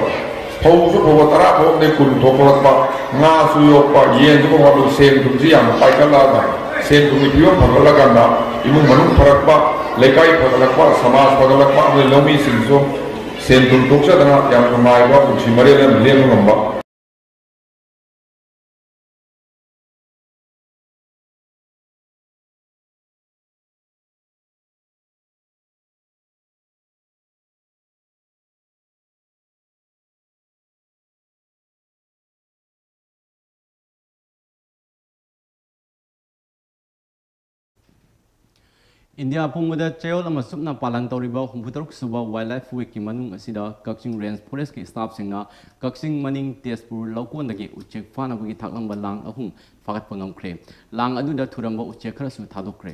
ꯐꯧꯁꯨ ꯐꯧꯕ ꯇꯔꯥ ꯊꯣꯛꯑꯝꯗꯩ ꯀꯨꯟ ꯊꯣꯛꯂꯛꯄ, ꯉꯥꯁꯨ ꯌꯣꯛꯄ, ꯌꯦꯟꯁꯨ ꯐꯧꯕ, ꯑꯗꯨ ꯁꯦꯟ ꯊꯨꯝꯁꯤ ꯌꯥꯝꯅ ꯄꯥꯏꯈꯠꯂꯛꯑꯒ, ꯁꯦꯟ ꯊꯨꯝꯒꯤ ꯐꯤꯕꯝ ꯐꯒꯠꯂꯀꯥꯟꯗ ꯏꯃꯨꯡ ꯃꯅꯨꯡ ꯐꯔꯛꯄ, ꯂꯩꯀꯥꯏ ꯐꯒꯠꯂꯛꯄ, ꯁꯃꯥꯖ ꯐꯒꯠꯂꯛꯄ, ꯑꯃꯗꯤ ꯂꯧꯃꯤꯁꯤꯡꯁꯨ ꯁꯦꯟ ꯊꯨꯝ ꯊꯣꯛꯆꯗꯅ ꯌꯥꯝ ꯅꯨꯡꯉꯥꯏꯕ ꯄꯨꯟꯁꯤ ꯃꯔꯦꯜ ꯑꯃ ꯂꯦꯟꯕ ꯉꯝꯕ꯫ ꯏꯟꯗꯤꯌꯥ ꯄꯨꯝꯕꯗ ꯆꯌꯣꯜ ꯑꯃ ꯆꯨꯞꯅ ꯄꯥꯂꯟ ꯇꯧꯔꯤꯕ ꯍꯨꯝꯐꯨꯇꯔꯨꯛ ꯁꯨꯕ Wildlife Weekꯀꯤ ꯃꯅꯨꯡ ꯑꯁꯤꯗ ꯀꯛꯆꯤꯡ Range Forestꯀꯤ staffꯁꯤꯡꯅ ꯀꯛꯆꯤꯡ ꯃꯅꯤꯡ ꯇꯦꯖꯄꯨꯔ ꯂꯧꯀꯣꯟꯗꯒꯤ ꯎꯆꯦꯛ ꯐꯥꯅꯕꯒꯤ ꯊꯥꯛꯂꯝꯕ ꯂꯥꯡ ꯑꯍꯨꯝ ꯐꯥꯒꯠꯄ ꯉꯝꯈ꯭ꯔꯦ꯫ ꯂꯥꯡ ꯑꯗꯨꯗ ꯊꯨꯔꯝꯕ ꯎꯆꯦꯛ ꯈꯔꯁꯨ ꯊꯥꯗꯣꯛꯈ꯭ꯔꯦ꯫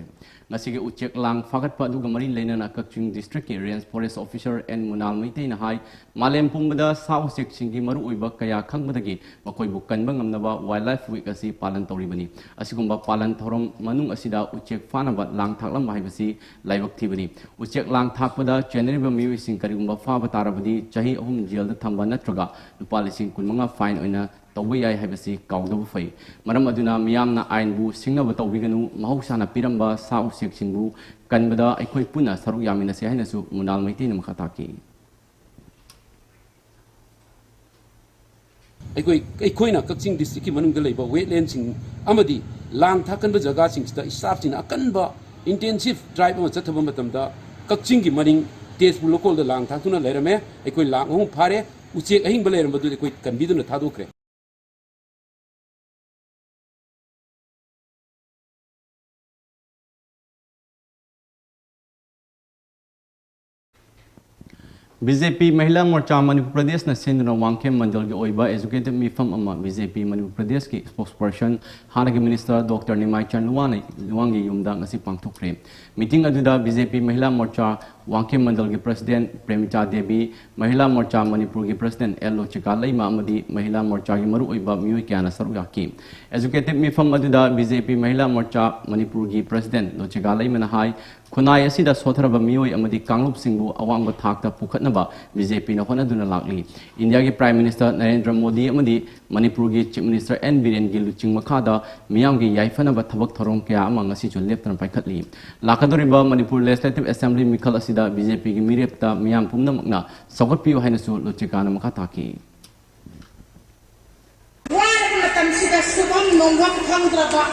ꯉꯁꯤꯒꯤ ꯎꯆꯦꯛ ꯂꯥꯡ ꯐꯥꯒꯠꯄ ꯑꯗꯨꯒ ꯃꯔꯤ ꯂꯩꯅꯅ ꯀꯛꯆꯤꯡ districtꯀꯤ Range Forest Officer ꯑꯦꯟ ꯃꯨꯅꯥꯜ ꯃꯩꯇꯩꯅ ꯍꯥꯏ, ꯃꯥꯂꯦꯝ ꯄꯨꯝꯕꯗ ꯁꯥ ꯎꯆꯦꯛꯁꯤꯡꯒꯤ ꯃꯔꯨꯑꯣꯏꯕ ꯀꯌꯥ ꯈꯪꯕꯗꯒꯤ ꯃꯈꯣꯏꯕꯨ ꯀꯟꯕ ꯉꯝꯅꯕ Wildlife Week ꯑꯁꯤ ꯄꯥꯂꯟ ꯇꯧꯔꯤꯕꯅꯤ꯫ ꯑꯁꯤꯒꯨꯝꯕ ꯄꯥꯂꯟ ꯊꯧꯔꯝ ꯃꯅꯨꯡ ꯑꯁꯤꯗ ꯎꯆꯦꯛ ꯐꯥꯅꯕ ꯂꯥꯡ ꯊꯥꯛꯂꯝꯕ ꯍꯥꯏꯕꯁꯤ ꯂꯥꯏꯕꯛ ꯊꯤꯕꯅꯤ꯫ ꯎꯆꯦꯛ ꯂꯥꯡ ꯊꯥꯛꯄꯗ ꯆꯦꯟꯅꯔꯤꯕ ꯃꯤꯑꯣꯏꯁꯤꯡ ꯀꯔꯤꯒꯨꯝꯕ ꯐꯥꯕ ꯇꯥꯔꯕꯗꯤ ꯆꯍꯤ ꯑꯍꯨꯝ ꯖꯦꯜꯗ ꯊꯝꯕ ꯅꯠꯇ꯭ꯔꯒ ꯂꯨꯄꯥ ꯂꯤꯁꯤꯡ ꯀꯨꯟꯃꯉꯥ fine ꯑꯣꯏꯅ ꯇꯧꯕ ꯌꯥꯏ ꯍꯥꯏꯕꯁꯤ ꯀꯥꯎꯗꯕ ꯐꯩ꯫ ꯃꯔꯝ ꯑꯗꯨꯅ ꯃꯤꯌꯥꯝꯅ ꯑꯥꯏꯟꯕꯨ ꯁꯤꯡꯅꯕ ꯇꯧꯕꯤꯒꯅꯨ꯫ ꯃꯍꯧꯁꯥꯅ ꯄꯤꯔꯝꯕ ꯁꯥ ꯎꯆꯦꯛꯁꯤꯡꯕꯨ ꯀꯟꯕꯗ ꯑꯩꯈꯣꯏ ꯄꯨꯟꯅ ꯁꯔꯨꯛ ꯌꯥꯃꯤꯟꯅꯁꯤ ꯍꯥꯏꯅꯁꯨ ꯃꯨꯅꯥꯜ ꯃꯩꯇꯩꯅ ꯃꯈꯥ ꯇꯥꯈꯤ꯫ ꯑꯩꯈꯣꯏ, ꯑꯩꯈꯣꯏꯅ ꯀꯛꯆꯤꯡ districtꯀꯤ ꯃꯅꯨꯡꯗ ꯂꯩꯕ wetlandꯁꯤꯡ ꯑꯃꯗꯤ ꯂꯥꯡ ꯊꯥꯛꯀꯟꯕ ꯖꯒꯥꯁꯤꯡꯁꯤꯗ staffꯁꯤꯡꯅ ꯑꯀꯟꯕ intensive drive ꯑꯃ ꯆꯠꯊꯕ ꯃꯇꯝꯗ ꯀꯛꯆꯤꯡꯒꯤ ꯃꯅꯤꯡ ꯇꯦꯖꯄꯨꯔ ꯂꯧꯀꯣꯜꯗ ꯂꯥꯡ ꯊꯥꯛꯇꯨꯅ ꯂꯩꯔꯝꯃꯦ꯫ ꯑꯩꯈꯣꯏ ꯂꯥꯡ ꯑꯍꯨꯝ ꯐꯥꯔꯦ꯫ ꯎꯆꯦꯛ ꯑꯍꯤꯡꯕ ꯂꯩꯔꯝꯕꯗꯨꯗꯤ ꯑꯩꯈꯣꯏ ꯀꯟꯕꯤꯗꯨꯅ ꯊꯥꯗꯣꯛꯈ꯭ꯔꯦ꯫ ꯕꯤ ꯖꯦ ꯄꯤ ꯃꯍꯤꯂꯥ ꯃꯣꯔꯆꯥ ꯃꯅꯤꯄꯨꯔ ꯄ꯭ꯔꯗꯦꯁꯅ ꯁꯤꯟꯗꯨꯅ ꯋꯥꯡꯈꯦꯝ ꯃꯟꯗꯜꯒꯤ ꯑꯣꯏꯕ ꯑꯦꯖꯨꯀꯦꯇꯤꯚ ꯃꯤꯐꯝ ꯑꯃ ꯕꯤ ꯖꯦ ꯄꯤ ꯃꯅꯤꯄꯨꯔ ꯄ꯭ꯔꯗꯦꯁꯀꯤ ꯁ꯭ꯄꯣꯛꯁꯄꯔꯁꯟ ꯍꯥꯟꯅꯒꯤ ꯃꯤꯅꯤꯁꯇꯔ ꯗꯣꯛꯇꯔ ꯅꯤꯃꯥꯏꯆꯟ ꯂꯨꯋꯥꯅ, ꯂꯨꯋꯥꯡꯒꯤ ꯌꯨꯝꯗ ꯉꯁꯤ ꯄꯥꯡꯊꯣꯛꯈ꯭ꯔꯦ꯫ ꯃꯤꯇꯤꯡ ꯑꯗꯨꯗ ꯕꯤ ꯖꯦ ꯄꯤ ꯃꯍꯤꯂꯥ ꯃꯣꯔꯆꯥ ꯋꯥꯡꯈꯦꯝ ꯃꯟꯗꯜꯒꯤ ꯄ꯭ꯔꯁꯤꯗꯦꯟꯠ ꯄ꯭ꯔꯦꯃꯤꯇꯥ ꯗꯦꯕꯤ, ꯃꯍꯤꯂꯥ ꯃꯣꯔꯆꯥ ꯃꯅꯤꯄꯨꯔꯒꯤ ꯄ꯭ꯔꯁꯤꯗꯦꯟꯠ ꯑꯦꯜ ꯂꯣꯆꯤꯀꯥ ꯂꯩꯃ ꯑꯃꯗꯤ ꯃꯍꯤꯂꯥ ꯃꯣꯔꯆꯥꯒꯤ ꯃꯔꯨꯑꯣꯏꯕ ꯃꯤꯑꯣꯏ ꯀꯌꯥꯅ ꯁꯔꯨꯛ ꯌꯥꯈꯤ꯫ ꯑꯦꯖꯨꯀꯦꯇꯤꯚ ꯃꯤꯐꯝ ꯑꯗꯨꯗ ꯕꯤ ꯖꯦ ꯄꯤ ꯃꯍꯤꯂꯥ ꯃꯣꯔꯆꯥ ꯃꯅꯤꯄꯨꯔꯒꯤ ꯄ꯭ꯔꯁꯤꯗꯦꯟꯠ ꯂꯣꯆꯤꯀꯥ ꯂꯩꯃꯅ ꯍꯥꯏ, ꯈꯨꯟꯅꯥꯏ ꯑꯁꯤꯗ ꯁꯣꯠꯊꯔꯕ ꯃꯤꯑꯣꯏ ꯑꯃꯗꯤ ꯀꯥꯡꯂꯨꯞꯁꯤꯡꯕꯨ ꯑꯋꯥꯡꯕ ꯊꯥꯛꯇ ꯄꯨꯈꯠꯅꯕ ꯕꯤ ꯖꯦ ꯄꯤꯅ ꯍꯣꯠꯅꯗꯨꯅ ꯂꯥꯛꯂꯤ꯫ ꯏꯟꯗꯤꯌꯥꯒꯤ ꯄ꯭ꯔꯥꯏꯝ ꯃꯤꯅꯤꯁꯇꯔ ꯅꯔꯦꯟꯗ꯭ꯔ ꯃꯣꯗꯤ ꯑꯃꯗꯤ ꯃꯅꯤꯄꯨꯔꯒꯤ ꯆꯤꯐ ꯃꯤꯅꯤꯁꯇꯔ ꯑꯦꯟ ꯕꯤꯔꯦꯟꯒꯤ ꯂꯨꯆꯤꯡ ꯃꯈꯥꯗ ꯃꯤꯌꯥꯝꯒꯤ ꯌꯥꯏꯐꯅꯕ ꯊꯕꯛ ꯊꯧꯔꯝ ꯀꯌꯥ ꯑꯃ ꯉꯁꯤꯁꯨ ꯂꯦꯞꯇꯅ ꯄꯥꯏꯈꯠꯂꯤ꯫ ꯂꯥꯛꯀꯗꯧꯔꯤꯕ ꯃꯅꯤꯄꯨꯔ ꯂꯦꯖꯤꯁꯂꯦꯇꯤꯚ ꯑꯦꯁꯦꯝꯕ꯭ꯂꯤ ꯃꯤꯈꯜ ꯑꯁꯤꯗ ꯕꯤ ꯖꯦ ꯄꯤꯒꯤ ꯃꯤꯔꯦꯞꯇ ꯃꯤꯌꯥꯝ ꯄꯨꯝꯅꯃꯛꯅ ꯁꯧꯒꯠꯄꯤꯌꯨ ꯍꯥꯏꯅꯁꯨ ꯂꯣꯆꯤꯀꯥꯅ ꯃꯈꯥ ꯇꯥꯈꯤ꯫ ꯋꯥꯔꯕ ꯃꯇꯝꯁꯤꯗ ꯁꯨꯐꯝ ꯅꯣꯝꯐꯝ ꯈꯪꯗ꯭ꯔꯕ,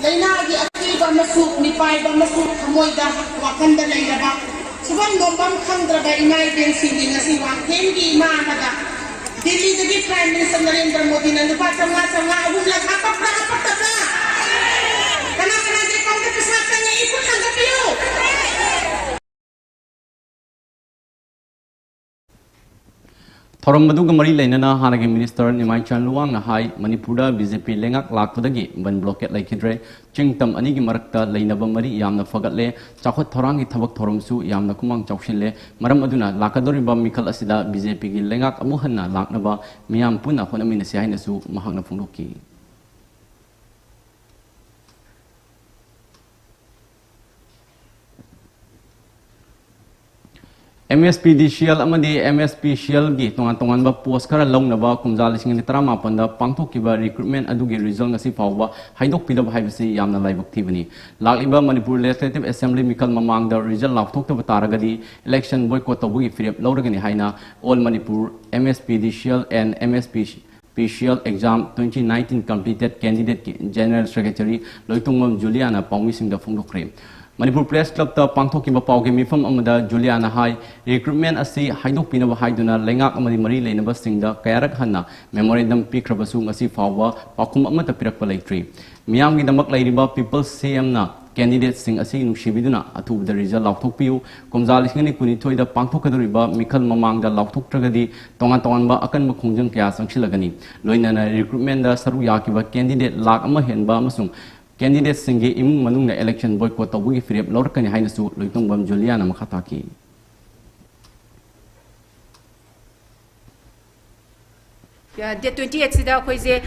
ꯂꯥꯏꯅꯥꯒꯤ ꯑꯀꯤꯕ ꯑꯃꯁꯨ, ꯃꯤꯄꯥꯏꯕ ꯑꯃꯁꯨ ꯊꯃꯣꯏꯗ, ꯋꯥꯈꯜꯗ ꯂꯩꯔꯕ, ꯁꯨꯐꯝ ꯅꯣꯝꯐꯝ ꯈꯪꯗ꯭ꯔꯕ ꯏꯃꯥ ꯏꯕꯦꯟꯁꯤꯡꯒꯤ ꯉꯁꯤ ꯋꯥꯡꯈꯦꯝꯒꯤ ꯏꯃꯥ ꯑꯃꯗ ꯗꯤꯜꯂꯤꯗꯒꯤ ꯄ꯭ꯔꯥꯏꯝ ꯃꯤꯅꯤꯁꯇꯔ ꯅꯔꯦꯟꯗ꯭ꯔ ꯃꯣꯗꯤꯅ ꯂꯨꯄꯥ ꯆꯥꯝꯃꯉꯥ, ꯆꯥꯝꯃꯉꯥ, ꯑꯍꯨꯝꯂꯛ ꯍꯥꯞꯄꯛꯄ꯭ꯔꯥ, ꯍꯥꯞꯄꯛꯇꯕ꯭ꯔꯥ? ꯀꯅꯥ ꯀꯅꯥꯒꯤ ꯑꯦꯀꯥꯎꯟꯗ ꯄꯩꯁꯥ ꯆꯪꯉꯛꯏ? ꯈꯨꯠ ꯊꯥꯡꯒꯠꯄꯤꯌꯨ꯫ ꯊꯧꯔꯝ ꯑꯗꯨꯒ ꯃꯔꯤ ꯂꯩꯅꯅ ꯍꯥꯟꯅꯒꯤ ꯃꯤꯅꯤꯁꯇꯔ ꯅꯤꯃꯥꯏꯆꯟ ꯂꯨꯋꯥꯡꯅ ꯍꯥꯏ, ꯃꯅꯤꯄꯨꯔꯗ ꯕꯤ ꯖꯦ ꯄꯤ ꯂꯩꯉꯥꯛ ꯂꯥꯛꯄꯗꯒꯤ ꯕꯟ ꯕ꯭ꯂꯣꯀꯦꯠ ꯂꯩꯈꯤꯗ꯭ꯔꯦ, ꯆꯤꯡ ꯇꯝ ꯑꯅꯤꯒꯤ ꯃꯔꯛꯇ ꯂꯩꯅꯕ ꯃꯔꯤ ꯌꯥꯝꯅ ꯐꯒꯠꯂꯦ, ꯆꯥꯎꯈꯠ ꯊꯧꯔꯥꯡꯒꯤ ꯊꯕꯛ ꯊꯧꯔꯝꯁꯨ ꯌꯥꯝꯅ ꯈꯨꯃꯥꯡ ꯆꯥꯎꯁꯤꯜꯂꯦ, ꯃꯔꯝ ꯑꯗꯨꯅ ꯂꯥꯛꯀꯗꯧꯔꯤꯕ ꯃꯤꯈꯜ ꯑꯁꯤꯗ ꯕꯤ ꯖꯦ ꯄꯤꯒꯤ ꯂꯩꯉꯥꯛ ꯑꯃꯨꯛ ꯍꯟꯅ ꯂꯥꯛꯅꯕ ꯃꯤꯌꯥꯝ ꯄꯨꯟꯅ ꯍꯣꯠꯅꯃꯤꯟꯅꯁꯤ ꯍꯥꯏꯅꯁꯨ ꯃꯍꯥꯛꯅ ꯐꯣꯡꯗꯣꯛꯈꯤ꯫ ꯑꯦꯝ ꯑꯦꯁ ꯄꯤ ꯗꯤ ꯁꯤ ꯑꯦꯜ ꯑꯃꯗꯤ ꯑꯦꯝ ꯑꯦꯁ ꯄꯤ ꯁꯤ ꯑꯦꯜꯒꯤ ꯇꯣꯉꯥꯟ ꯇꯣꯉꯥꯟꯕ ꯄꯣꯁ ꯈꯔ ꯂꯧꯅꯕ ꯀꯨꯝꯖꯥ ꯂꯤꯁꯤꯡ ꯑꯅꯤ ꯇꯔꯥꯃꯥꯄꯟꯗ ꯄꯥꯡꯊꯣꯛꯈꯤꯕ ꯔꯤꯀ꯭ꯔꯨꯠꯃꯦꯟ ꯑꯗꯨꯒꯤ ꯔꯤꯖꯜ ꯉꯁꯤ ꯐꯥꯎꯕ ꯍꯥꯏꯗꯣꯛꯄꯤꯗꯕ ꯍꯥꯏꯕꯁꯤ ꯌꯥꯝꯅ ꯂꯥꯏꯕꯛ ꯊꯤꯕꯅꯤ꯫ ꯂꯥꯛꯂꯤꯕ ꯃꯅꯤꯄꯨꯔ ꯂꯦꯖꯤꯁꯂꯦꯇꯤꯚ ꯑꯦꯁꯦꯝꯕ꯭ꯂꯤ ꯃꯤꯈꯜ ꯃꯃꯥꯡꯗ ꯔꯤꯖꯜ ꯂꯥꯎꯊꯣꯛꯇꯕ ꯇꯥꯔꯒꯗꯤ ꯏꯂꯦꯛꯁꯟ ꯕꯣꯏꯀꯣꯠ ꯇꯧꯕꯒꯤ ꯐꯤꯔꯦꯞ ꯂꯧꯔꯒꯅꯤ ꯍꯥꯏꯅ All Manipur M S P D C L and M S P P C L Exam twenty nineteen Completed Candidateꯀꯤ ꯖꯦꯅꯔꯦꯜ ꯁꯦꯀ꯭ꯔꯦꯇꯔꯤ ꯂꯣꯏꯇꯣꯡꯕꯝ ꯖꯨꯂꯤꯌꯥꯅ ꯄꯥꯎꯃꯤꯁꯤꯡꯗ ꯐꯣꯡꯗꯣꯛꯈ꯭ꯔꯦ꯫ ꯃꯅꯤꯄꯨꯔ ꯄ꯭ꯔꯦꯁ ꯀ꯭ꯂꯕꯇ ꯄꯥꯡꯊꯣꯛꯈꯤꯕ ꯄꯥꯎꯒꯤ ꯃꯤꯐꯝ ꯑꯃꯗ ꯖꯨꯂꯤꯌꯥꯅ ꯍꯥꯏ, ꯔꯤꯀ꯭ꯔꯨꯠꯃꯦꯟ ꯑꯁꯤ ꯍꯥꯏꯗꯣꯛꯄꯤꯅꯕ ꯍꯥꯏꯗꯨꯅ ꯂꯩꯉꯥꯛ ꯑꯃꯗꯤ ꯃꯔꯤ ꯂꯩꯅꯕꯁꯤꯡꯗ ꯀꯌꯥꯔꯛ ꯍꯟꯅ ꯃꯦꯃꯣꯔꯦꯟꯗꯝ ꯄꯤꯈ꯭ꯔꯕꯁꯨ ꯉꯁꯤ ꯐꯥꯎꯕ ꯄꯥꯎꯈꯨꯝ ꯑꯃꯠꯇ ꯄꯤꯔꯛꯄ ꯂꯩꯇ꯭ꯔꯤ꯫ ꯃꯤꯌꯥꯝꯒꯤꯗꯃꯛ ꯂꯩꯔꯤꯕ ꯄꯤꯄꯜꯁ ꯁꯤ ꯑꯦꯝꯅ ꯀꯦꯟꯗꯤꯗꯦꯠꯁꯤꯡ ꯑꯁꯤ ꯅꯨꯡꯁꯤꯕꯤꯗꯨꯅ ꯑꯊꯨꯕꯗ ꯔꯤꯖꯜ ꯂꯥꯎꯊꯣꯛꯄꯤꯌꯨ꯫ ꯀꯨꯝꯖꯥ ꯂꯤꯁꯤꯡ ꯑꯅꯤ ꯀꯨꯟꯅꯤꯊꯣꯏꯗ ꯄꯥꯡꯊꯣꯛꯀꯗꯧꯔꯤꯕ ꯃꯤꯈꯜ ꯃꯃꯥꯡꯗ ꯂꯥꯎꯊꯣꯛꯇ꯭ꯔꯒꯗꯤ ꯇꯣꯉꯥꯟ ꯇꯣꯉꯥꯟꯕ ꯑꯀꯟꯕ ꯈꯣꯡꯖꯪ ꯀꯌꯥ ꯆꯪꯁꯤꯜꯂꯒꯅꯤ꯫ ꯂꯣꯏꯅꯅ ꯔꯤꯀ꯭ꯔꯨꯠꯃꯦꯟꯗ ꯁꯔꯨꯛ ꯌꯥꯈꯤꯕ ꯀꯦꯟꯗꯤꯗꯦꯠ ꯂꯥꯈ ꯑꯃ ꯍꯦꯟꯕ ꯑꯃꯁꯨꯡ ꯀꯦꯟꯗꯤꯗꯦꯠꯁꯤꯡꯒꯤ ꯏꯃꯨꯡ ꯃꯅꯨꯡꯅ ꯏꯂꯦꯛꯁꯟ ꯕꯣꯏꯀꯣꯠ ꯇꯧꯕꯒꯤ ꯐꯤꯔꯦꯞ ꯂꯧꯔꯛꯀꯅꯤ ꯍꯥꯏꯅꯁꯨ ꯂꯣꯏꯇꯣꯡꯕꯝ ꯖꯨꯂꯤꯌꯥꯅ ꯃꯈꯥ ꯇꯥꯈꯤ꯫ ꯗꯦꯠ ꯇ꯭ꯋꯦꯟꯇꯤ ꯑꯩꯠꯁꯤꯗ ꯑꯩꯈꯣꯏꯁꯦ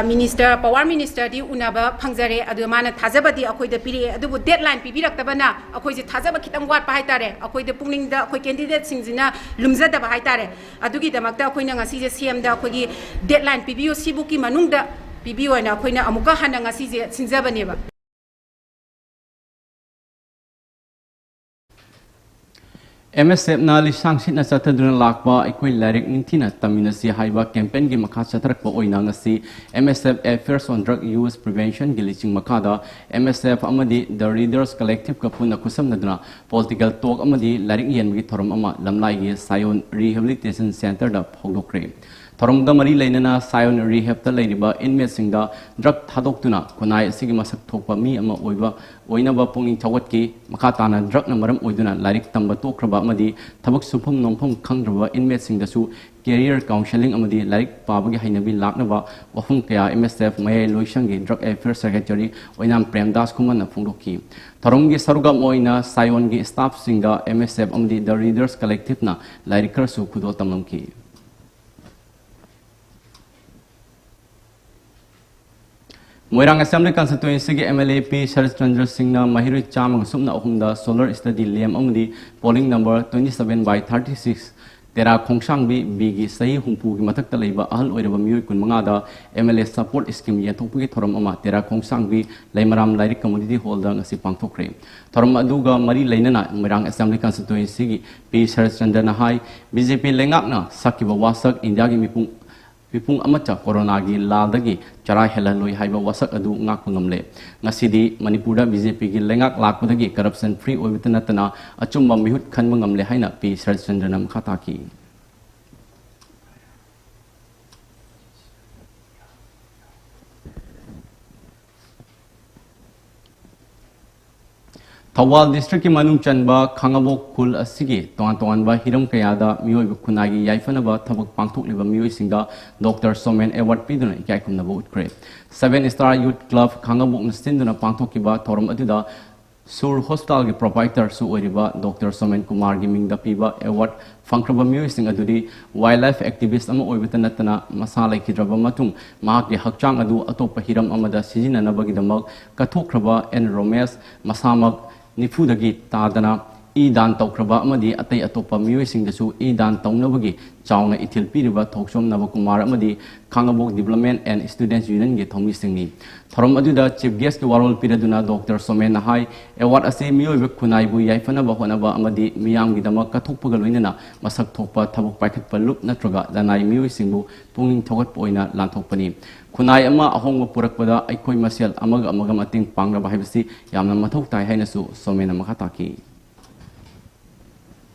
ꯃꯤꯅꯤꯁꯇꯔ, ꯄꯋꯥꯔ ꯃꯤꯅꯤꯁꯇꯔꯗꯤ ꯎꯅꯕ ꯐꯪꯖꯔꯦ, ꯑꯗꯨ ꯃꯥꯅ ꯊꯥꯖꯕꯗꯤ ꯑꯩꯈꯣꯏꯗ ꯄꯤꯔꯛꯑꯦ, ꯑꯗꯨꯕꯨ ꯗꯦꯠ ꯂꯥꯏꯟ ꯄꯤꯕꯤꯔꯛꯇꯕꯅ ꯑꯩꯈꯣꯏꯁꯦ ꯊꯥꯖꯕ ꯈꯤꯇꯪ ꯋꯥꯠꯄ ꯍꯥꯏꯇꯥꯔꯦ꯫ ꯑꯩꯈꯣꯏꯗ ꯄꯨꯛꯅꯤꯡꯗ ꯑꯩꯈꯣꯏ ꯀꯦꯟꯗꯤꯗꯦꯠꯁꯤꯡꯁꯤꯅ ꯂꯨꯝꯖꯗꯕ ꯍꯥꯏꯇꯥꯔꯦ꯫ ꯑꯗꯨꯒꯤꯗꯃꯛꯇ ꯑꯩꯈꯣꯏꯅ ꯉꯁꯤꯁꯦ ꯁꯤ ꯑꯦꯝꯗ ꯑꯩꯈꯣꯏꯒꯤ ꯗꯦꯠ ꯂꯥꯏꯟ ꯄꯤꯕꯤꯌꯨ, ꯁꯤꯕꯨꯛꯀꯤ ꯃꯅꯨꯡꯗ ꯄꯤꯕꯤꯌꯨ ꯍꯥꯏꯅ ꯑꯩꯈꯣꯏꯅ ꯑꯃꯨꯛꯀ ꯍꯟꯅ ꯉꯁꯤꯁꯦ ꯁꯤꯟꯖꯕꯅꯦꯕ꯫ ꯑꯦꯝ ꯑꯦꯁ ꯑꯦꯐꯅ ꯂꯤꯁꯥꯡ ꯁꯤꯠꯅ ꯆꯠꯊꯗꯨꯅ ꯂꯥꯛꯄ ꯑꯩꯈꯣꯏ ꯂꯥꯏꯔꯤꯛ ꯅꯤꯡꯊꯤꯅ ꯇꯝꯃꯤꯟꯅꯁꯤ ꯍꯥꯏꯕ ꯀꯦꯝꯄꯦꯟꯒꯤ ꯃꯈꯥ ꯆꯠꯊꯔꯛꯄ ꯑꯣꯏꯅ ꯉꯁꯤ M S F Affairs on Drug Use Preventionꯒꯤ ꯂꯤꯆꯤꯡ ꯃꯈꯥꯗ ꯑꯦꯝ ꯑꯦꯁ ꯑꯦꯐ ꯑꯃꯗꯤ The Readers Collectiveꯀ ꯄꯨꯟꯅ ꯈꯨꯠꯁꯝꯅꯗꯨꯅ ꯄꯣꯂꯤꯇꯤꯀꯦꯜ ꯇꯣꯛ ꯑꯃꯗꯤ ꯂꯥꯏꯔꯤꯛ ꯌꯦꯟꯕꯒꯤ ꯊꯧꯔꯝ ꯑꯃ ꯂꯝꯂꯥꯏꯒꯤ ꯁꯥꯌꯣꯟ ꯔꯤꯍꯦꯕꯤꯂꯤꯇꯦꯁꯟ ꯁꯦꯟꯇꯔꯗ ꯍꯧꯗꯣꯛꯈ꯭ꯔꯦ꯫ ꯊꯧꯔꯝꯗ ꯃꯔꯤ ꯂꯩꯅꯅ ꯁꯥꯌꯣꯟ ꯔꯤꯍꯦꯞꯇ ꯂꯩꯔꯤꯕ ꯏꯟꯃꯦꯠꯁꯤꯡꯗ ꯗ꯭ꯔꯒ ꯊꯥꯗꯣꯛꯇꯨꯅ ꯈꯨꯟꯅꯥꯏ ꯑꯁꯤꯒꯤ ꯃꯁꯛ ꯊꯣꯛꯄ ꯃꯤ ꯑꯃ ꯑꯣꯏꯕ, ꯑꯣꯏꯅꯕ ꯄꯨꯛꯅꯤꯡ ꯊꯧꯒꯠꯈꯤ꯫ ꯃꯈꯥ ꯇꯥꯅ ꯗ꯭ꯔꯒꯅ ꯃꯔꯝ ꯑꯣꯏꯗꯨꯅ ꯂꯥꯏꯔꯤꯛ ꯇꯝꯕ ꯇꯣꯛꯈ꯭ꯔꯕ ꯑꯃꯗꯤ ꯊꯕꯛ ꯁꯨꯐꯝ ꯅꯣꯝꯐꯝ ꯈꯪꯗ꯭ꯔꯕ ꯏꯟꯃꯦꯠꯁꯤꯡꯗꯁꯨ career counselling ꯑꯃꯗꯤ ꯂꯥꯏꯔꯤꯛ ꯄꯥꯕꯒꯤ ꯍꯩꯅꯕꯤ ꯂꯥꯛꯅꯕ ꯋꯥꯐꯝ ꯀꯌꯥ ꯑꯦꯝ ꯑꯦꯁ ꯑꯦꯐ ꯃꯌꯥꯏ ꯂꯣꯏꯁꯪꯒꯤ ꯗ꯭ꯔꯒ ꯑꯦꯐꯤꯌꯔꯁ ꯁꯦꯀ꯭ꯔꯦꯇꯔꯤ ꯑꯣꯏꯅꯥꯝ ꯄ꯭ꯔꯦꯝꯗꯥꯁ ꯈꯨꯃꯟꯅ ꯐꯣꯡꯗꯣꯛꯈꯤ꯫ ꯊꯧꯔꯝꯒꯤ ꯁꯔꯨꯛ ꯑꯃ ꯑꯣꯏꯅ ꯁꯥꯌꯣꯟꯒꯤ ꯁ꯭ꯇꯥꯐꯁꯤꯡꯗ ꯑꯦꯝ ꯑꯦꯁ ꯑꯦꯐ ꯑꯃꯗꯤ The Readers Collectiveꯅ ꯂꯥꯏꯔꯤꯛ ꯈꯔꯁꯨ ꯈꯨꯗꯣꯜ ꯇꯝꯂꯝꯈꯤ꯫ ꯃꯣꯏꯔꯥꯡ ꯑꯦꯁꯦꯝꯕ꯭ꯂꯤ ꯀꯟꯁꯇꯤꯇ꯭ꯋꯦꯟꯁꯤꯒꯤ ꯑꯦꯝ ꯑꯦꯜ ꯑꯦ ꯄꯤ ꯁꯔꯠꯆꯟꯗ꯭ꯔ ꯁꯤꯡꯅ ꯃꯍꯩꯔꯣꯏ ꯆꯥꯝꯃꯒ ꯁꯨꯞꯅ ꯑꯍꯨꯝꯗ solar study lamp ꯑꯃꯗꯤ polling number twenty seven by thirty six ꯇꯦꯔꯥ ꯈꯣꯡꯁꯥꯡꯕꯤ ꯕꯤꯒꯤ ꯆꯍꯤ ꯍꯨꯝꯐꯨꯒꯤ ꯃꯊꯛꯇ ꯂꯩꯕ ꯑꯍꯜ ꯑꯣꯏꯔꯕ ꯃꯤꯑꯣꯏ ꯀꯨꯟꯃꯉꯥꯗ M L A support scheme ꯌꯦꯟꯊꯣꯛꯄꯒꯤ ꯊꯧꯔꯝ ꯑꯃ ꯇꯦꯔꯥ ꯈꯣꯡꯁꯥꯡꯕꯤ ꯂꯩꯃꯔꯥꯝ ꯂꯥꯏꯔꯤꯛ community hallꯗ ꯉꯁꯤ ꯄꯥꯡꯊꯣꯛꯈ꯭ꯔꯦ꯫ ꯊꯧꯔꯝ ꯑꯗꯨꯒ ꯃꯔꯤ ꯂꯩꯅꯅ ꯃꯣꯏꯔꯥꯡ ꯑꯦꯁꯦꯝꯕ꯭ꯂꯤ ꯀꯟꯁꯇꯤꯇ꯭ꯋꯦꯟꯁꯤꯒꯤ ꯄꯤ ꯁꯔꯠꯆꯟꯗ꯭ꯔꯅ ꯍꯥꯏ, ꯕꯤ ꯖꯦ ꯄꯤ ꯂꯩꯉꯥꯛꯅ ꯁꯛꯈꯤꯕ ꯋꯥꯁꯛ ꯏꯟꯗꯤꯌꯥꯒꯤ ꯃꯤꯄꯨꯡ ꯃꯤꯄꯨꯝ ꯑꯃꯠꯇ ꯀꯣꯔꯣꯅꯥꯒꯤ ꯂꯥꯜꯗꯒꯤ ꯆꯔꯥ ꯍꯦꯜꯍꯜꯂꯣꯏ ꯍꯥꯏꯕ ꯋꯥꯁꯛ ꯑꯗꯨ ꯉꯥꯛꯄ ꯉꯝꯂꯦ꯫ ꯉꯁꯤꯗꯤ ꯃꯅꯤꯄꯨꯔꯗ ꯕꯤ ꯖꯦ ꯄꯤꯒꯤ ꯂꯩꯉꯥꯛ ꯂꯥꯛꯄꯗꯒꯤ corruption free ꯑꯣꯏꯕꯇ ꯅꯠꯇꯅ ꯑꯆꯨꯝꯕ ꯃꯤꯍꯨꯠ ꯈꯟꯕ ꯉꯝꯂꯦ ꯍꯥꯏꯅ ꯄꯤ ꯁꯔꯠꯆꯟꯗ꯭ꯔꯅ ꯃꯈꯥ ꯇꯥꯈꯤ꯫ ꯊꯧꯕꯥꯜ ꯗꯤꯁꯇ꯭ꯔꯤꯛꯀꯤ ꯃꯅꯨꯡ ꯆꯟꯕ ꯈꯥꯉꯕꯣꯛ ꯈꯨꯜ ꯑꯁꯤꯒꯤ ꯇꯣꯉꯥꯟ ꯇꯣꯉꯥꯟꯕ ꯍꯤꯔꯝ ꯀꯌꯥꯗ ꯃꯤꯑꯣꯏꯕ ꯈꯨꯟꯅꯥꯏꯒꯤ ꯌꯥꯏꯐꯅꯕ ꯊꯕꯛ ꯄꯥꯡꯊꯣꯛꯂꯤꯕ ꯃꯤꯑꯣꯏꯁꯤꯡꯗ ꯗꯣꯛꯇꯔ ꯁꯣꯃꯦꯟ ꯑꯦꯋꯥꯔꯗ ꯄꯤꯗꯨꯅ ꯏꯀꯥꯏ ꯈꯨꯝꯅꯕ ꯎꯠꯈ꯭ꯔꯦ꯫ Seven Star Youth Club ꯈꯥꯉꯕꯣꯛꯅ ꯁꯤꯟꯗꯨꯅ ꯄꯥꯡꯊꯣꯛꯈꯤꯕ ꯊꯧꯔꯝ ꯑꯗꯨꯗ ꯁꯨꯔ ꯍꯣꯁꯄꯤꯇꯥꯜꯒꯤ ꯄ꯭ꯔꯣꯄꯥꯏꯇꯔꯁꯨ ꯑꯣꯏꯔꯤꯕ ꯗꯣꯛꯇꯔ ꯁꯣꯃꯦꯟ ꯀꯨꯃꯥꯔꯒꯤ ꯃꯤꯡꯗ ꯄꯤꯕ ꯑꯦꯋꯥꯔꯗ ꯐꯪꯈ꯭ꯔꯕ ꯃꯤꯑꯣꯏꯁꯤꯡ ꯑꯗꯨꯗꯤ ꯋꯥꯏꯜ ꯂꯥꯏꯐ ꯑꯦꯛꯇꯤꯚꯤꯁ ꯑꯃ ꯑꯣꯏꯕꯇ ꯅꯠꯇꯅ ꯃꯁꯥ ꯂꯩꯈꯤꯗ꯭ꯔꯕ ꯃꯇꯨꯡ ꯃꯍꯥꯛꯀꯤ ꯍꯛꯆꯥꯡ ꯑꯗꯨ ꯑꯇꯣꯞꯄ ꯍꯤꯔꯝ ꯑꯃꯗ ꯁꯤꯖꯤꯟꯅꯅꯕꯒꯤꯗꯃꯛ ꯀꯠꯊꯣꯛꯈ꯭ꯔꯕ ꯑꯦꯟ ꯔꯣꯃꯦꯁ, ꯃꯁꯥꯃꯛ ꯅꯤꯐꯨꯗꯒꯤ ꯇꯥꯗꯅ ꯏ ꯗꯥꯟ ꯇꯧꯈ꯭ꯔꯕ ꯑꯃꯗꯤ ꯑꯇꯩ ꯑꯇꯣꯞꯄ ꯃꯤꯑꯣꯏꯁꯤꯡꯗꯁꯨ ꯏ ꯗꯥꯟ ꯇꯧꯅꯕꯒꯤ ꯆꯥꯎꯅ ꯏꯊꯤꯜ ꯄꯤꯔꯤꯕ ꯊꯣꯛꯆꯣꯝ ꯅꯕꯀꯨꯃꯥꯔ ꯑꯃꯗꯤ ꯈꯥꯉꯕꯣꯛ Development and Students Unionꯒꯤ ꯊꯧꯃꯤꯁꯤꯡꯅꯤ꯫ ꯊꯧꯔꯝ ꯑꯗꯨꯗ ꯆꯤꯐ ꯒꯦꯁꯀꯤ ꯋꯥꯔꯣꯜ ꯄꯤꯔꯗꯨꯅ ꯗꯣꯛꯇꯔ ꯁꯣꯃꯦꯟꯅ ꯍꯥꯏ, ꯑꯦꯋꯥꯔꯗ ꯑꯁꯤ ꯃꯤꯑꯣꯏꯕ ꯈꯨꯟꯅꯥꯏꯕꯨ ꯌꯥꯏꯐꯅꯕ ꯍꯣꯠꯅꯕ ꯑꯃꯗꯤ ꯃꯤꯌꯥꯝꯒꯤꯗꯃꯛ ꯀꯠꯊꯣꯛꯄꯒ ꯂꯣꯏꯅꯅ ꯃꯁꯛ ꯊꯣꯛꯄ ꯊꯕꯛ ꯄꯥꯏꯈꯠꯄ ꯂꯨꯞ ꯅꯠꯇ꯭ꯔꯒ ꯂꯅꯥꯏ ꯃꯤꯑꯣꯏꯁꯤꯡꯕꯨ ꯄꯨꯛꯅꯤꯡ ꯊꯧꯒꯠꯄ ꯑꯣꯏꯅ ꯂꯥꯟꯊꯣꯛꯄꯅꯤ꯫ ꯈꯨꯟꯅꯥꯏ ꯑꯃ ꯑꯍꯣꯡꯕ ꯄꯨꯔꯛꯄꯗ ꯑꯩꯈꯣꯏ ꯃꯁꯦꯜ ꯑꯃꯒ ꯑꯃꯒ ꯃꯇꯦꯡ ꯄꯥꯡꯅꯕ ꯍꯥꯏꯕꯁꯤ ꯌꯥꯝꯅ ꯃꯊꯧ ꯇꯥꯏ ꯍꯥꯏꯅꯁꯨ ꯁꯣꯃꯦꯟꯅ ꯃꯈꯥ ꯇꯥꯈꯤ꯫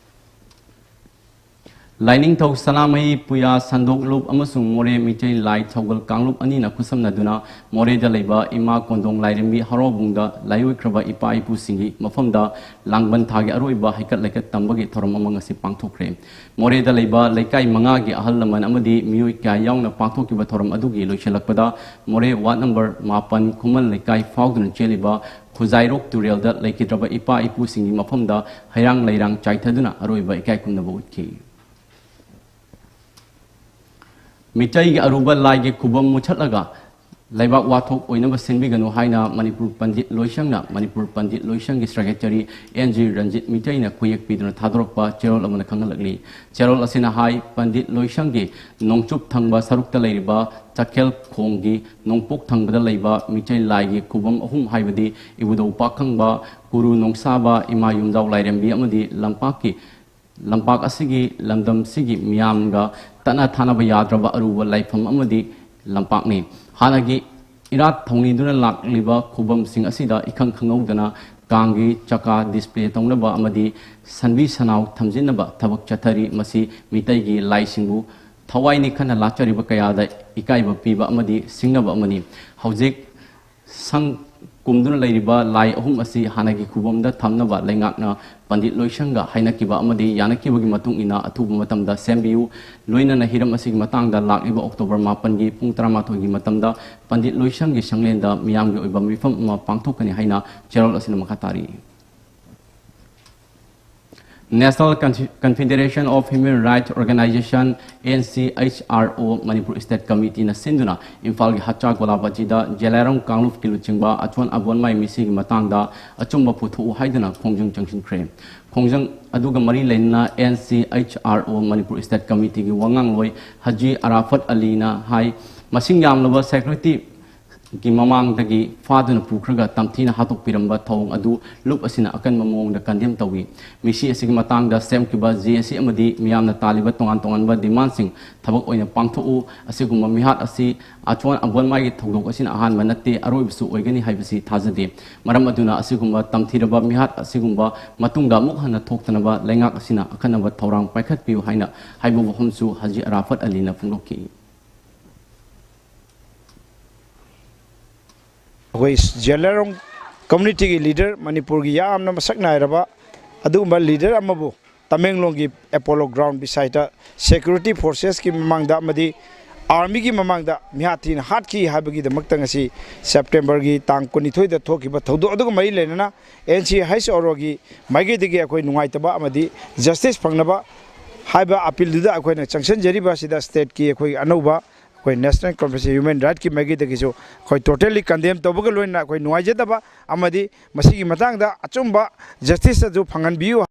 ꯂꯥꯏꯅꯤꯡꯊꯧ ꯁꯅꯥꯃꯍꯤ ꯄꯨꯌꯥ ꯁꯟꯗꯣꯛ ꯂꯨꯞ ꯑꯃꯁꯨꯡ ꯃꯣꯔꯦ ꯃꯤꯇꯩ ꯂꯥꯏ ꯊꯧꯒꯜ ꯀꯥꯡꯂꯨꯞ ꯑꯅꯤꯅ ꯈꯨꯠꯁꯝꯅꯗꯨꯅ ꯃꯣꯔꯦꯗ ꯂꯩꯕ ꯏꯃꯥ ꯀꯣꯟꯗꯣꯡ ꯂꯥꯏꯔꯦꯝꯕꯤ ꯍꯔꯥꯎꯕꯨꯡꯗ ꯂꯥꯏꯑꯣꯏꯈ꯭ꯔꯕ ꯏꯄꯥ ꯏꯄꯨꯁꯤꯡꯒꯤ ꯃꯐꯝꯗ ꯂꯥꯡꯕꯟ ꯊꯥꯒꯤ ꯑꯔꯣꯏꯕ ꯍꯩꯀꯠ ꯂꯩꯀꯠ ꯇꯝꯕꯒꯤ ꯊꯧꯔꯝ ꯑꯃ ꯉꯁꯤ ꯄꯥꯡꯊꯣꯛꯈ꯭ꯔꯦ꯫ ꯃꯣꯔꯦꯗ ꯂꯩꯕ ꯂꯩꯀꯥꯏ ꯃꯉꯥꯒꯤ ꯑꯍꯜ ꯂꯃꯟ ꯑꯃꯗꯤ ꯃꯤꯑꯣꯏ ꯀꯌꯥ ꯌꯥꯎꯅ ꯄꯥꯡꯊꯣꯛꯈꯤꯕ ꯊꯧꯔꯝ ꯑꯗꯨꯒꯤ ꯂꯣꯏꯁꯤꯜꯂꯛꯄꯗ ꯃꯣꯔꯦ ꯋꯥꯔꯗ ꯅꯝꯕꯔ ꯃꯥꯄꯟ ꯈꯨꯃꯟ ꯂꯩꯀꯥꯏ ꯐꯥꯎꯗꯨꯅ ꯆꯦꯜꯂꯤꯕ ꯈꯨꯖꯥꯏꯔꯣꯛ ꯇꯨꯔꯦꯜꯗ ꯂꯩꯈꯤꯗ꯭ꯔꯕ ꯏꯄꯥ ꯏꯄꯨꯁꯤꯡꯒꯤ ꯃꯐꯝꯗ ꯍꯩꯔꯥꯡ ꯂꯩꯔꯥꯡ ꯆꯥꯏꯊꯗꯨꯅ ꯑꯔꯣꯏꯕ ꯏꯀꯥꯏ ꯈꯨꯝꯅꯕ ꯎꯠꯈꯤ꯫ ꯃꯤꯇꯩꯒꯤ ꯑꯔꯨꯕ ꯂꯥꯏꯒꯤ ꯈꯨꯕꯝ ꯃꯨꯠꯊꯠꯂꯒ ꯂꯩꯕꯥꯛ ꯋꯥꯊꯣꯛ ꯑꯣꯏꯅꯕ ꯁꯤꯟꯕꯤꯒꯅꯨ ꯍꯥꯏꯅ ꯃꯅꯤꯄꯨꯔ ꯄꯟꯗꯤꯠ ꯂꯣꯏꯁꯪꯅ ꯃꯅꯤꯄꯨꯔ ꯄꯟꯗꯤꯠ ꯂꯣꯏꯁꯪꯒꯤ ꯁꯦꯀ꯭ꯔꯦꯇꯔꯤ ꯑꯦꯟ ꯖꯤ ꯔꯟꯖꯤꯠ ꯃꯤꯇꯩꯅ ꯈꯨꯌꯦꯛ ꯄꯤꯗꯨꯅ ꯊꯥꯗꯣꯔꯛꯄ ꯆꯦꯔꯣꯜ ꯑꯃꯅ ꯈꯪꯍꯜꯂꯛꯂꯤ꯫ ꯆꯦꯔꯣꯜ ꯑꯁꯤꯅ ꯍꯥꯏ, ꯄꯟꯗꯤꯠ ꯂꯣꯏꯁꯪꯒꯤ ꯅꯣꯡꯆꯨꯞ ꯊꯪꯕ ꯁꯔꯨꯛꯇ ꯂꯩꯔꯤꯕ ꯆꯥꯛꯈꯦꯜ ꯈꯣꯡꯒꯤ ꯅꯣꯡꯄꯣꯛ ꯊꯪꯕꯗ ꯂꯩꯕ ꯃꯤꯇꯩ ꯂꯥꯏꯒꯤ ꯈꯨꯕꯝ ꯑꯍꯨꯝ ꯍꯥꯏꯕꯗꯤ ꯏꯕꯨꯙꯧ ꯄꯥꯈꯪꯕ, ꯀꯨꯔꯨ ꯅꯣꯡꯁꯥꯕ, ꯏꯃꯥ ꯌꯨꯝꯖꯥꯎ ꯂꯥꯏꯔꯦꯝꯕꯤ ꯑꯃꯗꯤ ꯂꯝꯄꯥꯛꯀꯤ ꯂꯝꯄꯥꯛ ꯑꯁꯤꯒꯤ ꯂꯝꯗꯝꯁꯤꯒꯤ ꯃꯤꯌꯥꯝꯒ ꯇꯠꯅ ꯊꯥꯅꯕ ꯌꯥꯗ꯭ꯔꯕ ꯑꯔꯨꯕ ꯂꯥꯏꯐꯝ ꯑꯃꯗꯤ ꯂꯝꯄꯥꯛꯅꯤ꯫ ꯍꯥꯟꯅꯒꯤ ꯏꯔꯥꯠ ꯊꯧꯅꯤꯗꯨꯅ ꯂꯥꯛꯂꯤꯕ ꯈꯨꯕꯝꯁꯤꯡ ꯑꯁꯤꯗ ꯏꯈꯪ ꯈꯪꯍꯧꯗꯅ ꯀꯥꯡꯒꯤ ꯆꯀꯥ ꯗꯤꯁꯄ꯭ꯂꯦ ꯇꯧꯅꯕ ꯑꯃꯗꯤ ꯁꯟꯕꯤ ꯁꯅꯥꯎ ꯊꯝꯖꯤꯟꯅꯕ ꯊꯕꯛ ꯆꯠꯊꯔꯤ꯫ ꯃꯁꯤ ꯃꯤꯇꯩꯒꯤ ꯂꯥꯏꯁꯤꯡꯕꯨ ꯊꯋꯥꯏ ꯅꯤꯛꯈꯅ ꯂꯥꯠꯆꯔꯤꯕ ꯀꯌꯥꯗ ꯏꯀꯥꯏꯕ ꯄꯤꯕ ꯑꯃꯗꯤ ꯁꯤꯡꯅꯕ ꯑꯃꯅꯤ꯫ ꯍꯧꯖꯤꯛ ꯁꯪ ꯀꯨꯝꯗꯨꯅ ꯂꯩꯔꯤꯕ ꯂꯥꯏ ꯑꯍꯨꯝ ꯑꯁꯤ ꯍꯥꯟꯅꯒꯤ ꯈꯨꯕꯝꯗ ꯊꯝꯅꯕ ꯂꯩꯉꯥꯛꯅ ꯄꯟꯗꯤꯠ ꯂꯣꯏꯁꯪꯒ ꯍꯥꯏꯅꯈꯤꯕ ꯑꯃꯗꯤ ꯌꯥꯅꯈꯤꯕꯒꯤ ꯃꯇꯨꯡ ꯏꯟꯅ ꯑꯊꯨꯕ ꯃꯇꯝꯗ ꯁꯦꯝꯕꯤꯌꯨ꯫ ꯂꯣꯏꯅꯅ ꯍꯤꯔꯝ ꯑꯁꯤꯒꯤ ꯃꯇꯥꯡꯗ ꯂꯥꯛꯂꯤꯕ ꯑꯣꯛꯇꯣꯕꯔ ꯃꯥꯄꯟꯒꯤ ꯄꯨꯡ ꯇꯔꯥꯃꯥꯊꯣꯏꯒꯤ ꯃꯇꯝꯗ ꯄꯟꯗꯤꯠ ꯂꯣꯏꯁꯪꯒꯤ ꯁꯪꯂꯦꯟꯗ ꯃꯤꯌꯥꯝꯒꯤ ꯑꯣꯏꯕ ꯃꯤꯐꯝ ꯑꯃ ꯄꯥꯡꯊꯣꯛꯀꯅꯤ ꯍꯥꯏꯅ ꯆꯦꯔꯣꯜ ꯑꯁꯤꯅ ꯃꯈꯥ ꯇꯥꯔꯤ꯫ National Con-, Confederation of Human Rights Organization, N C H R O, Manipur state ꯀꯃꯤꯇꯤꯅ ꯁꯤꯟꯗꯨꯅ ꯏꯝꯐꯥꯜꯒꯤ ꯍꯠꯆꯥ ꯒꯣꯂꯥꯕꯥꯖꯤꯗ ꯖꯦꯂꯥꯏꯔꯣꯡ ꯀꯥꯡꯂꯨꯞꯀꯤ ꯂꯨꯆꯤꯡꯕ ꯑꯆꯣꯟ ꯑꯕꯣꯟꯃꯥꯏ ꯃꯤꯁꯤꯒꯤ ꯃꯇꯥꯡꯗ ꯑꯆꯨꯝꯕ ꯄꯨꯊꯣꯛꯎ ꯍꯥꯏꯗꯨꯅ ꯈꯣꯡꯖꯪ ꯆꯪꯁꯤꯟꯈ꯭ꯔꯦ꯫ ꯈꯣꯡꯖꯪ ꯑꯗꯨꯒ ꯃꯔꯤ ꯂꯩꯅꯅ N C H R O Manipur state ꯀꯃꯤꯇꯤꯒꯤ ꯋꯥꯉꯥꯡꯂꯣꯏ ꯍꯖꯤ ꯑꯔꯥꯐꯠ ꯑꯂꯤꯅ ꯍꯥꯏ, ꯃꯁꯤꯡ ꯌꯥꯝꯂꯕ ꯁꯦꯀ꯭ꯌꯨꯔꯤꯇꯤ ꯒꯤ ꯃꯃꯥꯡꯗꯒꯤ ꯐꯥꯗꯨꯅ ꯄꯨꯈ꯭ꯔꯒ ꯇꯝꯊꯤꯅ ꯍꯥꯠꯇꯣꯛꯄꯤꯔꯝꯕ ꯊꯧꯑꯣꯡ ꯑꯗꯨ ꯂꯨꯞ ꯑꯁꯤꯅ ꯑꯀꯟꯕ ꯃꯑꯣꯡꯗ ꯀꯟꯗꯦꯝ ꯇꯧꯏ꯫ ꯃꯤꯁꯤ ꯑꯁꯤꯒꯤ ꯃꯇꯥꯡꯗ ꯁꯦꯝꯈꯤꯕ ꯖꯦ ꯑꯦ ꯁꯤ ꯑꯃꯗꯤ ꯃꯤꯌꯥꯝꯅ ꯇꯥꯜꯂꯤꯕ ꯇꯣꯉꯥꯟ ꯇꯣꯉꯥꯟꯕ ꯗꯤꯃꯥꯟꯁꯤꯡ ꯊꯕꯛ ꯑꯣꯏꯅ ꯄꯥꯡꯊꯣꯛꯎ꯫ ꯑꯁꯤꯒꯨꯝꯕ ꯃꯤꯍꯥꯠ ꯑꯁꯤ ꯑꯆꯣꯟ ꯑꯕꯣꯟꯃꯥꯏꯒꯤ ꯊꯧꯗꯣꯛ ꯑꯁꯤꯅ ꯑꯍꯥꯟꯕ ꯅꯠꯇꯦ, ꯑꯔꯣꯏꯕꯁꯨ ꯑꯣꯏꯒꯅꯤ ꯍꯥꯏꯕꯁꯤ ꯊꯥꯖꯗꯦ꯫ ꯃꯔꯝ ꯑꯗꯨꯅ ꯑꯁꯤꯒꯨꯝꯕ ꯇꯝꯊꯤꯔꯕ ꯃꯤꯍꯥꯠ ꯑꯁꯤꯒꯨꯝꯕ ꯃꯇꯨꯡꯗ ꯑꯃꯨꯛ ꯍꯟꯅ ꯊꯣꯛꯇꯅꯕ ꯂꯩꯉꯥꯛ ꯑꯁꯤꯅ ꯑꯈꯟꯅꯕ ꯊꯧꯔꯥꯡ ꯄꯥꯏꯈꯠꯄꯤꯌꯨ ꯍꯥꯏꯅ ꯍꯥꯏꯕ ꯋꯥꯐꯝꯁꯨ ꯍꯖꯤ ꯑꯔꯥꯐꯠ ꯑꯂꯤꯅ ꯐꯣꯡꯗꯣꯛꯈꯤ꯫ ꯑꯩꯈꯣꯏ ꯖꯦꯂꯔꯣꯡ ꯀꯝꯃꯨꯅꯤꯇꯤꯒꯤ ꯂꯤꯗꯔ, ꯃꯅꯤꯄꯨꯔꯒꯤ ꯌꯥꯝꯅ ꯃꯁꯛ ꯅꯥꯏꯔꯕ ꯑꯗꯨꯒꯨꯝꯕ ꯂꯤꯗꯔ ꯑꯃꯕꯨ ꯇꯃꯦꯡꯂꯣꯡꯒꯤ ꯑꯦꯄꯣꯂꯣ ꯒ꯭ꯔꯥꯎꯟ ꯕꯤꯁꯥꯏꯠꯇ ꯁꯦꯀ꯭ꯌꯨꯔꯤꯇꯤ ꯐꯣꯔꯁꯦꯁꯀꯤ ꯃꯃꯥꯡꯗ ꯑꯃꯗꯤ ꯑꯥꯔꯃꯤꯒꯤ ꯃꯃꯥꯡꯗ ꯃꯤꯍꯥꯠ ꯊꯤꯅ ꯍꯥꯠꯈꯤ ꯍꯥꯏꯕꯒꯤꯗꯃꯛꯇ ꯉꯁꯤ ꯁꯦꯞꯇꯦꯝꯕꯔꯒꯤ ꯇꯥꯡ ꯀꯨꯟꯅꯤꯊꯣꯏꯗ ꯊꯣꯛꯈꯤꯕ ꯊꯧꯗꯣꯛ ꯑꯗꯨꯒ ꯃꯔꯤ ꯂꯩꯅꯅ ꯑꯦꯟ ꯁꯤ ꯍꯩꯆ ꯑꯥꯔ ꯑꯣꯒꯤ ꯃꯥꯏꯀꯩꯗꯒꯤ ꯑꯩꯈꯣꯏ ꯅꯨꯡꯉꯥꯏꯇꯕ ꯑꯃꯗꯤ ꯖꯁꯇꯤꯁ ꯐꯪꯅꯕ ꯍꯥꯏꯕ ꯑꯄꯤꯜꯗꯨꯗ ꯑꯩꯈꯣꯏꯅ ꯆꯪꯁꯤꯟꯖꯔꯤꯕ ꯑꯁꯤꯗ ꯁ꯭ꯇꯦꯠꯀꯤ ꯑꯩꯈꯣꯏꯒꯤ ꯑꯅꯧꯕ ꯑꯩꯈꯣꯏ ꯅꯦꯁꯅꯦꯜ ꯀꯟꯐꯔꯦꯟꯁ ꯍ꯭ꯌꯨꯃꯦꯟ ꯔꯥꯏꯠꯀꯤ ꯃꯥꯏꯀꯩꯗꯒꯤꯁꯨ ꯑꯩꯈꯣꯏ ꯇꯣꯇꯦꯜꯂꯤ ꯀꯟꯗꯦꯝ ꯇꯧꯕꯒ ꯂꯣꯏꯅꯅ ꯑꯩꯈꯣꯏ ꯅꯨꯡꯉꯥꯏꯖꯗꯕ ꯑꯃꯗꯤ ꯃꯁꯤꯒꯤ ꯃꯇꯥꯡꯗ ꯑꯆꯨꯝꯕ ꯖꯁꯇꯤꯁ ꯑꯗꯨ ꯐꯪꯍꯟꯕꯤꯌꯨ꯫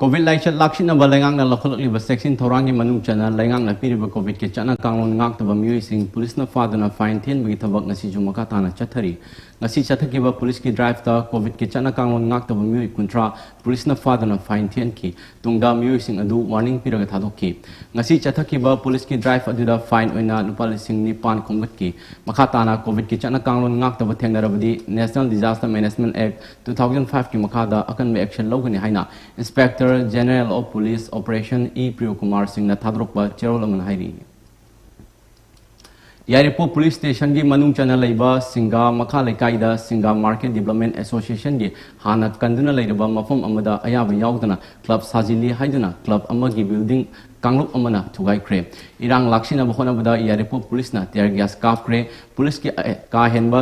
ꯀꯣꯚꯤꯗ ꯂꯥꯏꯆꯠ ꯂꯥꯛꯁꯤꯟꯅꯕ ꯂꯩꯉꯥꯛꯅ ꯂꯧꯈꯠꯂꯛꯂꯤꯕ ꯆꯦꯛꯁꯤꯟ ꯊꯧꯔꯥꯡꯒꯤ ꯃꯅꯨꯡ ꯆꯟꯅ ꯂꯩꯉꯥꯛꯅ ꯄꯤꯔꯤꯕ ꯀꯣꯚꯤꯗꯀꯤ ꯆꯠꯅ ꯀꯥꯡꯂꯣꯟ ꯉꯥꯛꯇꯕ ꯃꯤꯑꯣꯏꯁꯤꯡ ꯄꯨꯂꯤꯁꯅ ꯐꯥꯗꯨꯅ ꯐꯥꯏꯟ ꯊꯤꯍꯟꯕꯒꯤ ꯊꯕꯛ ꯉꯁꯤꯁꯨ ꯃꯈꯥ ꯇꯥꯅ ꯆꯠꯊꯔꯤ꯫ ꯉꯁꯤ ꯆꯠꯊꯈꯤꯕ ꯄꯨꯂꯤꯁꯀꯤ ꯗ꯭ꯔꯥꯏꯚꯇ ꯀꯣꯚꯤꯗꯀꯤ ꯆꯠꯅ ꯀꯥꯡꯂꯣꯟ ꯉꯥꯛꯇꯕ ꯃꯤꯑꯣꯏ ꯀꯨꯟꯊ꯭ꯔꯥ ꯄꯨꯂꯤꯁꯅ ꯐꯥꯗꯨꯅ ꯐꯥꯏꯟ ꯊꯤꯍꯟꯈꯤ꯫ ꯇꯨꯡꯗ ꯃꯤꯑꯣꯏꯁꯤꯡ ꯑꯗꯨ ꯋꯥꯔꯅꯤꯡ ꯄꯤꯔꯒ ꯊꯥꯗꯣꯛꯈꯤ꯫ ꯉꯁꯤ ꯆꯠꯊꯈꯤꯕ ꯄꯨꯂꯤꯁꯀꯤ ꯗ꯭ꯔꯥꯏꯚ ꯑꯗꯨꯗ ꯐꯥꯏꯟ ꯑꯣꯏꯅ ꯂꯨꯄꯥ ꯂꯤꯁꯤꯡ ꯅꯤꯄꯥꯟ ꯈꯣꯝꯒꯠꯈꯤ꯫ ꯃꯈꯥ ꯇꯥꯅ ꯀꯣꯚꯤꯗꯀꯤ ꯆꯠꯅ ꯀꯥꯡꯂꯣꯟ ꯉꯥꯛꯇꯕ ꯊꯦꯡꯅꯔꯕꯗꯤ National Disaster Management Act two thousand five ꯀꯤ ꯃꯈꯥꯗ ꯑꯀꯟꯕ action ꯂꯧꯒꯅꯤ ꯍꯥꯏꯅ Inspector General of Police Operation E Priyokumar ꯁꯤꯡꯅ ꯊꯥꯗꯣꯔꯛꯄ ꯆꯦꯔꯣꯜ ꯑꯃꯅ ꯍꯥꯏꯔꯤ꯫ ꯌꯥꯏꯔꯤꯄꯣꯛ ꯄꯨꯂꯤꯁ ꯁ꯭ꯇꯦꯁꯟꯒꯤ ꯃꯅꯨꯡ ꯆꯟꯅ ꯂꯩꯕ ꯁꯤꯡꯒꯥ ꯃꯈꯥ ꯂꯩꯀꯥꯏꯗ ꯁꯤꯡꯒꯥ ꯃꯥꯔꯀꯦꯠ ꯗꯤꯕ꯭ꯂꯞꯃꯦꯟ ꯑꯦꯁꯣꯁꯤꯌꯦꯁꯟꯒꯤ ꯍꯥꯟꯅ ꯀꯟꯗꯨꯅ ꯂꯩꯔꯕ ꯃꯐꯝ ꯑꯃꯗ ꯑꯌꯥꯕ ꯌꯥꯎꯗꯅ ꯀ꯭ꯂꯕ ꯁꯥꯖꯤꯜꯂꯤ ꯍꯥꯏꯗꯨꯅ ꯀ꯭ꯂꯕ ꯑꯃꯒꯤ ꯕꯤꯜꯗꯤꯡ ꯀꯥꯡꯂꯨꯞ ꯑꯃꯅ ꯊꯨꯒꯥꯏꯈ꯭ꯔꯦ꯫ ꯏꯔꯥꯡ ꯂꯥꯛꯁꯤꯟꯅꯕ ꯍꯣꯠꯅꯕꯗ ꯌꯥꯏꯔꯤꯄꯣꯛ ꯄꯨꯂꯤꯁꯅ ꯇꯤꯌꯔ ꯒ꯭ꯌꯥꯁ ꯀꯥꯞꯈ꯭ꯔꯦ꯫ ꯄꯨꯂꯤꯁꯀꯤ ꯑ-, ꯀꯥ ꯍꯦꯟꯕ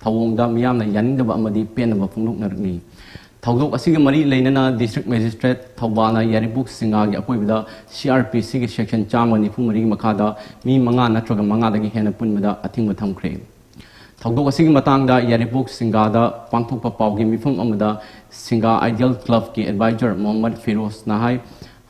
ꯊꯧꯑꯣꯡꯗ ꯃꯤꯌꯥꯝꯅ ꯌꯥꯅꯤꯡꯗꯕ ꯑꯃꯗꯤ ꯄꯦꯟꯗꯕ ꯐꯣꯡꯗꯣꯛꯅꯔꯛꯂꯤ꯫ ꯊꯧꯗꯣꯛ ꯑꯁꯤꯒ ꯃꯔꯤ ꯂꯩꯅꯅ ꯗꯤꯁꯇ꯭ꯔꯤꯛ ꯃꯦꯖꯤꯁꯇ꯭ꯔꯦꯠ ꯊꯧꯕꯥꯜꯅ ꯌꯥꯏꯔꯤꯄꯣꯛ ꯁꯤꯡꯒꯥꯒꯤ ꯑꯀꯣꯏꯕꯗ ꯁꯤ ꯑꯥꯔ ꯄꯤ ꯁꯤꯒꯤ ꯁꯦꯛꯁꯟ ꯆꯥꯝꯃ ꯅꯤꯐꯨ ꯃꯔꯤꯒꯤ ꯃꯈꯥꯗ ꯃꯤ ꯃꯉꯥ ꯅꯠꯇ꯭ꯔꯒ ꯃꯉꯥꯗꯒꯤ ꯍꯦꯟꯅ ꯄꯨꯟꯕꯗ ꯑꯊꯤꯡꯕ ꯊꯝꯈ꯭ꯔꯦ꯫ ꯊꯧꯗꯣꯛ ꯑꯁꯤꯒꯤ ꯃꯇꯥꯡꯗ ꯌꯥꯏꯔꯤꯄꯣꯛ ꯁꯤꯡꯒꯥꯗ ꯄꯥꯡꯊꯣꯛꯄ ꯄꯥꯎꯒꯤ ꯃꯤꯐꯝ ꯑꯃꯗ ꯁꯤꯡꯒꯥ ꯑꯥꯏꯗꯤꯌꯦꯜ ꯀ꯭ꯂꯕꯀꯤ ꯑꯦꯗꯚꯥꯏꯖꯔ ꯃꯣꯍꯝꯃꯗ ꯐꯤꯔꯣꯖꯅ ꯍꯥꯏ,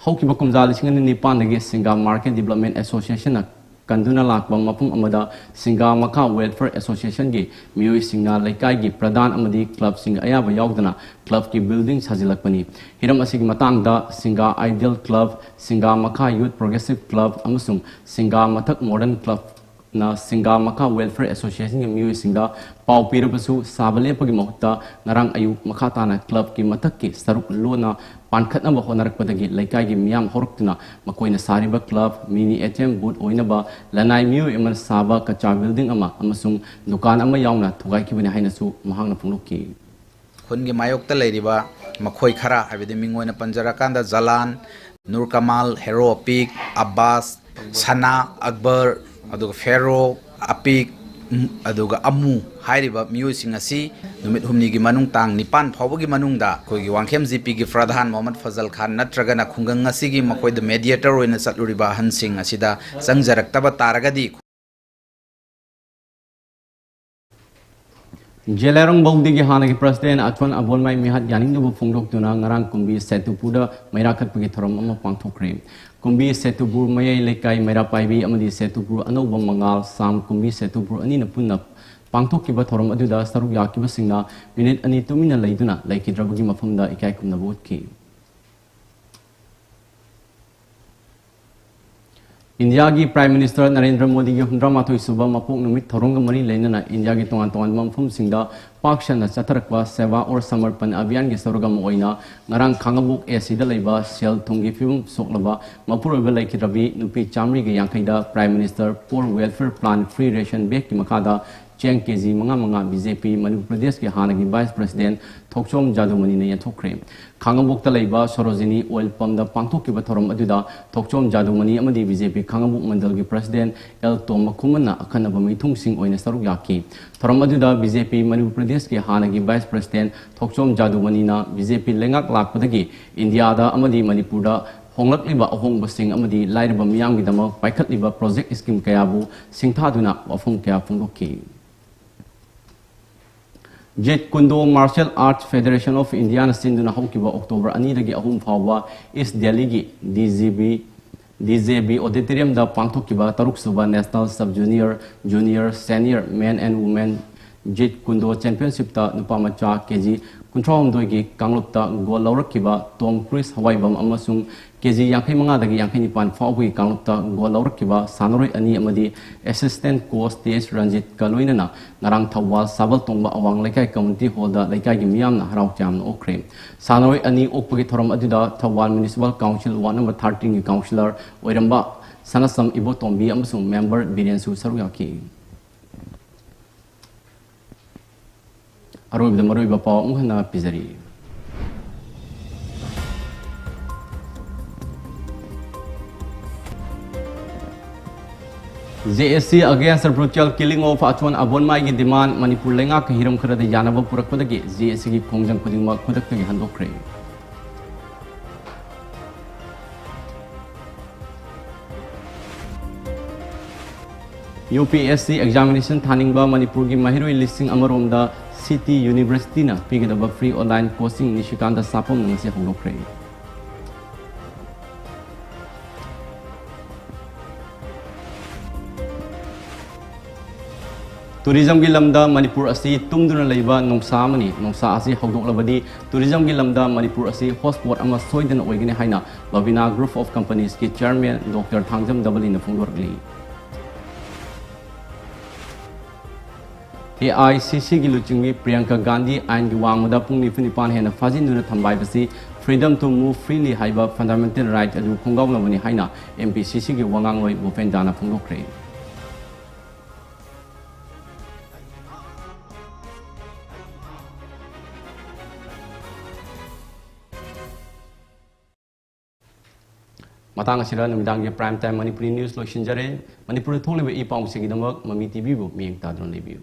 ꯍꯧꯈꯤꯕ ꯀꯨꯝꯖꯥ ꯂꯤꯁꯤꯡ ꯑꯅꯤ ꯅꯤꯄꯥꯟꯗꯒꯤ ꯁꯤꯡꯒꯥ ꯃꯥꯔꯀꯦꯠ ꯗꯤꯕ꯭ꯂꯞꯃꯦꯟ ꯑꯦꯁꯣꯁꯤꯌꯦꯁꯟꯅ ꯀꯟꯗꯨꯅ ꯂꯥꯛꯄ ꯃꯐꯝ ꯑꯃꯗ ꯁꯤꯡꯒꯥ ꯃꯈꯥ ꯋꯦꯜꯐꯤꯌꯔ ꯑꯦꯁꯣꯁꯤꯌꯦꯁꯟꯒꯤ ꯃꯤꯑꯣꯏꯁꯤꯡꯅ ꯂꯩꯀꯥꯏꯒꯤ ꯄ꯭ꯔꯙꯥꯟ ꯑꯃꯗꯤ ꯀ꯭ꯂꯕꯁꯤꯡ ꯑꯌꯥꯕ ꯌꯥꯎꯗꯅ ꯀ꯭ꯂꯕꯀꯤ ꯕꯤꯜꯗꯤꯡ ꯁꯥꯖꯤꯜꯂꯛꯄꯅꯤ꯫ ꯍꯤꯔꯝ ꯑꯁꯤꯒꯤ ꯃꯇꯥꯡꯗ ꯁꯤꯡꯒꯥ ꯑꯥꯏꯗꯤꯌꯦꯜ ꯀ꯭ꯂꯕ, ꯁꯤꯡꯒꯥ ꯃꯈꯥ ꯌꯨꯠ ꯄ꯭ꯔꯣꯒ꯭ꯔꯦꯁꯤꯚ ꯀ꯭ꯂꯕ ꯑꯃꯁꯨꯡ ꯁꯤꯡꯒꯥ ꯃꯊꯛ ꯃꯣꯗꯔꯟ ꯀ꯭ꯂꯕꯅ ꯁꯤꯡꯒꯥ ꯃꯈꯥ ꯋꯦꯜꯐꯤꯌꯔ ꯑꯦꯁꯣꯁꯤꯌꯦꯁꯟꯒꯤ ꯃꯤꯑꯣꯏꯁꯤꯡꯗ ꯄꯥꯎ ꯄꯤꯔꯕꯁꯨ, ꯁꯥꯕ ꯂꯦꯞꯄꯒꯤ ꯃꯍꯨꯠꯇ ꯉꯔꯥꯡ ꯑꯌꯨꯛ ꯃꯈꯥ ꯇꯥꯅ ꯀ꯭ꯂꯕꯀꯤ ꯃꯊꯛꯀꯤ ꯁꯔꯨꯛ ꯂꯣꯟꯅ ꯄꯥꯟꯈꯠꯅꯕ ꯍꯣꯠꯅꯔꯛꯄꯗꯒꯤ ꯂꯩꯀꯥꯏꯒꯤ ꯃꯤꯌꯥꯝ ꯍꯧꯔꯛꯇꯨꯅ ꯃꯈꯣꯏꯅ ꯁꯥꯔꯤꯕ club, mini A T M booth ꯑꯣꯏꯅꯕ ꯂꯅꯥꯏ ꯃꯤꯑꯣꯏ ꯑꯃꯅ ꯁꯥꯕ ꯀꯆꯥ ꯕꯤꯜꯗꯤꯡ ꯑꯃ ꯑꯃꯁꯨꯡ ꯗꯨꯀꯥꯟ ꯑꯃ ꯌꯥꯎꯅ ꯊꯨꯒꯥꯏꯈꯤꯕꯅꯤ ꯍꯥꯏꯅꯁꯨ ꯃꯍꯥꯛꯅ ꯐꯣꯡꯗꯣꯛꯈꯤ꯫ ꯈꯨꯟꯒꯤ ꯃꯥꯌꯣꯛꯇ ꯂꯩꯔꯤꯕ ꯃꯈꯣꯏ ꯈꯔ, ꯍꯥꯏꯕꯗꯤ ꯃꯤꯡ ꯑꯣꯏꯅ ꯄꯟꯖꯔꯀꯥꯟꯗ ꯖꯂꯥꯟ, ꯅꯨꯔ ꯀꯃꯥꯜ, ꯍꯦꯔꯣ ꯑꯄꯤꯛ, ꯑꯕꯥꯁ, ꯁꯅꯥ, ꯑꯛꯕꯔ, ꯑꯗꯨꯒ ꯐꯦꯔꯣ, ꯑꯄꯤꯛ, ꯎꯝ, ꯑꯗꯨꯒ ꯑꯃꯨ ꯍꯥꯏꯔꯤꯕ ꯃꯤꯑꯣꯏꯁꯤꯡ ꯑꯁꯤ ꯅꯨꯃꯤꯠ ꯍꯨꯝꯅꯤꯒꯤ ꯃꯅꯨꯡ, ꯇꯥꯡ ꯅꯤꯄꯥꯟ ꯐꯥꯎꯕꯒꯤ ꯃꯅꯨꯡꯗ ꯑꯩꯈꯣꯏꯒꯤ ꯋꯥꯡꯈꯦꯝ ꯖꯤ ꯄꯤꯒꯤ ꯄ꯭ꯔꯙꯥꯟ ꯃꯣꯍꯝꯃꯗ ꯐꯖꯜ ꯈꯥꯟ ꯅꯠꯇ꯭ꯔꯒꯅ ꯈꯨꯡꯒꯪ ꯑꯁꯤꯒꯤ ꯃꯈꯣꯏꯗ ꯃꯦꯗꯤꯌꯦꯇꯔ ꯑꯣꯏꯅ ꯆꯠꯂꯨꯔꯤꯕ ꯑꯍꯟꯁꯤꯡ ꯑꯁꯤꯗ ꯆꯪꯖꯔꯛꯇꯕ ꯇꯥꯔꯒꯗꯤ, ꯖꯦꯂꯥꯏꯔꯣꯡ ꯕꯧꯗꯤꯒꯤ ꯍꯥꯟꯅꯒꯤ ꯄ꯭ꯔꯁꯤꯗꯦꯟ ꯑꯊꯣꯟ ꯑꯕꯣꯟꯃꯥꯏ ꯃꯤꯍꯥꯠ ꯌꯥꯅꯤꯡꯗꯕ ꯐꯣꯡꯗꯣꯛꯇꯨꯅ ꯉꯔꯥꯡ ꯀꯨꯝꯕꯤ ꯁꯦꯇꯨꯄꯨꯔꯗ ꯃꯩꯔꯥ ꯀꯠꯄꯒꯤ ꯊꯧꯔꯝ ꯑꯃ ꯄꯥꯡꯊꯣꯛꯈ꯭ꯔꯦ꯫ ꯀꯨꯝꯕꯤ ꯁꯦꯇꯨꯄꯨꯔ ꯃꯌꯥꯏ ꯂꯩꯀꯥꯏ ꯃꯩꯔꯥ ꯄꯥꯏꯕꯤ ꯑꯃꯗꯤ ꯁꯦꯇꯨꯄꯨꯔ ꯑꯅꯧꯕ ꯃꯉꯥꯜ ꯁꯥꯝ ꯀꯨꯝꯕꯤ ꯁꯦꯇꯨꯄꯨꯔ ꯑꯅꯤꯅ ꯄꯨꯟꯅ ꯄꯥꯡꯊꯣꯛꯈꯤꯕ ꯊꯧꯔꯝ ꯑꯗꯨꯗ ꯁꯔꯨꯛ ꯌꯥꯈꯤꯕꯁꯤꯡꯅ ꯃꯤꯅꯤꯠ ꯑꯅꯤ ꯇꯨꯃꯤꯟꯅ ꯂꯩꯗꯨꯅ ꯂꯩꯈꯤꯗ꯭ꯔꯕꯒꯤ ꯃꯐꯝꯗ ꯏꯀꯥꯏ ꯈꯨꯝꯅꯕ ꯎꯠꯈꯤ꯫ ꯏꯟꯗꯤꯌꯥꯒꯤ ꯄ꯭ꯔꯥꯏꯝ ꯃꯤꯅꯤꯁꯇꯔ ꯅꯔꯦꯟꯗ꯭ꯔ ꯃꯣꯗꯤꯒꯤ ꯍꯨꯝꯗ꯭ꯔꯥ ꯃꯥꯊꯣꯏ ꯁꯨꯕ ꯃꯄꯣꯛ ꯅꯨꯃꯤꯠ ꯊꯧꯔꯝꯒ ꯃꯔꯤ ꯂꯩꯅꯅ ꯏꯟꯗꯤꯌꯥꯒꯤ ꯇꯣꯉꯥꯟ ꯇꯣꯉꯥꯟꯕ ꯃꯐꯝꯁꯤꯡꯗ ꯄꯥꯛ ꯁꯟꯅ ꯆꯠꯊꯔꯛꯄ ꯁꯦꯕꯥ ꯑꯣꯔ ꯁꯃꯔꯄꯟ ꯑꯚꯤꯌꯥꯟꯒꯤ ꯁꯔꯨꯛ ꯑꯃ ꯑꯣꯏꯅ ꯉꯔꯥꯡ ꯈꯥꯡꯉꯕꯣꯛ ꯑꯦ ꯁꯤꯗ ꯂꯩꯕ ꯁꯦꯜ ꯊꯨꯝꯒꯤ ꯐꯤꯕꯝ ꯁꯣꯛꯂꯕ ꯃꯄꯨꯔꯣꯏꯕ ꯂꯩꯈꯤꯗ꯭ꯔꯕꯤ ꯅꯨꯄꯤ ꯆꯥꯃꯔꯤꯒ ꯌꯥꯡꯈꯩꯗ prime minister poor welfare plan free ration ꯕꯦꯒꯀꯤ ꯃꯈꯥꯗ ꯆꯦꯡ ꯀꯦ ꯖꯤ ꯃꯉꯥ ꯃꯉꯥ ꯕꯤ ꯖꯦ ꯄꯤ ꯃꯅꯤꯄꯨꯔ ꯄ꯭ꯔꯗꯦꯁꯀꯤ ꯍꯥꯟꯅꯒꯤ ꯚꯥꯏꯁ ꯄ꯭ꯔꯁꯤꯗꯦꯟ ꯊꯣꯛꯆꯣꯝ ꯖꯥꯗꯨꯃꯅꯤꯅ ꯌꯦꯟꯊꯣꯛꯈ꯭ꯔꯦ꯫ ꯈꯥꯡꯉꯕꯣꯛꯇ ꯂꯩꯕ ꯁꯣꯔꯣꯖꯤꯅꯤ ꯑꯣꯏꯜ ꯄꯝꯗ ꯄꯥꯡꯊꯣꯛꯈꯤꯕ ꯊꯧꯔꯝ ꯑꯗꯨꯗ ꯊꯣꯛꯆꯣꯝ ꯖꯥꯗꯨꯃꯅꯤ ꯑꯃꯗꯤ ꯕꯤ ꯖꯦ ꯄꯤ ꯈꯥꯡꯉꯕꯣꯛ ꯃꯟꯗꯜꯒꯤ ꯄ꯭ꯔꯁꯤꯗꯦꯟ ꯑꯦꯜ ꯇꯣꯝꯕ ꯈꯨꯃꯟꯅ ꯑꯈꯟꯅꯕ ꯃꯤꯊꯨꯡꯁꯤꯡ ꯑꯣꯏꯅ ꯁꯔꯨꯛ ꯌꯥꯈꯤ꯫ ꯊꯧꯔꯝ ꯑꯗꯨꯗ ꯕꯤ ꯖꯦ ꯄꯤ ꯃꯅꯤꯄꯨꯔ ꯄ꯭ꯔꯗꯦꯁꯀꯤ ꯍꯥꯟꯅꯒꯤ ꯚꯥꯏꯁ ꯄ꯭ꯔꯁꯤꯗꯦꯟ ꯊꯣꯛꯆꯣꯝ ꯖꯥꯗꯨꯃꯅꯤꯅ ꯕꯤ ꯖꯦ ꯄꯤ ꯂꯩꯉꯥꯛ ꯂꯥꯛꯄꯗꯒꯤ ꯏꯟꯗꯤꯌꯥꯗ ꯑꯃꯗꯤ ꯃꯅꯤꯄꯨꯔꯗ ꯍꯣꯡꯂꯛꯂꯤꯕ ꯑꯍꯣꯡꯕꯁꯤꯡ ꯑꯃꯗꯤ ꯂꯥꯏꯔꯕ ꯃꯤꯌꯥꯝꯒꯤꯗꯃꯛ ꯄꯥꯏꯈꯠꯂꯤꯕ ꯄ꯭ꯔꯣꯖꯦꯛ ꯁ꯭ꯀꯤꯝ ꯀꯌꯥꯕꯨ ꯁꯤꯡꯊꯥꯗꯨꯅ ꯋꯥꯐꯝ ꯀꯌꯥ ꯐꯣꯡꯗꯣꯛꯈꯤ꯫ Jeet Kune Do martial arts federation of ꯏꯟꯗꯤꯌꯥꯅ ꯁꯤꯟꯗꯨꯅ ꯍꯧꯈꯤꯕ ꯑꯣꯛꯇꯣꯕꯔ ꯑꯅꯤꯗꯒꯤ ꯑꯍꯨꯝ ꯐꯥꯎꯕ ꯏꯁ ꯗꯦꯜꯂꯤꯒꯤ D G B, D J B ꯑꯣꯗꯤꯇꯣꯔꯤꯌꯝꯗ ꯄꯥꯡꯊꯣꯛꯈꯤꯕ ꯇꯔꯨꯛꯁꯨꯕ national sub junior, junior, senior men and women Jeet Kune Do ꯆꯦꯝꯄꯤꯌꯟꯁꯤꯞꯇ ꯅꯨꯄꯥ ꯃꯆꯥ ꯀꯦ ꯖꯤ ꯀꯨꯟꯊ꯭ꯔꯥ ꯍꯨꯝꯗꯣꯏꯒꯤ ꯀꯥꯡꯂꯨꯞꯇ ꯒꯣꯜ ꯂꯧꯔꯛꯈꯤꯕ ꯇꯣꯝ ꯀ꯭ꯔꯤꯁ ꯍꯋꯥꯏꯕꯝ ꯑꯃꯁꯨꯡ ꯀꯦ ꯖꯤ ꯌꯥꯡꯈꯩ ꯃꯉꯥꯗꯒꯤ ꯌꯥꯡꯈꯩ ꯅꯤꯄꯥꯟ ꯐꯥꯎꯕꯒꯤ ꯀꯥꯡꯂꯨꯞꯇ ꯒꯣꯜ ꯂꯧꯔꯛꯈꯤꯕ ꯁꯥꯟꯅꯔꯣꯏ ꯑꯅꯤ ꯑꯃꯗꯤ ꯑꯦꯁꯤꯁꯇꯦꯟꯠ ꯀꯣꯆ ꯇꯦꯖ ꯔꯟꯖꯤꯠꯀ ꯂꯣꯏꯅꯅ ꯉꯔꯥꯡ ꯊꯧꯕꯥꯜ ꯁꯥꯕꯜ ꯇꯣꯡꯕ ꯑꯋꯥꯡ ꯂꯩꯀꯥꯏ ꯀꯝꯃꯨꯅꯤꯇꯤ ꯍꯣꯜꯗ ꯂꯩꯀꯥꯏꯒꯤ ꯃꯤꯌꯥꯝꯅ ꯍꯔꯥꯎ ꯇꯌꯥꯝꯅ ꯑꯣꯛꯈ꯭ꯔꯦ꯫ ꯁꯥꯟꯅꯔꯣꯏ ꯑꯅꯤ ꯑꯣꯛꯄꯒꯤ ꯊꯧꯔꯝ ꯑꯗꯨꯗ Thoubal municipal council ward number ꯊꯥꯔꯇꯤꯟꯒꯤ ꯀꯥꯎꯟꯁꯤꯂꯔ ꯑꯣꯏꯔꯝꯕ ꯁꯅꯥꯁꯝ ꯏꯕꯣꯇꯣꯝꯕꯤ ꯑꯃꯁꯨꯡ ꯃꯦꯝꯕꯔ ꯕꯤꯔꯦꯟꯁꯨ ꯁꯔꯨꯛ ꯌꯥꯈꯤ꯫ ꯑꯔꯣꯏꯕꯗ ꯃꯔꯨꯑꯣꯏꯕ ꯄꯥꯎ ꯑꯃꯨꯛ ꯍꯟꯅ ꯄꯤꯖꯔꯤ꯫ J A C against the brutal killing of Achon Abonmai ꯒꯤ demand ꯃꯅꯤꯄꯨꯔ ꯂꯩꯉꯥꯛꯀ ꯍꯤꯔꯝ ꯈꯔꯗ ꯌꯥꯅꯕ ꯄꯨꯔꯛꯄꯗꯒꯤ J A C ꯒꯤ ꯈꯣꯡꯖꯪ ꯈꯨꯗꯤꯡꯃꯛ ꯈꯨꯗꯛꯇꯒꯤ ꯍꯟꯗꯣꯛꯈ꯭ꯔꯦ꯫ U P S C examination ꯊꯥꯅꯤꯡꯕ ꯃꯅꯤꯄꯨꯔꯒꯤ ꯃꯍꯩꯔꯣꯏ ꯂꯤꯁꯤꯡ ꯑꯃꯔꯣꯝꯗ City University ꯅ ꯄꯤꯒꯗꯕ free online coaching ꯅꯤꯁꯤꯀꯥꯟꯇ ꯁꯥꯄꯝꯅ ꯉꯁꯤ ꯍꯧꯗꯣꯛꯈ꯭ꯔꯦ꯫ ꯇꯨꯔꯤꯖꯝꯒꯤ ꯂꯝꯗ ꯃꯅꯤꯄꯨꯔ ꯑꯁꯤ ꯇꯨꯝꯗꯨꯅ ꯂꯩꯕ ꯅꯣꯡꯁꯥ ꯑꯃꯅꯤ꯫ ꯅꯣꯡꯁꯥ ꯑꯁꯤ ꯍꯧꯗꯣꯛꯂꯕꯗꯤ ꯇꯨꯔꯤꯖꯝꯒꯤ ꯂꯝꯗ ꯃꯅꯤꯄꯨꯔ ꯑꯁꯤ ꯍꯣꯠꯁꯄꯣꯠ ꯑꯃ ꯁꯣꯏꯗꯅ ꯑꯣꯏꯒꯅꯤ ꯍꯥꯏꯅ ꯕꯕꯤꯅꯥ ꯒ꯭ꯔꯨꯞ ꯑꯣꯐ ꯀꯝꯄꯅꯤꯁꯀꯤ ꯆꯤꯌꯔꯃꯦꯟ ꯗꯣꯛꯇꯔ ꯊꯥꯡꯖꯝ ꯗꯕꯂꯤꯅ ꯐꯣꯡꯗꯣꯔꯛꯂꯤ꯫ ꯑꯦ ꯑꯥꯏ ꯁꯤ ꯁꯤꯒꯤ ꯂꯨꯆꯤꯡꯕꯤ ꯄ꯭ꯔꯤꯌꯥꯡꯀꯥ ꯒꯥꯟꯙꯤ ꯑꯥꯏꯟꯒꯤ ꯋꯥꯡꯃꯗ ꯄꯨꯡ ꯅꯤꯐꯨ ꯅꯤꯄꯥꯟ ꯍꯦꯟꯅ ꯐꯥꯖꯤꯟꯗꯨꯅ ꯊꯝꯕ ꯍꯥꯏꯕꯁꯤ Freedom to Move Freely ꯍꯥꯏꯕ ꯐꯟꯗꯥꯃꯦꯟꯇꯦꯜ ꯔꯥꯏꯠ ꯑꯗꯨ ꯈꯣꯡꯒꯥꯎꯅꯕꯅꯤ ꯍꯥꯏꯅ ꯑꯦꯝ ꯄꯤ ꯁꯤ ꯁꯤꯒꯤ ꯋꯥꯉꯥꯡꯂꯣꯏ ꯚꯨꯄꯦꯟ ꯗꯥꯅ ꯐꯣꯡꯗꯣꯛꯈ꯭ꯔꯦ꯫ ꯃꯇꯥꯡ ꯑꯁꯤꯗ ꯅꯨꯃꯤꯗꯥꯡꯒꯤ Prime Time Manipuri News ꯂꯣꯏꯁꯤꯟꯖꯔꯦ꯫ ꯃꯅꯤꯄꯨꯔꯗ ꯊꯣꯛꯂꯤꯕ ꯏ ꯄꯥꯎꯁꯤꯡꯒꯤꯗꯃꯛ ꯃꯃꯤ ꯇꯤꯚꯤꯕꯨ ꯃꯤꯠꯌꯦꯡ ꯇꯥꯗꯨꯅ ꯂꯩꯕꯤꯌꯨ꯫